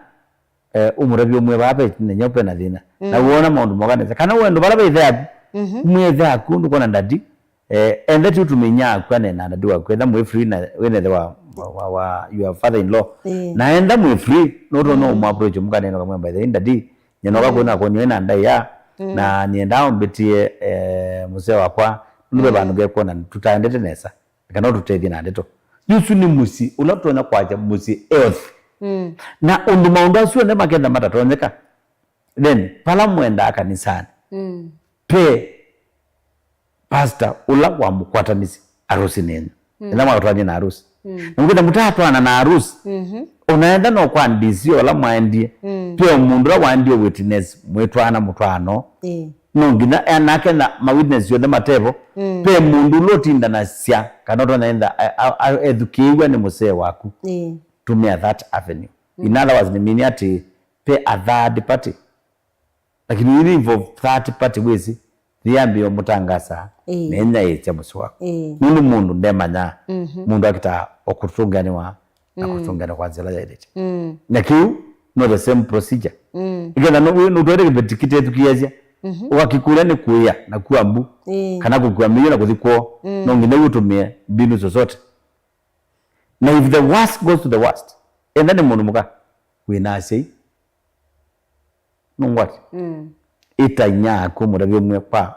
eh, ũmũtavye ũmwe vaa ve nenya ũpe na thĩna. Mm. Na wona maũndũ moka nesa. Kana wendo vala ve ithe yaku, mhm, mwĩe ithe yaku, ndũkona ndadi, eh, enda ti ũtũmĩnya aku anena ndadi waku. Etha mwĩ free na wĩna ithe wa, wa, wa, wa your father in law. Eh. Na enda mwĩ free, no to no mm, ũmũ approach mũkanena kamwe by the way, ndadi, nyenoka mm, kwona kwona wĩna ndaĩa, mm, na nienda ũmbĩtie, eh, mũsee wakwa, nũve mm, vandũ ngekuona tũtaendete nesa. Kana ũtũtethye na ndeto. Yu ũsu nĩ mũsyĩ ũla tũtonya kwakya mũsyĩ health. Mm. Na ũndũ maũndũ asu onthe makenda matatonyeka, then vala mwendaa kanisanĩ, mm, ve pastor ũla wamũkwatanisye arusi nenyu. Mm. Ĩla mwatwaanie na arusi. Mm. Na mũkenda mũtatwaana na arusi, mhm, ũnaenda no kwa D C ũla mwaendie, mm, ve o mũndũ ũla waendie witness mwĩtwaana mũtwaano. Ĩĩ. No nginya anake na ma witness onthe matevo, mm, ve mũndũ ũla ũtindanasya kana ũtonya enda a- a- a- ethukĩĩw'a nĩ mũsee waku. Ĩĩ. Tũmĩa that avenue. Mm. In other words, nĩ mean atĩ ve a third party. Lakini ili involve third party wĩsĩ, yĩambĩĩa mũtangasa, ĩĩ, nenyaĩĩsya mũsyĩ waku. Ĩĩ. Nũndũ mũndũ ndemanyaa, mhm, mũndũ akitaa o kũtũnganĩwa na mm, kũtũngana kwa nzĩa ĩla yaĩlĩte. Mm. Na kĩu no the same procedure. Mm. Ĩkenda no wĩ nũtwaĩte kĩveti kĩtethukĩĩasya, mhm, ũkakĩkũlya nĩ kũĩa na kua mbu, ĩĩ, kana kũkua mĩio na kũthi kwoo, mm, no nginya ũtũmĩe mbinu zozote. Na if the worst goes to the worst, enda nĩ mũndũ mũka wĩna asyai, nũngwati. Mm. Ĩta inyia aku mũtavye ũmwe kwa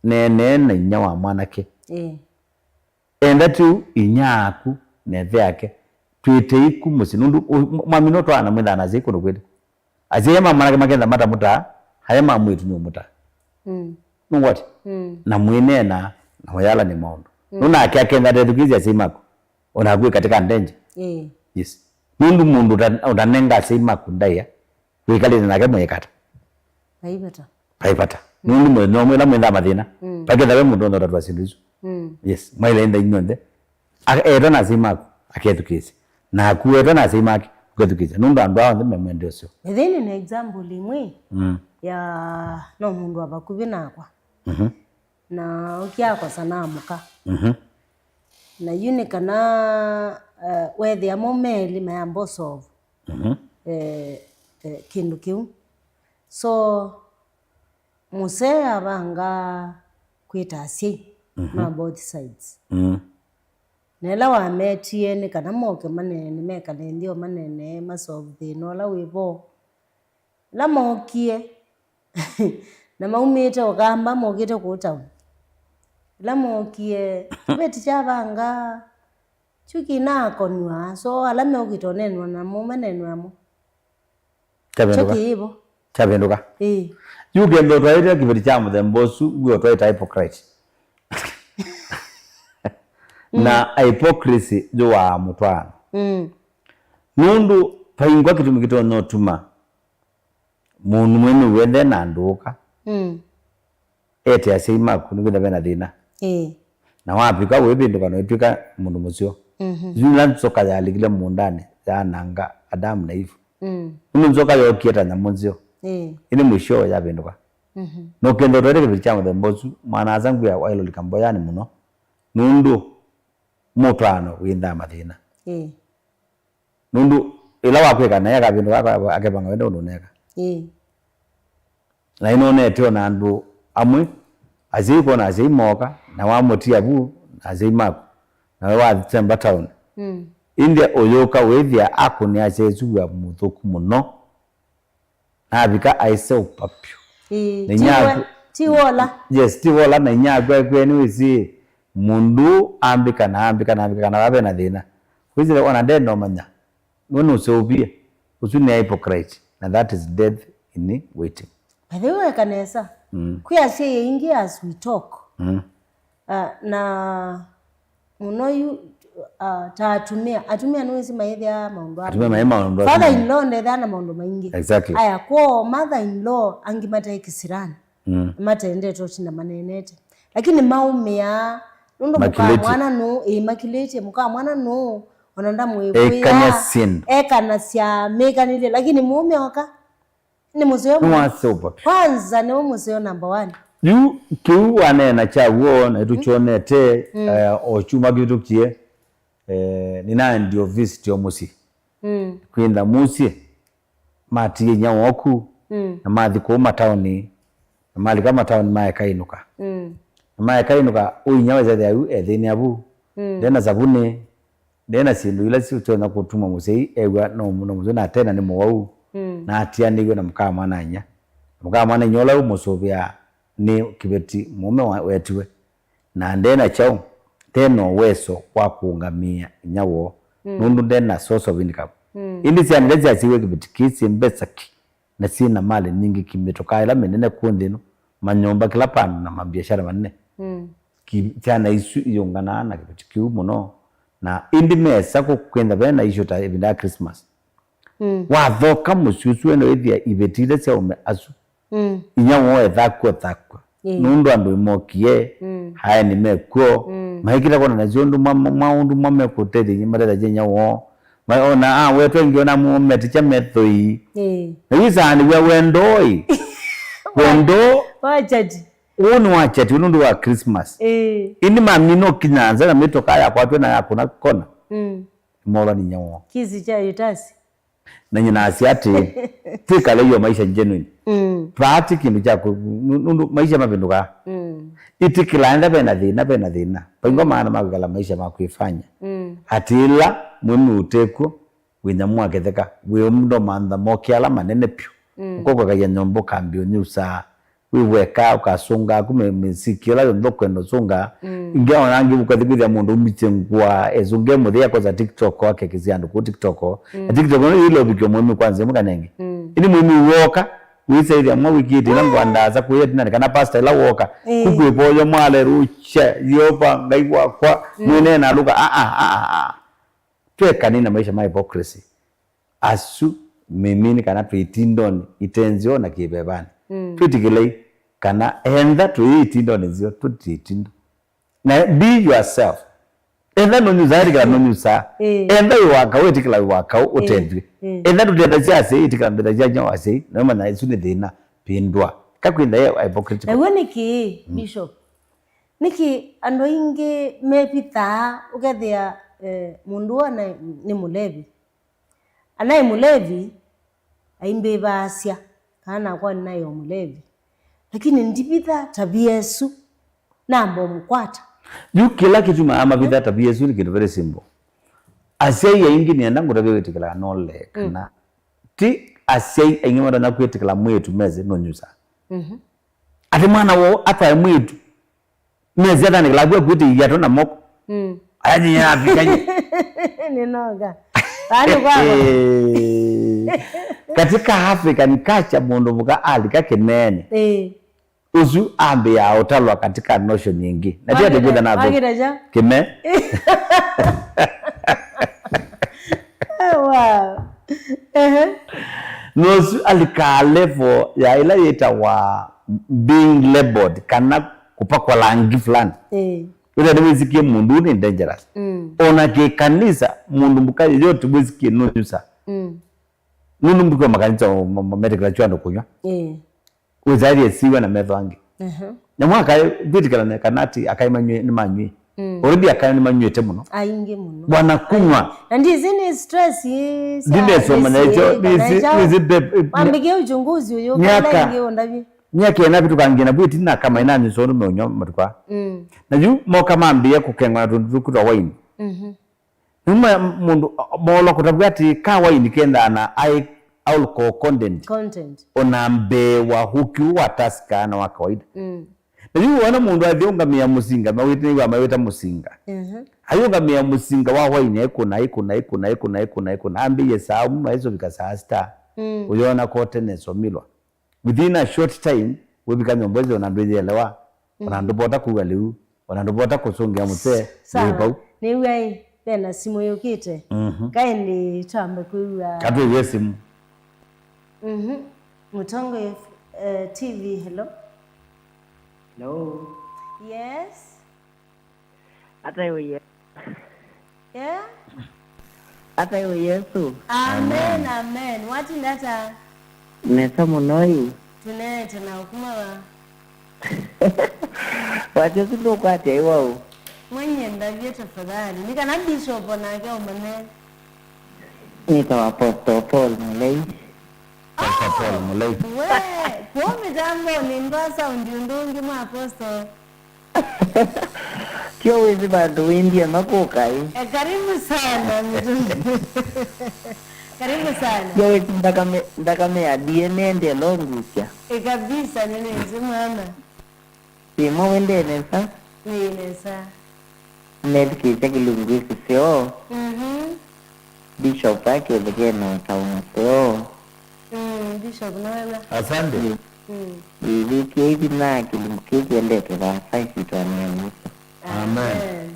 neenee na inyia wa mwanake. Ĩĩ. Enda tu inyia aku na ĩthe yake twĩtei ku mũsyĩ. Nũndũ ũ- mwa- mwamina ũtwaana mwĩthaa na asyai kũndũ kwĩlĩ. Asyai ma mwanake makenda matamũtaa, aya ma mwĩĩtu nĩũmũtaa. Mm. Nũngwati? Mm. Na mwĩneena na mũyalany'a maũndũ. Mm. Nũnake akenda ndethukĩĩsya asyai maku. Onaku wĩ katika danger. Ĩĩ. Yes. Nũndũ mũndũ ũta- ũtanenga asyai maku ndaĩa, wĩkalĩte nake mwĩkata. Vai vata. Vai vata. Mm. Nũndũ mũthenya ũmwe ĩla mwĩthaa mathĩna, mm, vaketha ve mũndũ ũnothatwa syĩndũ isu. Mm. Yes. Mwaĩle enda inyuonthe. A- etwa na asyai maku, akethukĩĩsya. Naku etwa na asyai make, ũkethukĩĩsya. Nũndũ andũ aa onthe memwende ũseo. Ĩthĩnĩ nĩ example ĩmwe, mm, ya no mũndũ wa vakuvĩ nakwa. Mhm. Na ũkyakosa na mũka. Mhm. Na yu nĩ kana, eh, wethĩa mo melĩ mayamba ũsolve, mhm, eh, eh, kĩndũ kĩu. So, mũsee avanga kwĩta asyai, mhm, ma both sides. Mm. Na ĩla wametie nĩ kana moke maneene, mekale nthĩ o maneene, masolve thĩna ũla wĩ vo. Ĩla mookie, na maumĩte Ũkamba, mokĩte kũu town. Ĩla mookie, kĩveti kyavanga, kyu kĩnaakonw'a, so ala meũkĩte ũneenwa namo, maneenwe namo. Kyo Kyavĩndũka. Kĩĩ vo. Kyavĩndũka. Ĩĩ. Yu kenda ũtwaĩte kĩveti kya mũthemba ũsu, wĩ ũtwaĩte hypocrite. Na hypocrisy yũaa mũtwaano. Mm. Nũndũ vaingwa kĩtumi kĩtonya ũtuma mũndũ mwene wethe na ndũũka. Mm. Ete asyai maku nĩkwĩthĩwa ve na thĩna. Ĩĩ. Na wavika wĩvĩndũka na ũitw'ĩka mũndũ mũseo. Mhm. Yu nĩla nzoka yalikile mũũndanĩ, yaananga Adamu na Eve. Mm. Nũndũ nzoka yookie ta nyamũ nzeo. Ĩĩ. Ĩndĩ mũisyo yavĩndũka. Mhm. Na ũkenda ũtwaĩte kĩveti kya mũthemba ũsu, mwana-a-asa ngwĩa waĩlũlika mboyanĩ mũno, nũndũ mũtwaano wĩnthaa mathĩna. Ĩĩ. Nũndũ ĩla wakwĩka naĩ akavĩndũka aka-, akevanga wende ũndũ ũneka. Ĩĩ. Na nĩnonete o na andũ amwe, asyai kwona asyai mooka, na wamũtia vu na asyai maku, nawe wasemba town. Mm. Ĩndĩ ũyũka wĩthĩa akũnĩa asyai asu wĩa mũthũku mũno. Navika aiseupa vyũ. Ĩĩ, na ti inya we-, aku-, ti wola. Yes, ti wola, na inya aku akwĩa nĩwĩsĩ mũndũ ambĩka na ambĩka na ambĩka kana vave na thĩna. Wĩsĩle ona ndenomanya. Nũũ nũseũvie? Ũsu nĩ hypocrite, na that is death in waiting. By the way, weka nesa. Mm. Kwĩ asyai aingĩ as we talk. Mm. Ah, na mũno yu, ah, ta atumĩa. Atumĩa nĩwĩsĩ mayĩthĩaa maũndũ aa. Atumĩa maĩ maũndũ asu. Father in law ndethĩaa na maũndũ maingĩ. Exactly. Aya, kwoo mother in law angĩ mate kĩsirani. Mm. Matendete ũtinda maneenete. Lakini maũmĩaa, nũndũ mũkaa makilĩtye. Mwana nũũ, ĩĩ, makilĩtye, mũkaa mwana nũũ, ona ndamwĩvũĩa. Ekany'a syĩndũ. Ekanasya mĩkanĩlye, lakini mũũme oka, nĩ mũseo mũno. Nĩwaseupa vyũ. Kwanza nĩwe mũseo number one. Yu kĩu waneena kya w'o, na nĩtũkyonete, mm, eh, o kyumwa kĩvĩtũkie, eh, nĩnaendie ovisi tyo mũsyĩ. Mm. Kwĩntha mũsyĩ. Matiie inyia woo ku, mm, na mathi kũu mataoni, na malika mataoni maeka inũka. Mm. Na maeka inũka, ũ inyia wesethĩa yu ethĩnĩa vu, mm, ndena savuni, ndena syĩndũ ila syũtonya kũtuma mũsyai ew'a no mũno mũseo na tena nĩ mũwau, mm, na atianĩw'e na mũkaa mwana-a-inyia. Na mũkaa mwana-a-inyia ũla ũmũsũvĩaa nĩ kĩveti mũũme wa-, wetiwe. Na ndena kyaũ, ndena ũweso wa kũũngamĩa inyia woo, mm, nũndũ ndena source of income. Mm. Ĩndĩ syana ila syasyaĩwe kĩveti kĩĩ syĩ mbesa ki, na syĩ na malĩ nyingĩ ki, mĩtokaa ĩla mĩnene kũũ nthĩ ĩno, manyũmba kĩla vandũ na mabiashara manene. Mm. Ki-, syana isu iũnganaa na kĩveti kĩu mũno, na ĩndĩ mesa kũ-, kwĩntha ve na issue ta ĩvinda ya Christmas. Mm. Wathoka mũsyĩ ũsu wenda wĩthĩa iveti ila sya aũme asu. Mm. Inyia woo ethakua thakua. Ĩĩ. Nũndũ andũ nĩmokie, mm, aeni mekw'o, mm, maikĩta kwona nasyo ũndũ ma-, ma-, maũndũ ma mekũtethya inyia, matethasya inyia woo. Ma-, ona awetwa ingĩ ona mo metikya methoi. Ĩĩ. Na wisaanĩw'a wendoi. Wendo. Wa chati. Ũũ nĩ wa chati, ũũ nũndũ wa Christmas. Ĩĩ. Ĩndĩ mamina ũkinya nza na mĩtokaa yakwatwe na yakũna kona. Mm. Molwa nĩ inyia woo. Kisi kya Yutasi. Na nyie nasya atĩĩ, twĩkale yo maisha genuine. Mm. Vaa ti kĩndũ kya kũ-, nũ-, nũndũ maisha mavĩndũkaa. Mm. Ĩtĩkĩla enda vena thĩna, vena thĩna. Vaingwa maana ma kwĩkala maisha ma kwĩfanya. Mm. Atĩ ĩla mũĩmi ũtekw'o, wĩ nyamũ wa kĩtheka, wĩ ndomantha moke ala manene vyũ. Mm. Ũkokwekaia nyũmba ũkambĩ ũnyusaa. Wĩ weka, ũkasũngaa ku mĩ-, mĩsiki ĩla yonthe ũkwenda ũsũngaa. Mm. Ingĩ ona angĩ ũkathi kwĩthĩa mũndũ umĩtye ngũa, esũnge mũthei akosa TikTok, akekĩsya andũ kũu TikTok. Mm. Na TikTok nĩ ĩla ũvikĩo mũĩmi kwanza ĩmwe kana ĩngĩ. Mm. Ĩndĩ mũĩmi wooka, wĩsaĩthya mwa wĩkĩte ĩla ngũa ndaasa kũya tinanĩ, kana pastor ĩla wooka, mm, kuku ĩvoyo mwale rũkya, Yeova, Ngai wakwa, mm, mwĩnee na alũka, ah, ah, ah, ah, ah. Twekani na maisha ma hypocrisy. Asu mĩmini kana twĩ itindonĩ ite nzeo na kĩvevanĩ. Mm. Twĩtĩkĩlei kana entha twĩ itindonĩ nzeo, tũti itindo. Na be yourself. Entha nũnyusaa, ĩtĩkĩla nũnyusaa. Ĩĩ. Entha wĩ wa kaũ, ĩtĩkĩla wĩ wa kaũ, ĩĩ, ũtethw'e. Ĩĩ. Entha ndũtethasya asyai, ĩtĩkĩla ndũtethasya nginya wa asyai. Na wĩmanya ĩsu nĩ thĩna. Vĩndũa. Ka kwĩntha ye hypocritical. Naw'o nĩkĩ, mm, Bishop? Nĩkĩ andũ aingĩ mevithaa ũkethĩa, eh, mũndũ ũũ ana nĩ mũlevi? Anaĩ mũlevi, aimbĩvaasya, kana nakwa nĩnaĩ o mũlevi. Lakini ndivitha tavia ĩsu, namba ũmũkwata. Yu kĩla kĩtumaa mavitha tabia ĩsu nĩ kĩndũ very simple. Asyai aingĩ nĩenda ngũtavye wĩtĩkĩla kana ũlee kana ti asyai aingĩ matonya kwĩtĩkĩla mwĩĩtu mese nũnyusaa. Mhm. Atĩ mwana woo atwae mwĩĩtu mese atandĩkĩla vu akwĩte iatũ na moko. Mm. Aya nyinyi Afrika nyinyi. Nĩnoka. Vaa nĩ kwakwa. Eh, katika African culture mũndũ mũka alika kĩmeeni. Eh. Ũsu ambĩaa ũtalwa katika notion ĩngĩ. Na ti atĩ kwĩtha na kĩme. Eh, wow. Ehe. Nosu alikaa level ya ĩla yĩtawa being labeled kana kũpakwa langi fulani. Eh. Wĩtha nĩwĩsikie mũndũ ũũ nĩ dangerous. Mm. Ona kĩkanisa mũndũ mũka yeyote wĩsikie nũnyusa. Mm. Nũndũ mbikwa makanisa metĩkĩla kyu andũ kũnyw'a. Eh. Wĩsaĩthye siw'a na metho angĩ. Aha. Na mwaka kwĩtĩkĩlana kana atĩ akai manywe nĩmanyw'e. Mm. Already akai nĩmanyw'ĩte mũno. Aingĩ mũno. Wanakunywa. Na ndizi nĩ stress ĩ sya ndinasoma na ĩkyo, kana nĩsi- ĩkyo. Nĩsi beb- wambĩkie uchunguzi ũyũ myaka- kana ingĩ ũndavye. Myaka ĩna vĩtũkangie na bwĩti na kama ĩna nĩ sondu meũnywa matuka. Mm. Na yu moka mambĩĩa kũkengwa na tũndũ tũkũtwa waini. Mhm. Nĩma mũndũ moolwa kũtavw'a atĩ ka waini kendaa na aĩ alcohol content. Content. Ona mbee wa ũkĩ wa Tusker na wa kawaida. Mm. Na yu wona mũndũ athi ũngamĩa mũsinga, mawĩta nĩw'a mawĩta mũsinga. Mhm. Ayũngamĩa mũsinga wa waini, aikũna, aikũna, aikũna, aikũna, aikũna, aikũna. Ambĩie saa ũmwe, aisũvika saa sita. Mm. Ũyona kote nesomilwa. Within a short time, wĩvika nyũmba ĩsu ona ndwĩyĩelewa, ona ndũvota kũua lĩu, ona ndũvota kũsũngĩa mũsee, sawa, wĩ vau. Nĩw'ai, ve na simũ yũkĩte. Mhm. Kaĩ ndĩ twambe kwĩw'a. Katwĩw'e simũ. Mhm. Mũtongoi, eh, T V, hello. Hello. Yes. Ataĩwe Ye-, yeah? Ataĩwe Yesũ. Amen, amen. Watinda ata? Nesa mũno yu. Tũneete na ũkuma va? Wasya ũsu ndũkwatya ĩwaũ? Mwenye ndavye tafadhali. Nĩ kana Bishop onake ũmanye. Nĩtawa Apostle Paul Mũlei. Pastor Paul Mũlei. We, kuo mĩtambonĩ ndwa sound ũndũ ũngĩ mwa Apostle. Tyo wĩsĩ vandũ wĩndie makũka ĩ. Eh, karibu sana, mtu. Karibu sana. Tyo wĩsĩ nthakame, nthakame ya D N A ndĩe longusya. Eh, kabisa, nĩnĩsĩ mwana. Ĩmwe wendee nesa? Nĩ nesa. Nethukĩĩsya kĩlungu ĩsĩ syo. Mhm. Bishop akethekee na ũtao mũseo. Mm, Bishop, nĩwew'a? Asante. Mm. Ĩvĩkĩe ĩthi na kĩlungu kĩĩ kĩendete vaasa ĩsyĩtwanĩ ya Yesũ. Amen. Amen.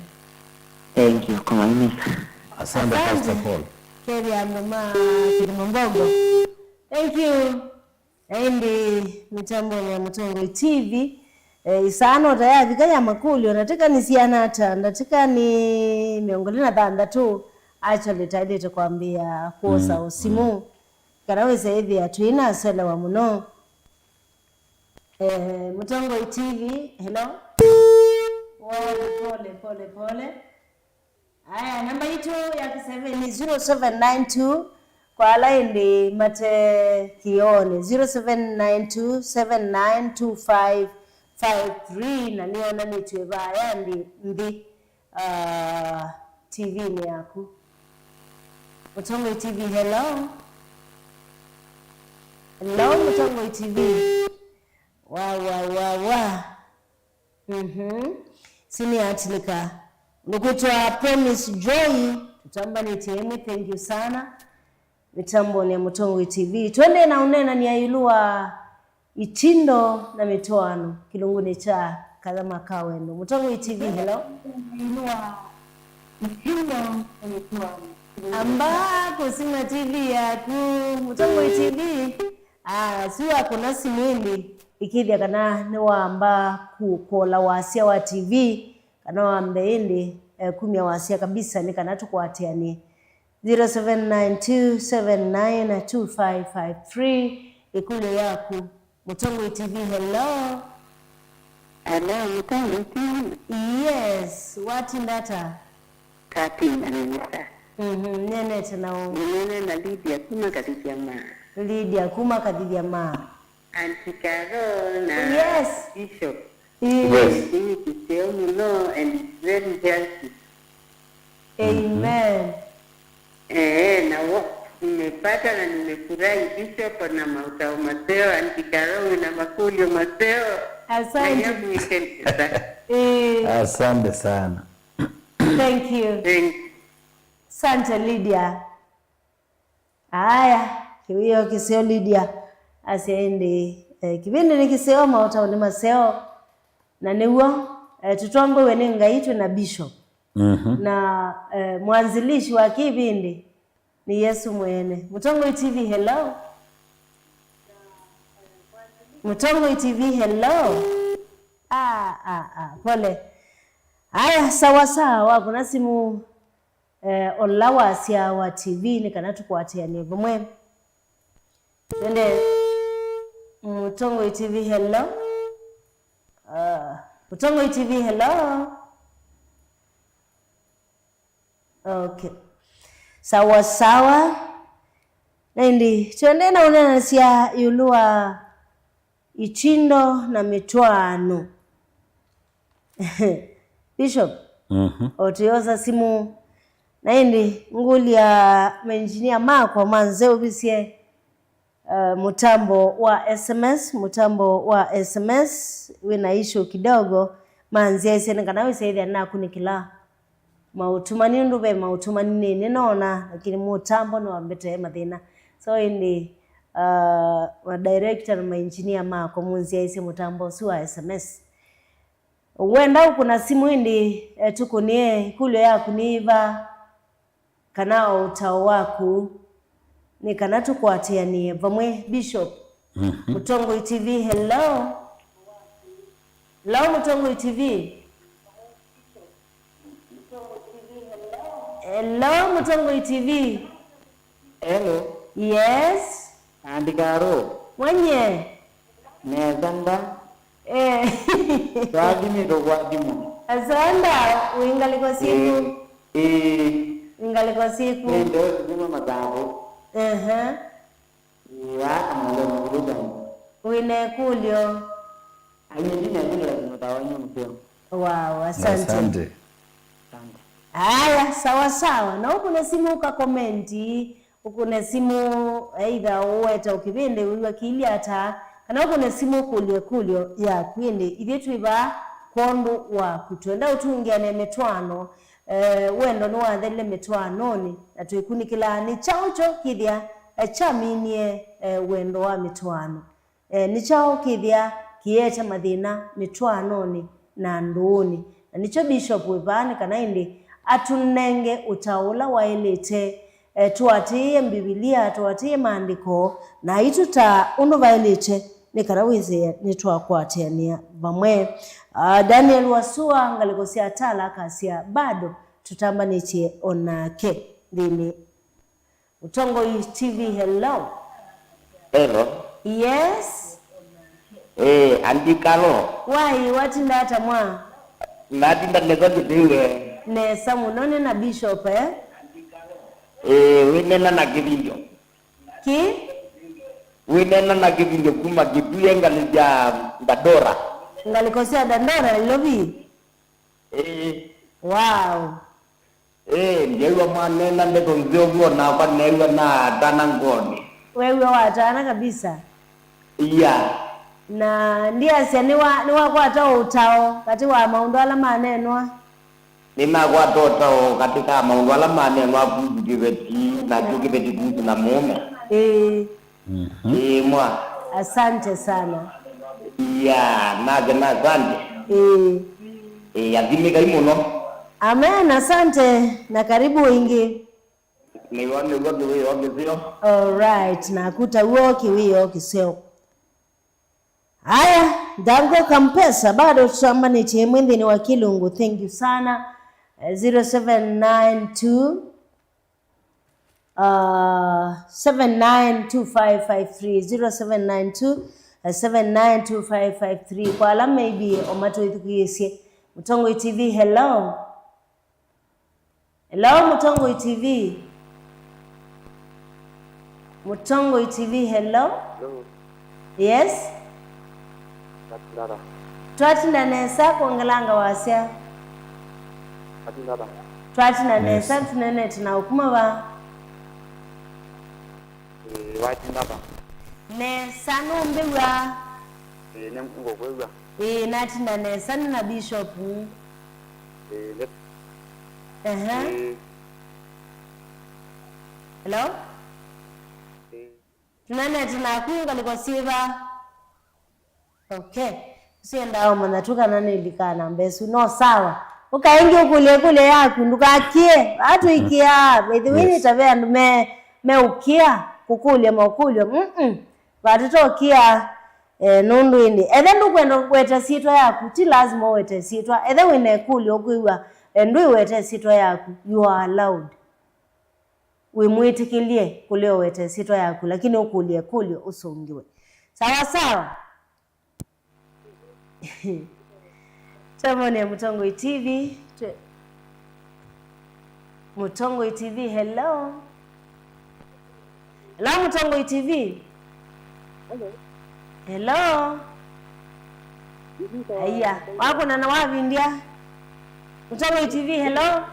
Thank you, kũmainĩka. Asante, asante. Pastor Paul. Kethĩa andũ ma Kĩlimambogo. Thank you. Na ĩndĩ mĩtambonĩ ya Mũtongoi T V, eh, ĩsaa no ta yavika ya makũlyo, ndatĩka nĩ siana ata? Ndatĩka nĩ mĩongo ĩlĩ na thanthatũ, actually taĩlĩte kwambĩĩa kwosa, mm, ũsimũ, mm, kana wĩse ĩthĩa twĩnaselewa mũno. Eh, Mũtongoi T V, hello? Pole, pole, pole, pole. Aya, namba yitũ ya kĩseve nĩ zero seven nine two, kwa ala ĩndĩ mate kĩoonĩ, zero seven nine two seven nine two five five three, na nĩyonanĩtw'e vaya nthĩ, nthĩ, ah, T V-nĩ yaku. Mũtongoi T V, hello? Hello, Mũtongoi T V? Wa, wa, wa, wa. Mhm. Sini atilika. Nũkwĩtwa Promise Joy, tũtambanĩtye ĩmwe, thank you sana. Mĩtambonĩ ya Mũtongoi T V. Twendee na ũneenany'a ĩũlũ wa itindo na mĩtwaano kĩlungunĩ kya Kathama ka Wendo. Mũtongoi T V, hello. Amba kũsima T V yaku. Mũtongoi T V. Ah, si wakũna simũ ĩndĩ, ĩkĩĩthya kana nĩwamba kũ-, kũola wasya wa T V, kana wambe ĩndĩ, eh, kumya wasya kabisa, nĩ kana tũkwatĩanĩe. Zero seven nine two seven nine two five five three, ĩkũlyo yaku, Mũtongoi T V, hello. Hello, Mũtongoi T V. Yes, watinda ata? Katinda nesa. Mhm, nĩneenete na ũ? Nĩneenete na Lydia kuma Kathithya ma. Lydia kuma Kathithya ma. Auntie Carol na, yes, Bishop. Yes. Hii ni kĩseo mũno and it's very healthy. Amen. Eh, na wa-, nimepata na nimefurahi, Bishop, na maũtao maseo, Auntie Carol na makũlyo maseo. Asante. Na ya mwĩkendeza. Eh. Asante sana. Thank you. Thank you. Asante, Lydia. Aya, kĩwĩoo kĩseo, Lydia. Asya ĩndĩ, eh, kĩvĩndĩ nĩ kĩseo, maũtao nĩ maseo. Na nĩw'o, eh, tũtongoew'e nĩ Ngai twĩ na Bishop. Mhm. Na, eh, mwanzilishi wa kĩvĩndĩ nĩ Yesũ mwene. Mũtongoi T V, hello. Mũtongoi T V, hello. Ah, ah, ah, pole. Aya, sawa sawa, wakũna simũ, eh, ũla wasya wa T V nĩ kana tũkwatĩanĩe vamwe. Twende. Mũtongoi T V, hello. Ah, Mũtongoi T V, hello. Okay. Sawa sawa. Na ĩndĩ, tũendee na ũneenasya ĩũlũ wa itindo na mĩtwaano. Bishop, mhm, o tũyosa simũ. Na ĩndĩ, ngũlya maenginia makwa manzeũvĩsye, eh, mũtambo wa S M S, mũtambo wa S M S wĩ na issue kidogo, manzyaĩsye nĩ kana wĩsyaĩthya nakunĩkĩla maũtũmani, nũndũ ve maũtũmani nĩ, nĩnoona, lakini mũtambo nĩwambetee mathĩna. So ĩndĩ, uh, ma director na ma engineer makwa mũnzyaĩsye mũtambo ũsu wa S M S. Wenda ũkũna simũ ĩndĩ, eh, tũkũnĩe ĩkũlyo yaku nĩ yĩva, kana o ũtao waku, nĩ kana tũkwatĩanĩe vamwe. Bishop, mhm, Mũtongoi T V, hello. Hello, Mũtongoi T V. Hello, Mũtongoi T V. Hello. Yes. Auntie Carol. Mwenye. Nesa nda. Eh. Twathimĩtwe kwa thimũ. Asanda, wĩ ngalĩko syĩku? Ĩĩ. Ĩĩ. Wĩ ngalĩko syĩku? Nĩ ndeo sisima mathavu. Aha. Ĩĩ, aa, kamũlongo kũlũtani. Wĩ na ĩkũlyo? Ai, nĩ ndina ĩkũlyo, lazima tawanyu mseo. Wow, asante. Asante. Asante. Aya, sawa sawa. Na ũkũne simũ ũkakomenti, ũkũne simũ, either ũwete o kĩvĩndĩ wĩw'a kĩilye ata, kana ũkũne simũ ũkũlye ĩkũlyo yaku. Ĩndĩ ithyĩ twĩ vaa kwondũ waku. Twenda ũtũngĩanĩe mĩtwaano, eh, wendo nĩwathelile mĩtwaanonĩ, na twĩkunĩkĩlaa nĩ kyaũ kyo kĩthĩa, eh, kyaminie, eh, wendo wa mĩtwaano. Eh, nĩ kyaũ kĩthĩa kĩete mathĩna mĩtwaanonĩ na ndũũnĩ? Na nĩkyo Bishop wĩ vaa nĩ kana ĩndĩ atũnenge ũtao ũla waĩlĩte, eh, tũatĩĩe Mbivilia, tũatĩĩe Maandĩko, na aitũ ta ũndũ vaĩlĩte, nĩ kana wĩthĩe nĩtwakwatĩanĩa vamwe. Ah, Daniel Wasua, ngalĩko sya Tala, akasya, bado tũtambanĩtye o nake nthĩnĩ. Mũtongoi T V, hello. Hello. Yes. Eh, Auntie Carol. Wai, watinda ata mwa? Natinda nesa kĩtĩwe. Nesa mũno, nĩ na Bishop, eh? Eh, wĩnena na kĩvindio. Ki? Wĩnena na kĩvindio kuma Kĩtui, ngalĩ sya Dandora. Ngalĩko sya Dandora, Nairobi? Eh. Wow. Ĩĩ, ndyaiwa mwaneena ndeto nzeo w'o, nakwa neew'a naatana ngoonĩ. Weew'a watana kabisa? Iya. Na ndiasya nĩwa-, nĩwakwata ũtao katĩ wa maũndũ ala maneenwa? Nĩnakwata ũtao katĩ ka maũndũ ala maneenwa kuhusu kĩveti, nakyo kĩveti kuhusu na mũũme. Ĩĩ. Mhm. Ĩĩ, mwa. Asante sana. Ya, nake na asante. Ĩĩ. Ĩĩ, athimĩkai mũno. Amen, asante na karibu ĩngĩ. Nĩw'o, nĩw'o kĩwĩoo kĩseo. All right, naku taw'o kĩwĩoo kĩseo. Haya, Ndango Kampesa, bado tũtambanĩtye ĩmwe nthĩnĩ wa kĩlungu. Thank you sana. Eh, zero seven nine two, uh, seven nine two five five three, zero seven nine two, uh, seven nine two five five three. Kwa ala maybe o matũĩthukĩĩsye. Mũtongoi T V, hello. Hello, Mũtongoi T V. Mũtongoi T V, hello. Hello. Yes. Natindata. Twatinda nesa, kwongelanga wasya. Atinda va? Twatinda nesa, nesa. Tũneenete na ũkuma va? Ĩĩ, watinda va? Nesa, nũmbĩw'a? Ĩĩ, nĩ ngũkwĩw'a. Ĩĩ, natinda nesa, nĩ na Bishop. Ĩĩ, nĩ. Ehe. Ĩĩ. Hello? Ĩĩ. Tũneenete naku ngalĩko syĩva? Okay. Ũsiendaa ũmanya tu kana nĩlikaa namba ĩsu. No sawa. Ũkaengi ũkũlye ĩkũlyo yaku, ndũkakĩe. Atũikĩaa. By the way, yes, nĩtave andũ me, meũkĩa kũkũlya maũkũlyo. Mm-mm. Vatũtokĩa, eh, nũndũ ĩndĩ. Etha ndũkwenda kũweta syĩtwa yaku, ti lazima ũwete syĩtwa. Etha wĩna ĩkũlyo ũkwĩw'a, eh, ndwĩwete syĩtwa yaku, you are allowed. Wĩ mwĩtĩkĩlye kũlea ũwete ĩsyĩtwa yaku, lakini ũkũlye ĩkũlyo ũsũngĩwe. Sawa sawa. Twamone Mũtongoi T V. Twe-, Mũtongoi T V, hello. Hello, Mũtongoi T V. Hello. Hello. Aya, wakũna na wavindya. Mũtongoi T V, hello.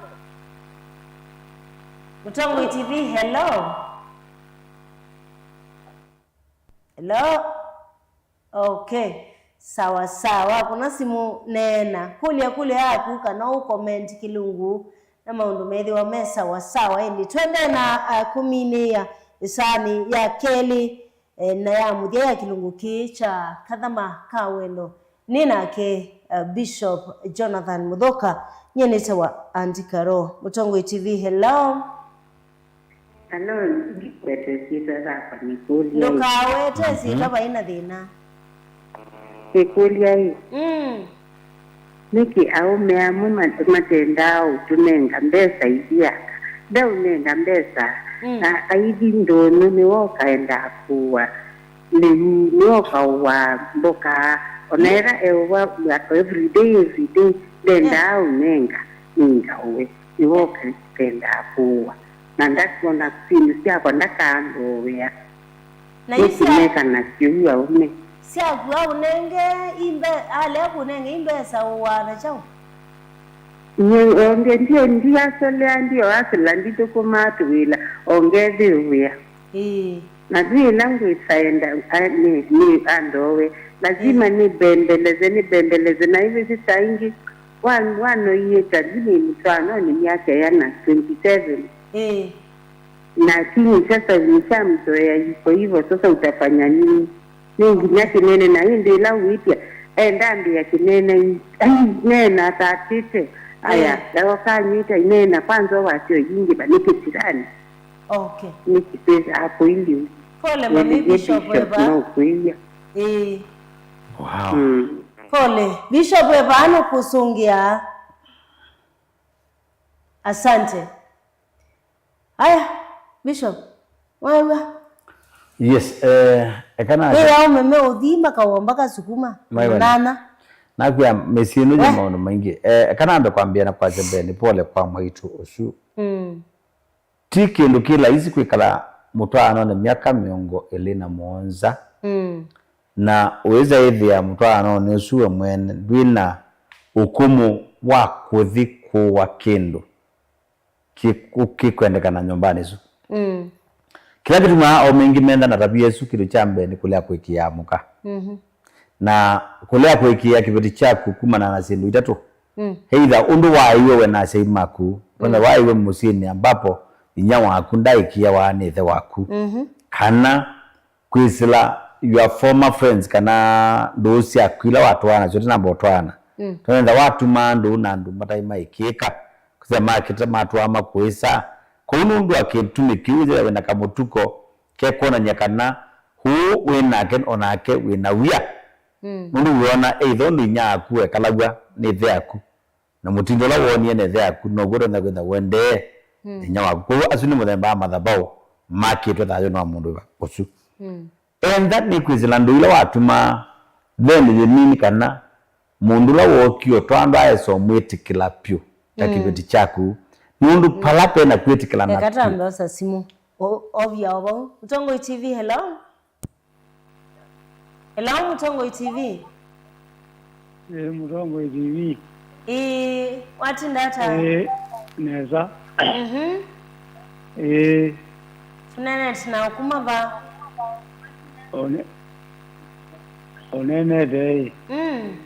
Mũtongoi T V, hello. Hello. Okay. Sawa sawa. Kuna simu, neena. Kũlya kũlya yaku kana ũcomment kĩlungu na maũndũ methĩwa me sawa sawa. Ĩndĩ twendee na, uh, kũminĩĩa ĩsaani ya kelĩ, eh, na ya mũthya ya kĩlungu kĩĩ kya Kathama ka Wendo. Nĩ nake, eh, Bishop Jonathan Mũthoka, nyie nĩtawa Aunty Carol. Mũtongoi T V, hello. Hello, ndikwete syĩtwa yakwa nĩkũlya ĩ. Ndũkawete syĩtwa, vai na thĩna. Nĩkũlya ĩ. Mm. Nĩkĩ aũme amwe mat-, matendaa ũtũnenga mbesa ithya? Ndaũnenga mbesa, mm, na aithi ndũnyũ nĩwe ũkaendaa kũũa lĩu, nĩwe ũkaũa mboka. Ona ĩla eũa every day, every day, ndendaa, yeah, ũnenga, nĩngaũe. Nĩwe ũkaendaa kũũa. Na ndakwona syĩndũ syakwa ndakandũũĩa. Na yu sya-, nĩkĩmeka na kĩu aũme. Syaku aũnenge imbe-, alea kũnenge imbesa ũwana kyaũ? Nye, onge ndio, ndiasolea ndio asila ndithũkũmaa tũwĩla, ongethĩũĩa. Ĩĩ. Na yu ĩla ngwĩsaenda, a, nĩ, nĩ andowe. Lazima, ĩĩ, nĩbembeleze, nĩbembeleze. Na ĩvĩsĩ saa ingĩ, wa-, wanoie ta yu nĩ mũtwaanonĩ myaka ĩana, twenty seven. Ĩĩ. Lakini sasa nishamzoea yuko hivyo, sasa utafanya nini? Nĩ nginya kĩnene, na ĩndĩ ĩla wĩtya enda ambĩa kĩnene, ai, neena atatĩte. Aya, eh, ndawa kanywĩta inena kwanza wasyo yingĩ ba nĩ kĩtirani. Okay. Nĩ kĩpesa hapo ili. Pole mami, Bishop Eva. No kuia. Eh. Wow. Mm. Pole. Bishop Eva, ano kusungĩa. Asante. Aya, Bishop, mwaĩw'a? Yes, eh, eka na kwĩ aũme meũthi makawomba kasukuma. Mwaĩw'a nana. Nakwĩa mĩsyĩ ĩno yĩ, eh, maũndũ maingĩ. Eh, eka nambe kwambĩa na kwasya mbee nĩ pole kwa mwaitũ ũsu. Mm. Ti kĩndũ kĩ laisi kwĩkala mũtwaanonĩ myaka mĩongo ĩlĩ na mũonza. Mm. Na ũĩsa ĩthĩa mũtwaanonĩ ũsu we mwene ndwĩ na ũkũmũ wa kũthi kũũa kĩndũ kĩ-, kĩkwendekana nyũmbanĩ ĩsu. Mm. Kĩla kĩtumaa aũme aingĩ menda na tavia ĩsu, kĩndũ kya mbee nĩ kũlea kũĩkĩĩa mũka. Mhm. Na kũlea kũĩkĩĩa kĩveti kyaku kumana na syĩndũ itatũ. Mm. Either ũndũ waaĩwe we na asyai maku, whether, mm, waaĩwe mũsyĩnĩ ambapo inyia waku ndaĩkĩawa nĩ ĩthe waku. Mhm. Kana kwĩsĩla your former friends kana ndũũ syaku ila watwaana nasyo ũtanamba ũtwaana. Mm. Tondũ nenda watuma ndũũ na andũ mataĩ maĩkĩĩka, kwĩsĩla makĩte matwaa makũĩsa. Kwoou nũndũ wa kĩtumi kĩu, wĩthĩa wĩna kamũtuko kekwonany'a kana ũũ wĩ nake o nake wĩna wia. Mm. Nũndũ wĩona either ũndũ inyia waku wekalaw'a nĩ ĩthe yaku. Na mũtindo ũla woonie na ĩthe yaku, now'o ũtonya kwĩtha ũendee, mm, na inyia waku. Kwoou asu nĩ mũthemba wa mathabaũ makĩtwe thayũnĩ wa mũndũ ũsu. Mm. Enda nĩkwĩsĩla ndũũ ila watumaa, ve nĩ yĩnini kana mũndũ ũla wookie ũtwaana ndwaaĩsa ũmwĩtĩkĩla vyũ ta, mm, kĩveti kyaku. Nũndũ, mm, vala ve na kwĩtĩkĩlana vyũ. Eka tambe osa simũ. O-, ovya o vau. Mũtongoi T V, hello? Hello, Mũtongoi T V. Ĩĩ, Mũtongoi T V. Ĩĩ, watinda ata? Ĩĩ, nesa. Mhm. Ĩĩ. Tũneenete na ũkuma va? One-, ũneenete ĩ. Mm.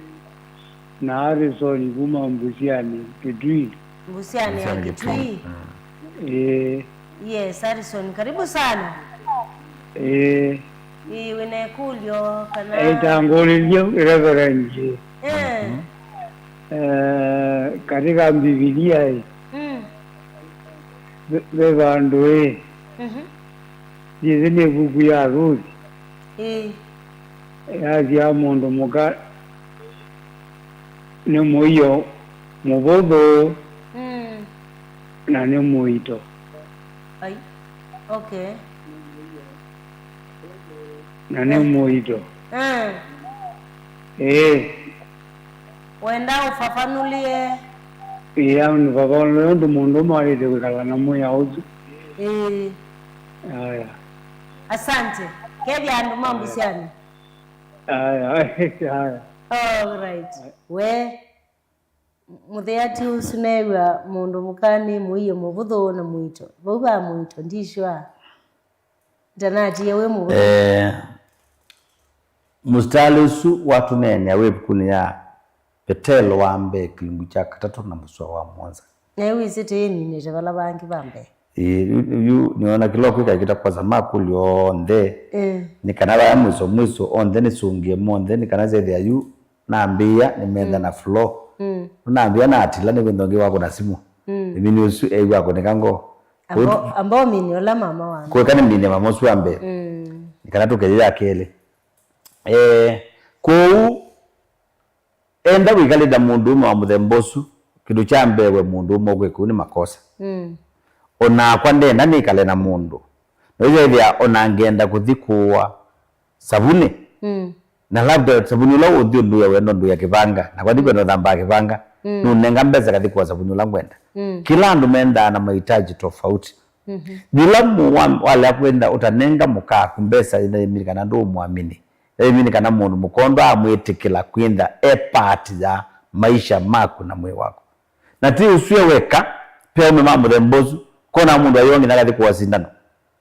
Na Harrison kuma Mbusiani, Kitui. Mbusiani ya Mbusiani Kitui. Kitui. Mm. Ĩĩ. Yes, Harrison, karibu sana. Ĩĩ. Ĩĩ, wĩna ĩkũlyo kana? Ĩtangũlĩlye Reverend. Eh. Eh, katika Mbivilia ĩ, mm, ve, ve vandũ ĩ, mhm, yĩthĩ nĩ ĩvuku ya Ruthi. Ĩĩ. Yasya mũndũ mũka nĩ mũio mũvũthũ, mm, na nĩ mũito. Ai. Okay. Na nĩ, eh, mũito. Eh. Ĩĩ. Wenda ũfafanũlye? Ĩĩ, nĩfafanũlye ũndũ mũndũ ũmwe waĩlĩte kwĩkala na mwĩao ũsu. Ĩĩ. Aya. Asante. Kethya andũ ma Mbusiani. Aya, aya. All right. We, mũthea ti ũsu neew'a mũndũ mũka nĩ mũio mũvũthũ na mũito. Vau va mũito, ndiswa. Ndanatie wĩ mũvũthũ. Eh, mũsitalĩ ũsu watũneenea wĩ ĩvukunĩ ya Vetelo wa mbee kĩlungu kya katatũ na mũsoa wa mũonza. Na yu wĩsĩ tĩĩminĩte vala vangĩ va mbee. Ĩĩ, yu, yu nĩona kĩla ũkwĩka kĩta kwanza makũlyo onthe. Eh. Nĩ kana vaya mwiso mwiso onthe nĩsũngĩe monthe, nĩ kana sethĩa yu nambĩĩa nĩmetha, mm, na flow. Mm. Nambĩĩa na atila nĩ wĩnthongi wako na simũ. Mm. Ĩmini ũsu eĩw'a akũnĩka ngoo. Ambao, ambao mini ũla mama wa mbee. Kũĩka nĩ mini mama ũsu wa mbee. Mm. Nĩ kana tũkethya ya kelĩ. Eh, kwoou, enda wĩkalĩte na mũndũũme wa mũthemba ũsu, kĩndũ kya mbee we mũndũũme ũkwĩka ũu nĩ makosa. Mm. O nakwa ndenda nĩkale na mũndũ. Noĩthĩa ona ngenda kũthi kũũa savunĩ. Mm. Na labda savunĩ ũla ũthi ũndũĩa wenda ũndũĩa kĩvanga. Nakwa ndikwenda ũthambaa kĩvanga. Mm. Nũnenga mbesa kathi kũũa savunĩ ũla ngwenda. Mm. Kĩla andũ mendaa na mahitaji tofauti. Mhm. Yĩla mũ-, wa-, walea kwenda ũtanenga mũkaaku mbesa ĩna ĩmini kana ndũũmwamini. Ĩmini kana mũndũ mũkondwa amwĩtĩkĩla kwĩntha e part ya maisha maku na mwĩĩ waku. Na ti ũsu e weka, ve aũme ma mũthemba ũsu, kona mũndũ ayĩwa nginya akathi kũa sindano.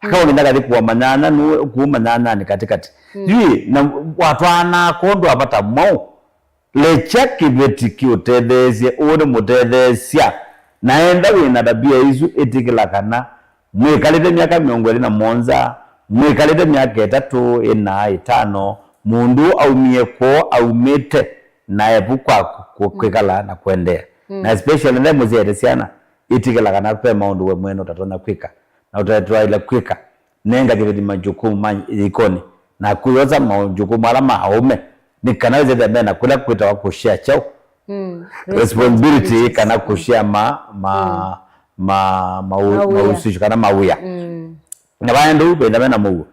Akawa nginya akathi kũa manyanya, nũ-, kũu manyanyanĩ katĩkatĩ. Mm. Yu ĩ, na watwaanaa kondwa vata mwaũ? Lekya kĩveti kĩũtetheesye, ũũ nĩ mũtetheesya. Na enda wĩ na tabia isu, ĩtĩkĩla kana mwĩkalĩte myaka mĩongo ĩlĩ na mũonza, mwĩkalĩte myaka ĩtatũ, ĩna, ĩtano, mũndũ aumie kwoo, aumĩte na evu kwaku kũ-, mm, kwĩkala na kũendeea. Mm. Na especially nĩ mũsyaĩte syana, ĩtĩkĩla kana ve maũndũ we mwene ũtatonya kwĩka na ũtatwaĩle kwĩka. Nenga kĩveti majukumu ma yĩkonĩ, na kwĩyosa majukumu ala ma aũme, nĩ kana wĩsethĩa mena kũla kwĩtawa kũshare kyaũ? Mm. Responsibility, responsibilities, kana kũshare ma, ma, mm, ma, ma, mawĩa, mahusisho kana mawĩa. Mm. Na vaenda ũu, venda mena mũuo.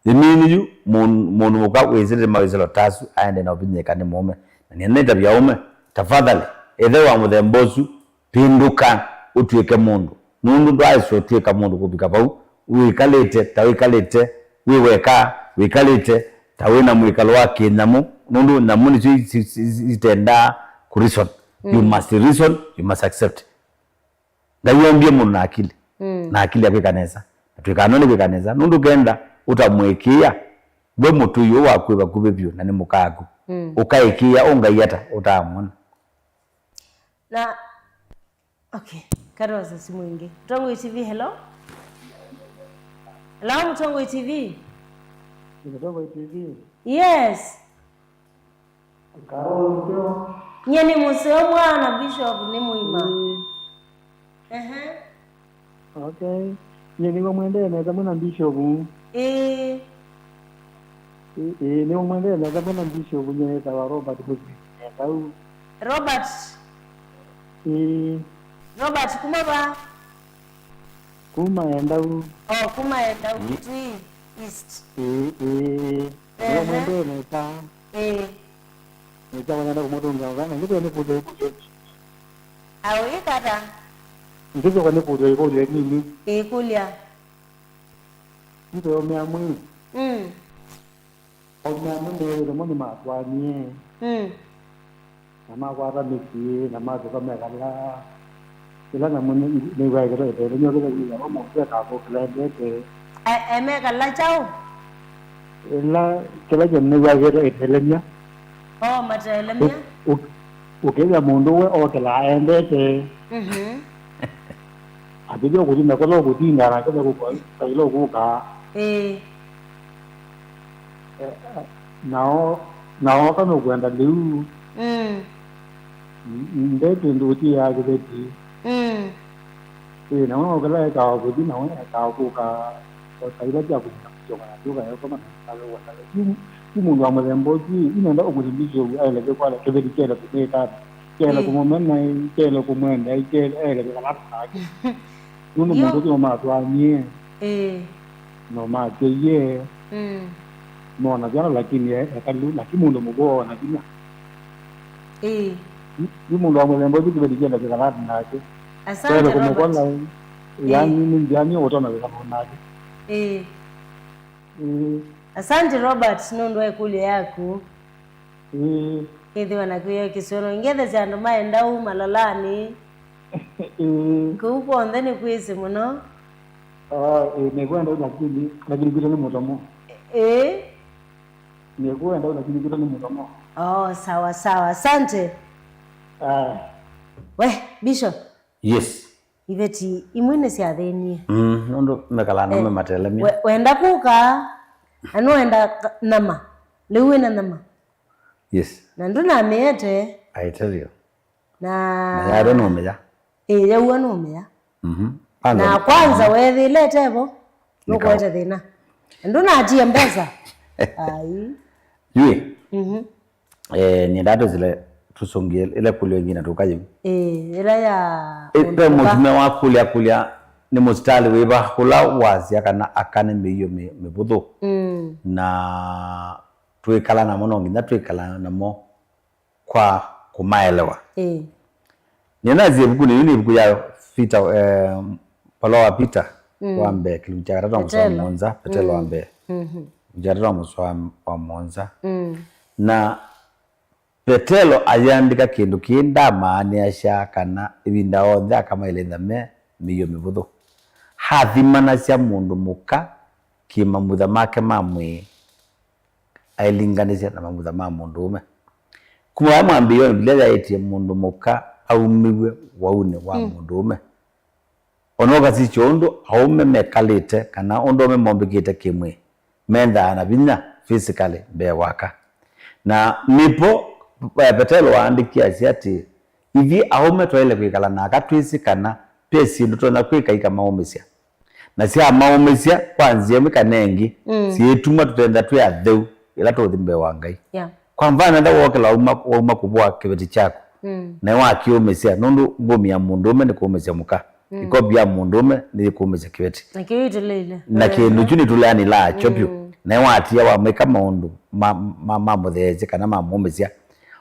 Yĩmini yu, mũn-, mũndũ mũka wĩsĩlĩte mawĩsĩlo ta asu, aende na ũvinyĩĩka nĩ mũũme. Na nĩ nĩtavya ũme, tafadhali, ĩthe wa mũthemba ũsu, vĩndũka ũtw'ĩke mũndũ, nũndũ ndwaaĩsĩ ũtw'ĩka mũndũ kũvika vau wĩkalĩte ta wĩkalĩte wĩ weka, wĩkalĩte ta wĩ na mwĩkalo wa kĩnyamũ, nũndũ nyamũ nĩsyo i-, i-, i-, itendaa kũ reason. You, mm, must reason, you must accept. Ngai ombie mũndũ na akili, mm, na akili ya kwĩka nesa, na twĩkanwa nĩ kwĩka nesa, nũndũ kenda ũtamũĩkĩĩa we mũtũi ũũ waku wĩ vakuvĩ vyũ na nĩ mũkaaku, mm, ũkaĩkĩĩa ũ Ngai ata ũtaamwona? Na Okay, katosa simu ĩngĩ. Mũtongoi T V, hello? Hello, Mũtongoi T V? Mũtongoi T V? Yes. Karol ndio. Nyie nĩ mũseo mwana Bishop nĩ mũima. Ĩĩ. Ehe. Okay. Nyie nĩw'o mwendee nesa mũno Bishop. Ĩĩ. Ĩĩ, nĩw'o mwendee nesa mũno Bishop, nyie nĩtawa Robert Muslim Nyendau. Robert. Ĩĩ. Robert, kuma va? Kuma Endau. Oh, kuma Endau, ĩĩ, Kitui East. Ĩĩ, ĩĩ, ĩĩ. Nĩw'o, ehe, mwendee nesa. Ĩĩ. Nĩkyawa nyenda kũmũtũngĩa mũvea, na ngĩthiwa nĩ kũlya ĩkũlyo. Au, ĩkata? Ngĩthiwa nĩ kũlya ĩkũlyo ĩnini. Ĩkũlya. Ngĩthiwa mea mwĩ. Mm. Aumĩa nĩ mĩĩ ĩmwe nĩmatwaanie. Mm. Na makwata mĩsyĩ, na masyoka mekala. Ĩla nyamũ nĩ- nĩw'aa ĩkĩta ĩtelemya, ũkĩte kwĩthĩa o mũndũ ekathũkĩla endete. E- emekala kyaũ? Ĩla kĩla kĩndũ nĩw'aa ĩkĩta ĩtelemya. O matelemya. Ũ- ũ- ũkĩthĩa mũndũ we okĩla endete. Mhm. Akĩthĩa kũtinda kũla ũkũtinda, nake nĩkũkaila ũkũkaa. Ĩĩ. Eh, nao nao kana ũkwenda lĩu. Mm. Nde kĩndũ ũtiaa kĩveti. Mm. Ĩĩ, na wona ũkĩla ekaa kũthi, na we ekaa kũka, kaila kya kũthi na kũsyoka na kũka, ekoma na kũka. Ti- ti mũndũ wa mũthemba ũsu. Inenda ũkũthi mbisyo aeleke kwala kĩveti kyele kũmĩkana. Kyele kũmũmena, kyele kũmwenda, kyele aeleke kana kũkake. Nũndũ mũndũ ũsu no matwaanie. Ĩĩ. No matwĩie. Mm. Mona vyana lakini e- ekalu, lakini mũndũ mũkũũ ona vinya. Ĩĩ. Yu mũndũ wa mũthemba ũsu kĩveti kyenda kĩkalati nake. Asante, Robert. Kũmũkola, yani, ĩĩ, nĩ nzĩa nĩ ũtona wĩkana nake. Ĩĩ. Ĩĩ. Asante, Robert, nũndũ wa ĩkũlyo yaku. Ĩĩ. Ĩthĩwa na kwĩya kĩsyono. Ingethesya andũ maenda ũu malalani. Ĩĩ. Kũu kw'onthe nĩ kwĩsĩ mũno. Ah, ĩĩ, nĩkwenda lakini, lakini kwitũ nĩ mũtomo. Ĩĩ. Nĩkwenda lakini kwitũ nĩ mũtomo. Oh, sawa, sawa. Asante. Ah. We, Bishop. Yes. Iveti imwe nĩsyathĩnie. Mm, nũndũ mekalaa na eh, me matelemya. We- wenda kũka, na nũenda ka- nyama. Lĩu wĩna nyama. Yes. Na ndũnamĩete. I tell you. Na na yaĩlwe nũmĩya. Ĩĩ, yauwa nũmĩya. Mhm. Kwanza na kwanza weethĩĩle etevo, nũkwete thĩna. Ndũnatie mbesa. Ai. Yui. Mhm. Eh, nĩendaa twĩsĩle tũsũngĩe ĩla kũlyo ĩngĩ na tũka yĩu. Ĩĩ, ĩla ya eh, mũndũ ve mũka. Mũtumĩa wa kũlya kũlya nĩ mũsitalĩ wĩva ũla wasya kana aka nĩ mĩio mĩ- mĩvũthũ. Mm. Na twĩkala namo, no nginya twĩkala namo kwa kũmaelewa. Ĩĩ. Nĩnasya ĩvukunĩ yĩu nĩ ĩvuku ya Peter, eh, Paulo wa Peter, mm, wa mbee, kĩlungu kya katatũ wa mũsoa wa Petelo. Mũonza, Petelo wa mbee. Mhm. Kĩlungu kya katatũ wa mũsoa wa mũonza. Mm. Na Petelo ayĩandĩka kĩndũ kĩĩ ndamaanĩasya kana ĩvinda onthe aka maĩle ĩtha me mĩio mĩvũthũ. Athimanasya mũndũ mũka kĩmamutha make ma mwĩĩ. Aĩlinganĩsya na mamutha ma mũndũũme. Kuma vaa mwambĩĩonĩ, Mbivilia yaĩtye mũndũ mũka aumiw'e waunĩ wa, mm, mũndũũme. O na ũkasisya ũndũ aũme mekalĩte kana ũndũ aũme mombĩkĩte kĩ-mwĩĩ, mendaa na vinya physically mbee wa aka. Na nĩvo, eh, Petelo waandĩkie asya atĩĩ, ithyĩ aũme twaĩle kwĩkala na aka twĩsĩ kana ve syĩndũ tũtonya kwĩka ikamaũmĩsya. Na syamaũmĩsya kwa nzĩa ĩmwe kana ĩngĩ, mm, syĩtuma tũtenda twĩ atheu ĩla tũũthi mbee wa Ngai. Yeah. Kwa mfano, ethĩwa wookĩla wauma, wauma kũvũa kĩveti kyaku, mm, na wakĩũmĩsya, nũndũ ngũmi ya mũndũũme nĩ kũũmĩsya mũka, mm, ĩkovi ya mũndũũme nĩ kũũmĩsya kĩveti. Na kĩu ĩtũleile. Na kĩndũ kyu nĩtũleanĩlaa kyo vyũ. Mm. Na watia wamwĩka maũndũ ma, ma, ma mũtheesya kana ma mũũmĩsya.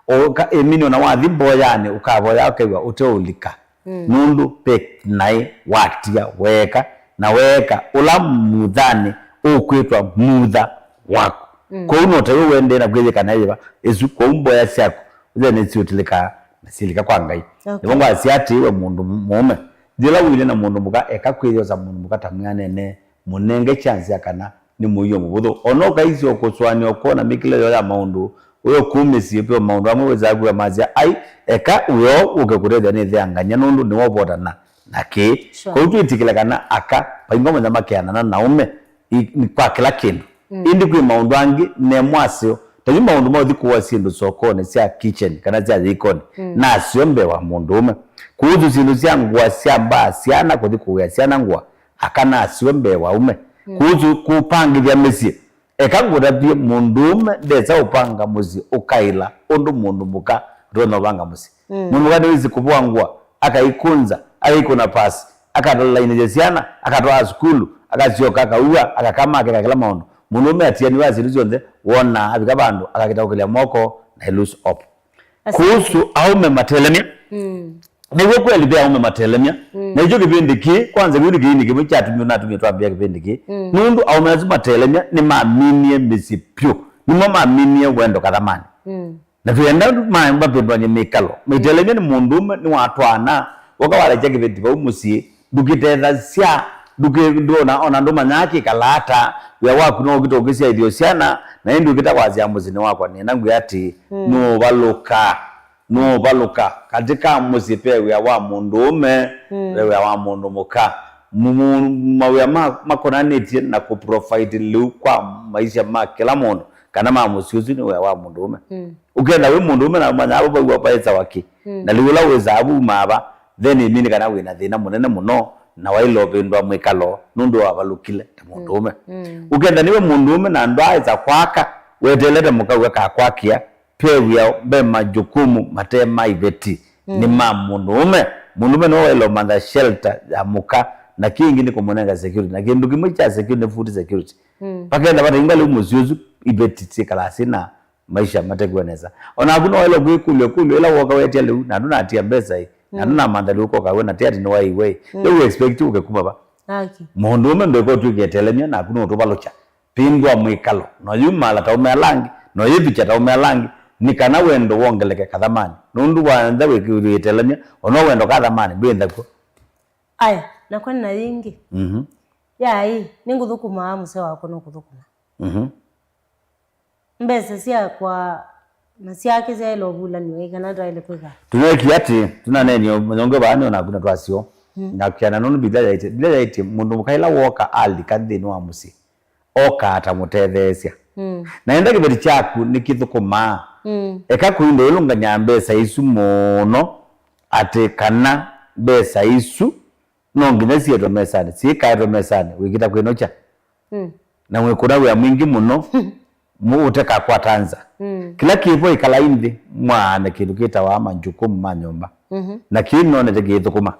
O ka, ĩmini ona wathi mboyanĩ, ũkavoya ũkew'a ũteũlika. Mm. Nũndũ ve naĩ watia weeka, na weeka ũla muthanĩ ũkwĩtwa mutha waku. Mm. Kwoou no taiwe ũendee na kwĩyĩka naĩ yĩva ĩsu, kwoou mboya syaku nĩsyũtilĩkaa na syĩlika kwa Ngai. Okay. Nĩvo ngwasya atĩĩ, we mũndũ mũũme, yĩla ũilye na mũndũ mũka, eka kwĩyosa mũndũ mũka ta mwĩanene, mũnenge chance ya kana nĩ mũio mũvũthũ. O na ũkaisye ũkũsũanĩa ũkwona mĩkĩle yoo ya maũndũ, ũyũkũmĩsye vyũ maũndũ amwe wĩsaa kwĩw'a masya, ai, eka wĩoo ũke kũtethya nĩtheangany'a nũndũ nĩwe ũvotana na kĩĩ. Sure. Kwoou twĩtĩkĩle kana aka vaingwa mũthenya makeanana na aũme i- ni- kwa kĩla kĩndũ. Mm. Ĩndĩ kwĩ maũndũ angĩ me mwaseo, ta yu maũndũ ma ũthi kũua syĩndũ sokonĩ sya kitchen kana sya yĩkonĩ, mm, naseo mbee wa mũndũũme. Kũhusu syĩndũ sya ngũa sya mbaa syana kũthi kũĩa syana ngũa, aka naseo mbee wa aũme. Mm. Kũhusu kũpangĩthya mĩsyĩ, eka ngũtavye, mũndũũme ndesa ũpanga mũsyĩ ũkaĩla ũndũ mũndũ mũka ũtonya ũvanga mũsyĩ. Mm. Mũndũ mũka nĩwĩsĩ kũvũa ngũa, akaikũnza, akaikũna pasi, akatalainĩsya syana, akatwaa sukulu, akasyoka, akaua, akakama, akeka kĩla maũndũ. Mũndũũme atianĩw'a syĩndũ syonthe, wonaa avika vandũ akakĩtaũkĩlya moko na ĩ lose hope. Asante. Kũhusu aũme matelemya, mm, nĩw'o kweli ve aũme matelemya. Mm. Na ikyo kĩvĩndĩ kĩĩ, kwanza kĩu nĩ kĩini kĩmwe kyatumie natumie twambĩa kĩvĩndĩ kĩĩ. Mm. Nũndũ aũme asu matelemya nĩmaminie mĩsyĩ vyũ. Nĩmo maminie wendo kathamanĩ. Mm. Na twĩenda ma- mavĩndũany'e mĩkalo. Maitelemya nĩ mũndũũme nĩwatwaana, woka walekya kĩveti vau mũsyĩ, ndũkĩtethasya, ndũkĩ- ndũona, ona ndũmanyaa kĩkalaa ata, wĩa waku no ũkĩte ũkĩsyaĩthya syana, na ĩndĩ ũkĩta kwasya mũsyĩnĩ wakwa nĩenda ngwĩa atĩ, nũũvalũka, nũũvalũka. Katĩ ka mũsyĩ ve wĩa wa mũndũũme, ve wĩa wa mũndũ mũka. Mu- mu- mawĩa ma- makonanĩtye na kũprovide lĩu kwa maisha ma kĩla mũndũ, kana ma mũsyĩ ũsu nĩ wĩa wa mũndũũme. Ũkenda wĩ mũndũũme na manyaa vau vaĩsawa kĩ, na lĩu ũla wĩsaa vumaa va, then it mean kana wĩna thĩna mũnene mũno, na waĩle ũvĩndũa mwĩkalo nũndũ wavalũkile ta mũndũũme. Ũkenda nĩwe mũndũũme na ndwaaĩsa kwaka, weteelete mũka w'o akakwakĩa, ve wĩa, ve majukumu mate ma iveti, nĩ ma mũndũũme. Mũndũũme nĩwe waĩle ũmantha shelter ya mũka, na kĩngĩ nĩ kũmũnenga security, na kĩndũ kĩmwe kya security nĩ food security. Vakenda vataingwa lĩu mũsyĩ ũsu iveti syĩkalaa syĩna maisha mate kw'o nesa. O naku no waĩle kwĩkũlya kũlyo ĩla woka wetia lĩu, na ndũnatia mbesa ĩ, na ndũnamantha lĩu koka we na tiati nĩwaiwe ĩ. Lĩu expect ũke kuma va? Aki. Mũndũũme ndwĩka ũtw'ĩke ĩtelemya, naku nũtũvalũkya. Vĩndũa mwĩkalo, na ũyumala ta ũme ala angĩ, na ũyĩvikya ta ũme ala angĩ, nĩ kana wendo wongeleke kathamani. Nũndũ wantha wĩ- wĩtelemya, o no wendo kathamani ndwĩntha kw'o. Aya, nakwa nĩ na yĩngĩ. Mhm. Yaĩ, nĩngũthũkũmaa mũseo wakwa nũkũthũkũma. Mhm. Mbesa syakwa na syake syaĩle ũvulanw'a ĩ kana twaĩle kwĩka? Tũneekie atĩ, tũnaneenie mũnyonge vaa nĩ o naku na twasyo. Ngakiana nũndũ Biblia yaĩtye, Biblia yaĩtye, mũndũ mũka ĩla wooka alika nthĩnĩ wa mũsyĩ, okaa ta mũtetheesya. Na enda kĩveti kyaku nĩkĩthũkũmaa. Eka kũinda ũilũngany'a mbesa isu mũno, atĩ kana mbesa isu no nginya sietwe mesanĩ, siikaetwe mesanĩ, wĩkita kwĩnokya. Na mwĩkũna wĩa mwingĩ mũno, mu- ũtekakwata nza. Kĩla kĩvo ĩkalai nthĩ, mwaane kĩndũ kĩtawa majukumu ma nyũmba. Na kĩĩ nonete kĩithũkũma.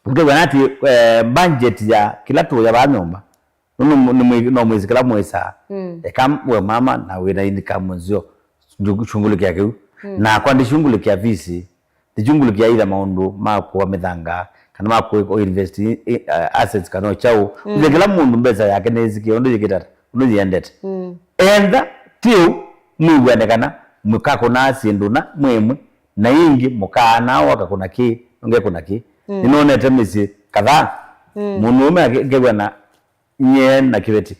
Ũkew'a nati, eh, budget ya kĩla tũũya vaa nyũmba, nũndũ nĩ mwĩ- no mwĩsĩ kĩla mwĩsaa. Eka we mama na wĩna income nzeo, shughulikia kĩu. Nakwa ndishughulikia fees, ndishughulikia either maũndũ ma kũa mĩthanga, kana ma kũ invest i- i- uh, assets kana kyaũ. Ũthe kĩla mũndũ mbesa yake nĩyĩsikie ũndũ yĩkĩtata, ũndũ yĩendete. Enda ti ũu, mwĩw'ane kana mũkakũnaa syĩndũ na mwĩ ĩmwe, na yĩngĩ mũkaanaa ũũ akakũna kĩĩ, ũngĩ akũna kĩĩ. Nĩnonete mĩsyĩ kadhaa, mũndũũme ake- akew'ana nyie na kĩveti.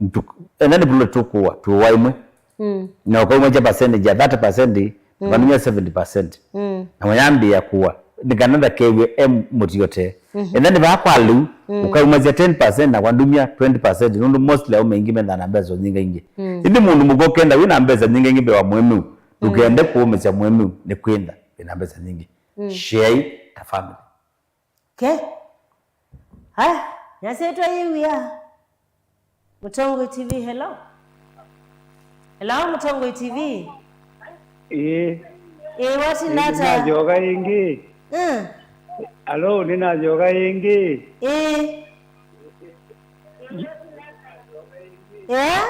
Ndu- enda nĩ vula tũkũwa, tũwa ĩmwe. Na ũkaumĩsya percentage ya thirty percent, ũkanumya seventy percent. Na wayambĩĩa kũwa, nĩ kana ndakew'e e mũtiote. Enda nĩ vaa kwa lĩu, ũkaumasya ten percent na kwandumya twenty percent, nũndũ mostly aũme aingĩ mendaa na mbesa nyingaingĩ. Ĩndĩ mũndũ mũka ũkenda wĩ na mbesa nyingaingĩ mbee wa mũĩmĩu, ndũkende kũũmĩsya mũĩmĩu nĩ kwĩnda wĩ na mbesa nyingĩ. Share ta family. Ke? Haya, nyasĩtwe yĩwia. Mũtongoi T V, hello. Hello, Mũtongoi T V. Ĩĩ. Ĩĩ, watinda ata? Nĩnasyoka ĩngĩ. Mm. Alo, nĩnasyoka ĩngĩ. Ĩĩ. Yeah?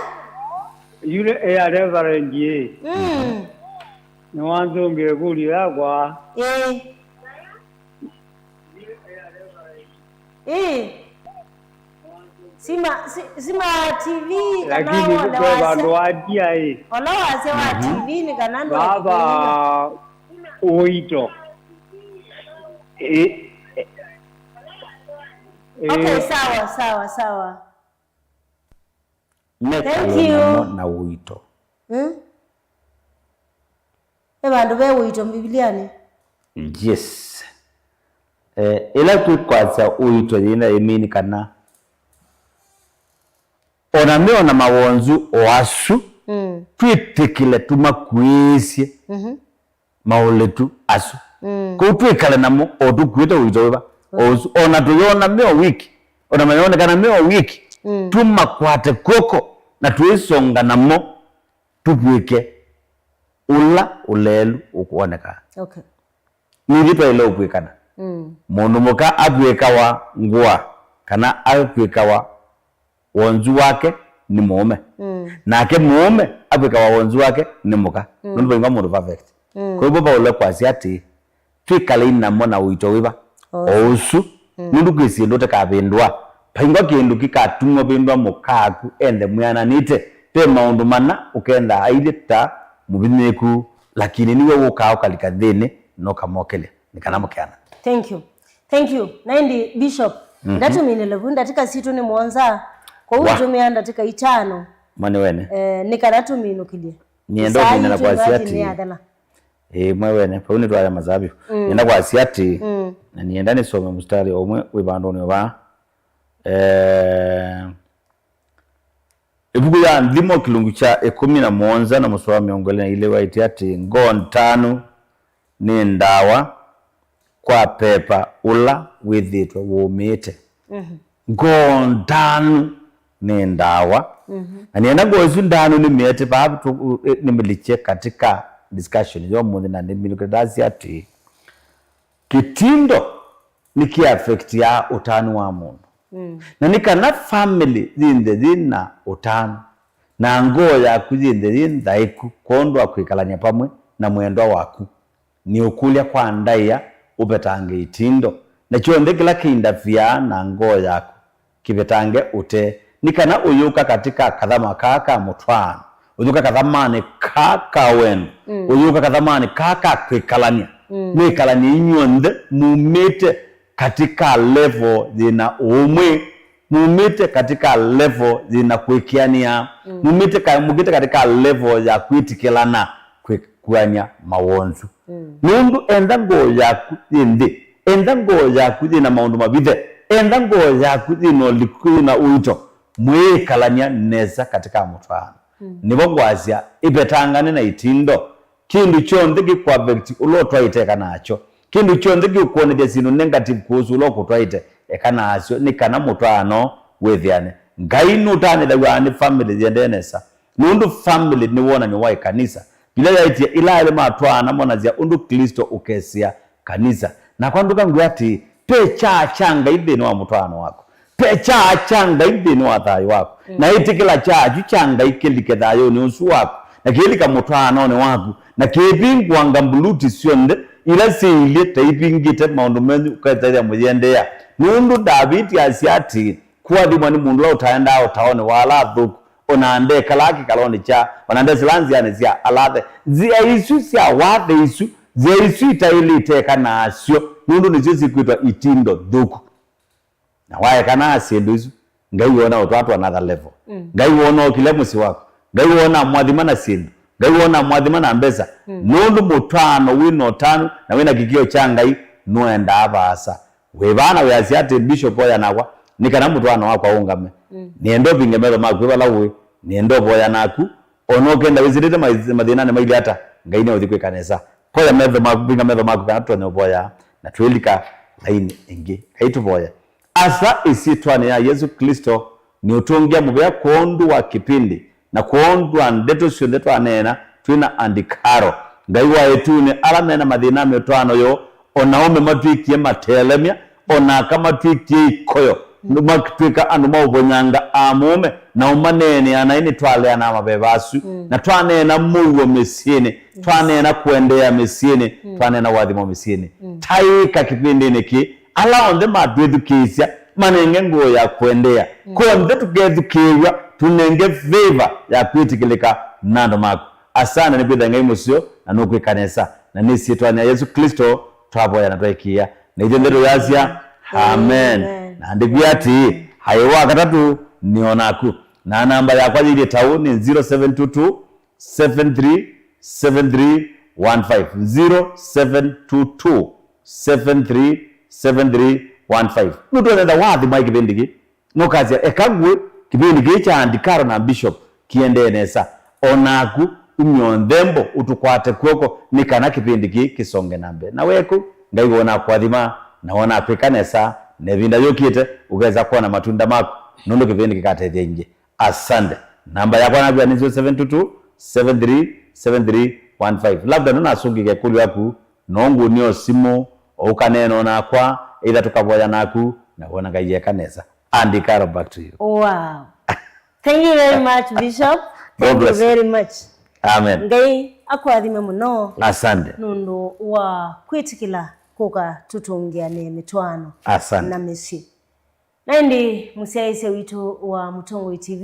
Yule ea Reverend ĩĩ. Mm. Nĩwanzũngĩe kũlyo yakwa. Ĩĩ. Ĩĩ. Sima, si- sima T V kana lakini wone ve wasya. Vandũ watia ĩ. Ola wasya wa T V nĩ kana ndũe baba kũkũina. Ũito. Ĩ- ĩ- Okay, sawa, sawa, sawa. Mekalo namo na ũito. Hmm? Ve vandũ ve ũito Mbivilianĩ? Yes. Eh, ĩla twĩkwasya ũito yĩna ĩmini kana ona meona mawonzu o asu, mm, twĩtĩkĩle tũmakuĩĩsye. Mhm. Maũletu asu. Mm. Kwoou twĩkale namo o tũkuĩte ũito wĩva? Mm. O ũsu, o na tũyona me o wiki, o na mayonekana me o wiki, mm, tũmakwate kw'oko na twĩsonga namo tũvw'ĩke ũla ũleelu ũkwoneka. Okay. Nithyĩ twaĩle ũvw'ĩkana. Mm. Mũndũ mũka avw'ĩkawa ngũa kana avw'ĩkawa wonzu wake nĩ mũũme. Mm. Nake mũũme avw'ĩkawa wonzu wake nĩ mũka. Mm. Nũndũ vaingwa mũndũ perfect. Mm. Kwa hivyo Vaulo ekwasya atĩĩ, twĩkalei namo na ũito wĩva? O ũsu. O ũsu. Mm. Nũndũ kwĩ syĩndũ ũtekavĩndũa. Vaingwa kĩndũ kĩkatuma ũvĩndũa mũkaaku enthe mwĩananĩte. Ve maũndũ mana ũkendaa ailyĩ ta mũvinyĩĩku, lakini nĩwe wũkaa ũkalika nthĩnĩ na ũkamokelya nĩ kana mũkeana. Thank you. Thank you. Na ĩndĩ, Bishop, mhm, ndatũminĩle vu, ndatĩka sitũ nĩ mũonza, kwoou wa, tũmĩa ndatĩka itano. Mwa nĩ wene. Eh, nĩ kana tũminũkĩlye. Nĩenda saa ũmina na yitũ kwasya ĩno atĩ nĩyathela. Ĩĩ, mwa wene, vau nĩtwaya masaa vyũ. Mm. Nĩenda kwasya atĩ, mm, na nĩenda nĩsome mũsitalĩ ũmwe wĩ vandũnĩ vaa. Eh, ĩvuku ya Nthimo kĩlungu kya ĩkũmi na mũonza na mũsoa wa mĩongo ĩlĩ na ilĩ waĩtye atĩ, ngoo ntanu nĩ ndawa kwa pepa ũla wĩthĩĩtwe wũmĩĩte. Mhm. Ngoo ndanu nĩ ndawa. Mhm. Na nĩenda ngoo ĩsu ndanu nĩmĩete vaa tu-, nĩmĩlikye katika discussion ya ũmũnthĩ, na nĩminũkĩtasya atĩ kĩtindo nĩkĩaffectiaa ũtanu wa mũndũ. Mm. Na nĩ kana family yĩnthe yĩ na ũtanu, na ngoo yaku yĩnthe yĩ nthaĩku kwondũ wa kwĩkalany'a vamwe na mwendwa waku, nĩũkũlya kwa ndaĩa ũvetange itindo, na kyonthe kĩla kĩindaviaa na ngoo yaku kĩvetange ũtee, nĩ kana ũyũka katika kathama kaa ka mũtwaano, ũyũka kathamanĩ kaa ka wendo, mm, ũyũka kathamanĩ kaa ka kwĩkalany'a, mm, mwĩkalany'e inyw'onthe mumĩte katika level yĩna ũũmwe, mumĩte katika level yĩna kwĩkĩanĩa, mm, mumĩte ka-, mukĩte katika level ya kwĩtĩkĩlana kwĩkuany'a mawonzu. Mm. Nũndũ enda ngoo yaku yĩ nthĩ, enda ngoo yaku yĩ na maũndũ mavithe, enda ngoo yaku yĩ na ũliku, yĩ na ũito, mwĩĩkalany'a nesa katika mũtwaano. Mm. Nĩvo ngwasya, ĩvetangane na itindo. Kĩndũ kyonthe kĩkũaffect ũla ũtwaĩte eka nakyo, kĩndũ kyonthe kĩũkwonethya syĩndũ negative kũhusu ũla ũkũtwaĩte, eka nasyo nĩ kana mũtwaano wĩthĩane. Ngai nũtanĩthaw'a nĩ family yĩendee nesa, nũndũ family nĩ wonany'o wa ĩkanisa. Biblia yaĩtye, ĩla aĩlĩ matwaana monasya ũndũ Klĩsto ũkesĩa kanisa. Nakwa ndũkangwĩa atĩĩ, ve kyaa kya Ngai nthĩnĩ wa mũtwaano waku. Ve kyaa kya Ngai nthĩnĩ wa thayũ waku. Mm. Na ĩtĩkĩla kyaaku kya Ngai kĩlike thayũnĩ ũsu waku, na kĩlika mũtwaanonĩ waku, na kĩvingũanga mbuluti syonthe ila syĩilyĩ ta ivingĩte maũndũ menyu ũketethya mũyĩendeea. Nũndũ Ndaviti asya atĩĩ, kũathimwa nĩ mũndũ ũla ũtaendaa ũtaonĩ wa ala athũku, o na ndekalaa kĩkalonĩ kya, o na ndesĩlaa nzĩanĩ sya alathe. Nzĩa isu sya wathe isu, nzĩa isu itaĩlĩte eka nasyo, nũndũ nĩsyo syĩkwĩtwa itindo nthũku. Na waeka na syĩndũ isu, Ngai wona ũtwaa to another level. Mm. Ngai wona ũkilya mũsyĩ waku. Ngai wona mwathima na syĩndũ. Ngai wona mwathima na mbesa. Mm. Nũndũ mũtwaano wĩ na ũtanu na wĩ na kĩkĩo kya Ngai nũendaa vaasa. Wĩ vaa na wĩasya atĩ, Bishop, oya nakwa, nĩ kana mũtwaano wakwa ũũngame. Mm. Nĩenda ũvinge metho maku vala ũĩ, nĩenda ũvoya naku, o na ũkenda wĩsĩlĩte ma-, mathĩnanĩ mailye ata, Ngai nĩũthi kwĩka nesa. Koya metho maku, vinga metho maku kana tũtonya ũvoya, na twĩlika laini ĩngĩ. Kai tũvoye. Asa ĩsyĩtwanĩ ya Yesũ Klĩsto, nĩũtũngĩa mũvea kwondũ wa kĩpindi na kwondũ wa ndeto syonthe twaneena twĩ na andikaro. Ngai wa ĩtunĩ, ala me na mathĩna mĩtwaano yoo, o na aũme matw'ĩkie matelemya, o na aka matw'ĩkie ikoyo, matw'ĩka andũ ma ũvonyanga aamũũme, na ũmaneenea naĩ nĩtwaleanaa maveva asu, mm, na twaneena mũuo mĩsyĩnĩ, yes, twaneena kũendeea mĩsyĩnĩ, mm, twaneena ũathimo mĩsyĩnĩ. Mm. Taĩka kĩpindinĩ kĩĩ, ala onthe matwĩthukĩĩsya, manenge ngoo ya kũendeea. Mm. Kw'onthe tũkethukĩĩw'a, tũnenge favor ya kwĩtĩkĩlĩka na andũ maku. Asante nĩkwĩthĩa Ngai mũseo na nũkwĩka nesa. Na nĩ syĩtwanĩ ya Yesũ Klĩsto twavoya na twaĩkĩĩa. Na ithyĩ nthĩ tũyasya, amen. Amen. Na ndĩkwĩa atĩĩ, aĩ wa katatũ nĩ o naku. Na namba yakwa yĩilye ta ũũ nĩ zero seven two two, seven three seven three one five. Zero seven two two, seven three seven three one five. Nũtwetheta wathi mwaĩ kĩvĩndĩ kĩ, nũkasya, eka ngwĩ kĩvĩndĩ kĩĩ kya Andikaro na Bishop kĩendee nesa. O naku, umya o nthembo, ũtũkwate kw'oko, nĩ kana kĩvĩndĩ kĩĩ kĩsonge na mbee. Na weku, Ngai wona kũathima, na wona kwĩka nesa, na ĩvinda yũkĩte, ũkesa kwona matunda maku, nũndũ kĩvĩndĩ kĩkatethya ingĩ. Asante. Namba yakwa nakwĩa nĩ zero seven two two, seven three seven three one five. Labda nũnasũngĩke ĩkũlyo yaku, no ngũnĩe o simũ, o ũkaneena o nakwa, either tũkavoya naku, na wona Ngai eka nesa. Andikaro, back to you. Wow. Thank you very much, Bishop. God bless you. Thank you very much. Amen. Ngai akũathime mũno. Asante. Nũndũ wa kwĩtĩkĩla kũka tũtũngĩanĩe mĩtwaano, asante, na mĩsyĩ. Na ĩndĩ mũsyaĩĩsya witũ wa Mũtongoi T V,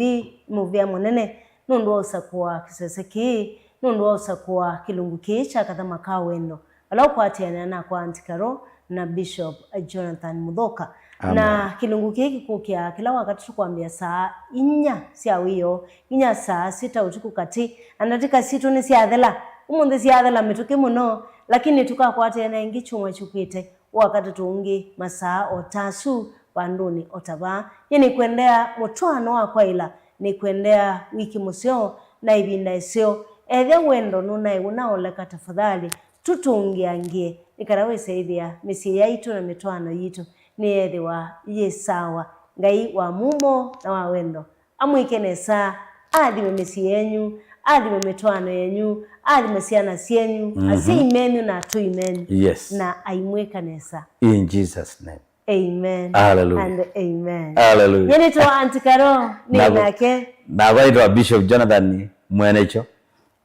nĩ mũvea mũnene nũndũ wa ũsakũa kĩsese kĩĩ nũndũ wa ũsakũa kĩlungu kĩĩ kya kathama ka wendo, vala ũkwatĩanĩa nakwa Aunty Carol na Bishop Jonathan Muthoka. Amen. Na kĩlungu kĩĩ kĩkũkĩa kĩla wakati tũkwambĩa saa inya sya wĩoo nginya saa sita ũtukũ katĩ, na ndatĩka sitũ nĩsyathela. Ũmũnthĩ syathela mĩtũkĩ mũno, lakini tũkakwatĩana ĩngĩ kyumwa kyũkĩte, wakati tũngĩ masaa o ta asu, vandũnĩ o ta vaa. Nyie nĩkwendea mũtwaano wa kwaĩla, nĩkwendea wiki mũseo na ĩvinda ĩseo. Ethĩa wendo nũnaĩ ũnaoleka, tafadhali tũtũngĩangĩe nĩ kana wĩsaĩthĩa mĩsyĩ yaitũ na mĩtwaano yitũ nĩyeethĩwa yĩ sawa. Ngai wa mumo na wa wendo amwĩke nesa, athime mĩsyĩ yenyu, athime mĩtwaano yenyu, athime syana syenyu, mhm, asyai menyu na atũi menyu, yes, na aimwĩka nesa. In Jesus' name. Amen. Hallelujah. And amen. Hallelujah. Nyie nĩtawa Aunty Carol, nĩ nake. Nakwa nĩtawa Bishop Jonathan Mwenekyo.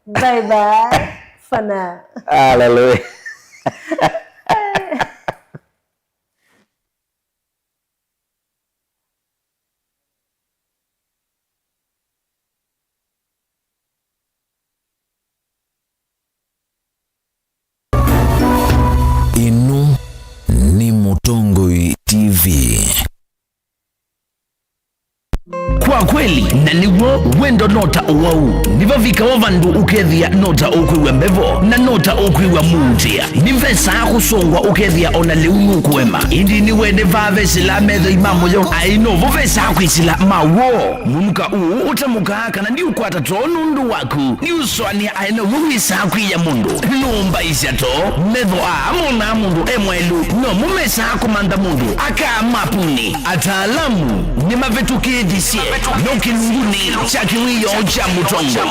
Bye bye for now. Hallelujah. Ĩno nĩ Mũtongoi T V. Kwa kweli, na nĩw'o, wendo no ta ũwau. Nĩvavikawa vandũ ũkethĩa no ta ũkwĩw'a mbevo, na no ta ũkwĩw'a mũutĩa. Nĩvesaa kũsongwa ũkethĩa o na lĩu nũkũema. Ĩndĩ nĩwene vaa vesĩlaa methoi ma mũyo, aĩ novo vesaa kwĩsĩla ma woo. Mũnuka ũũ ũtamũkaa kana ndiũkwata too nũndũ waku. Nĩũsũanĩa aĩ naw'o wĩsaa kwĩya mũndũ. Nũmbaisya too, metho aa monaa mũndũ e mwaĩlu, nomo mesaa kũmantha mũndũ akaa mapuni. Ataalamu nĩmavĩtũkĩthisye no kĩlungunĩ kya kĩwĩoo kya Mũtongoi.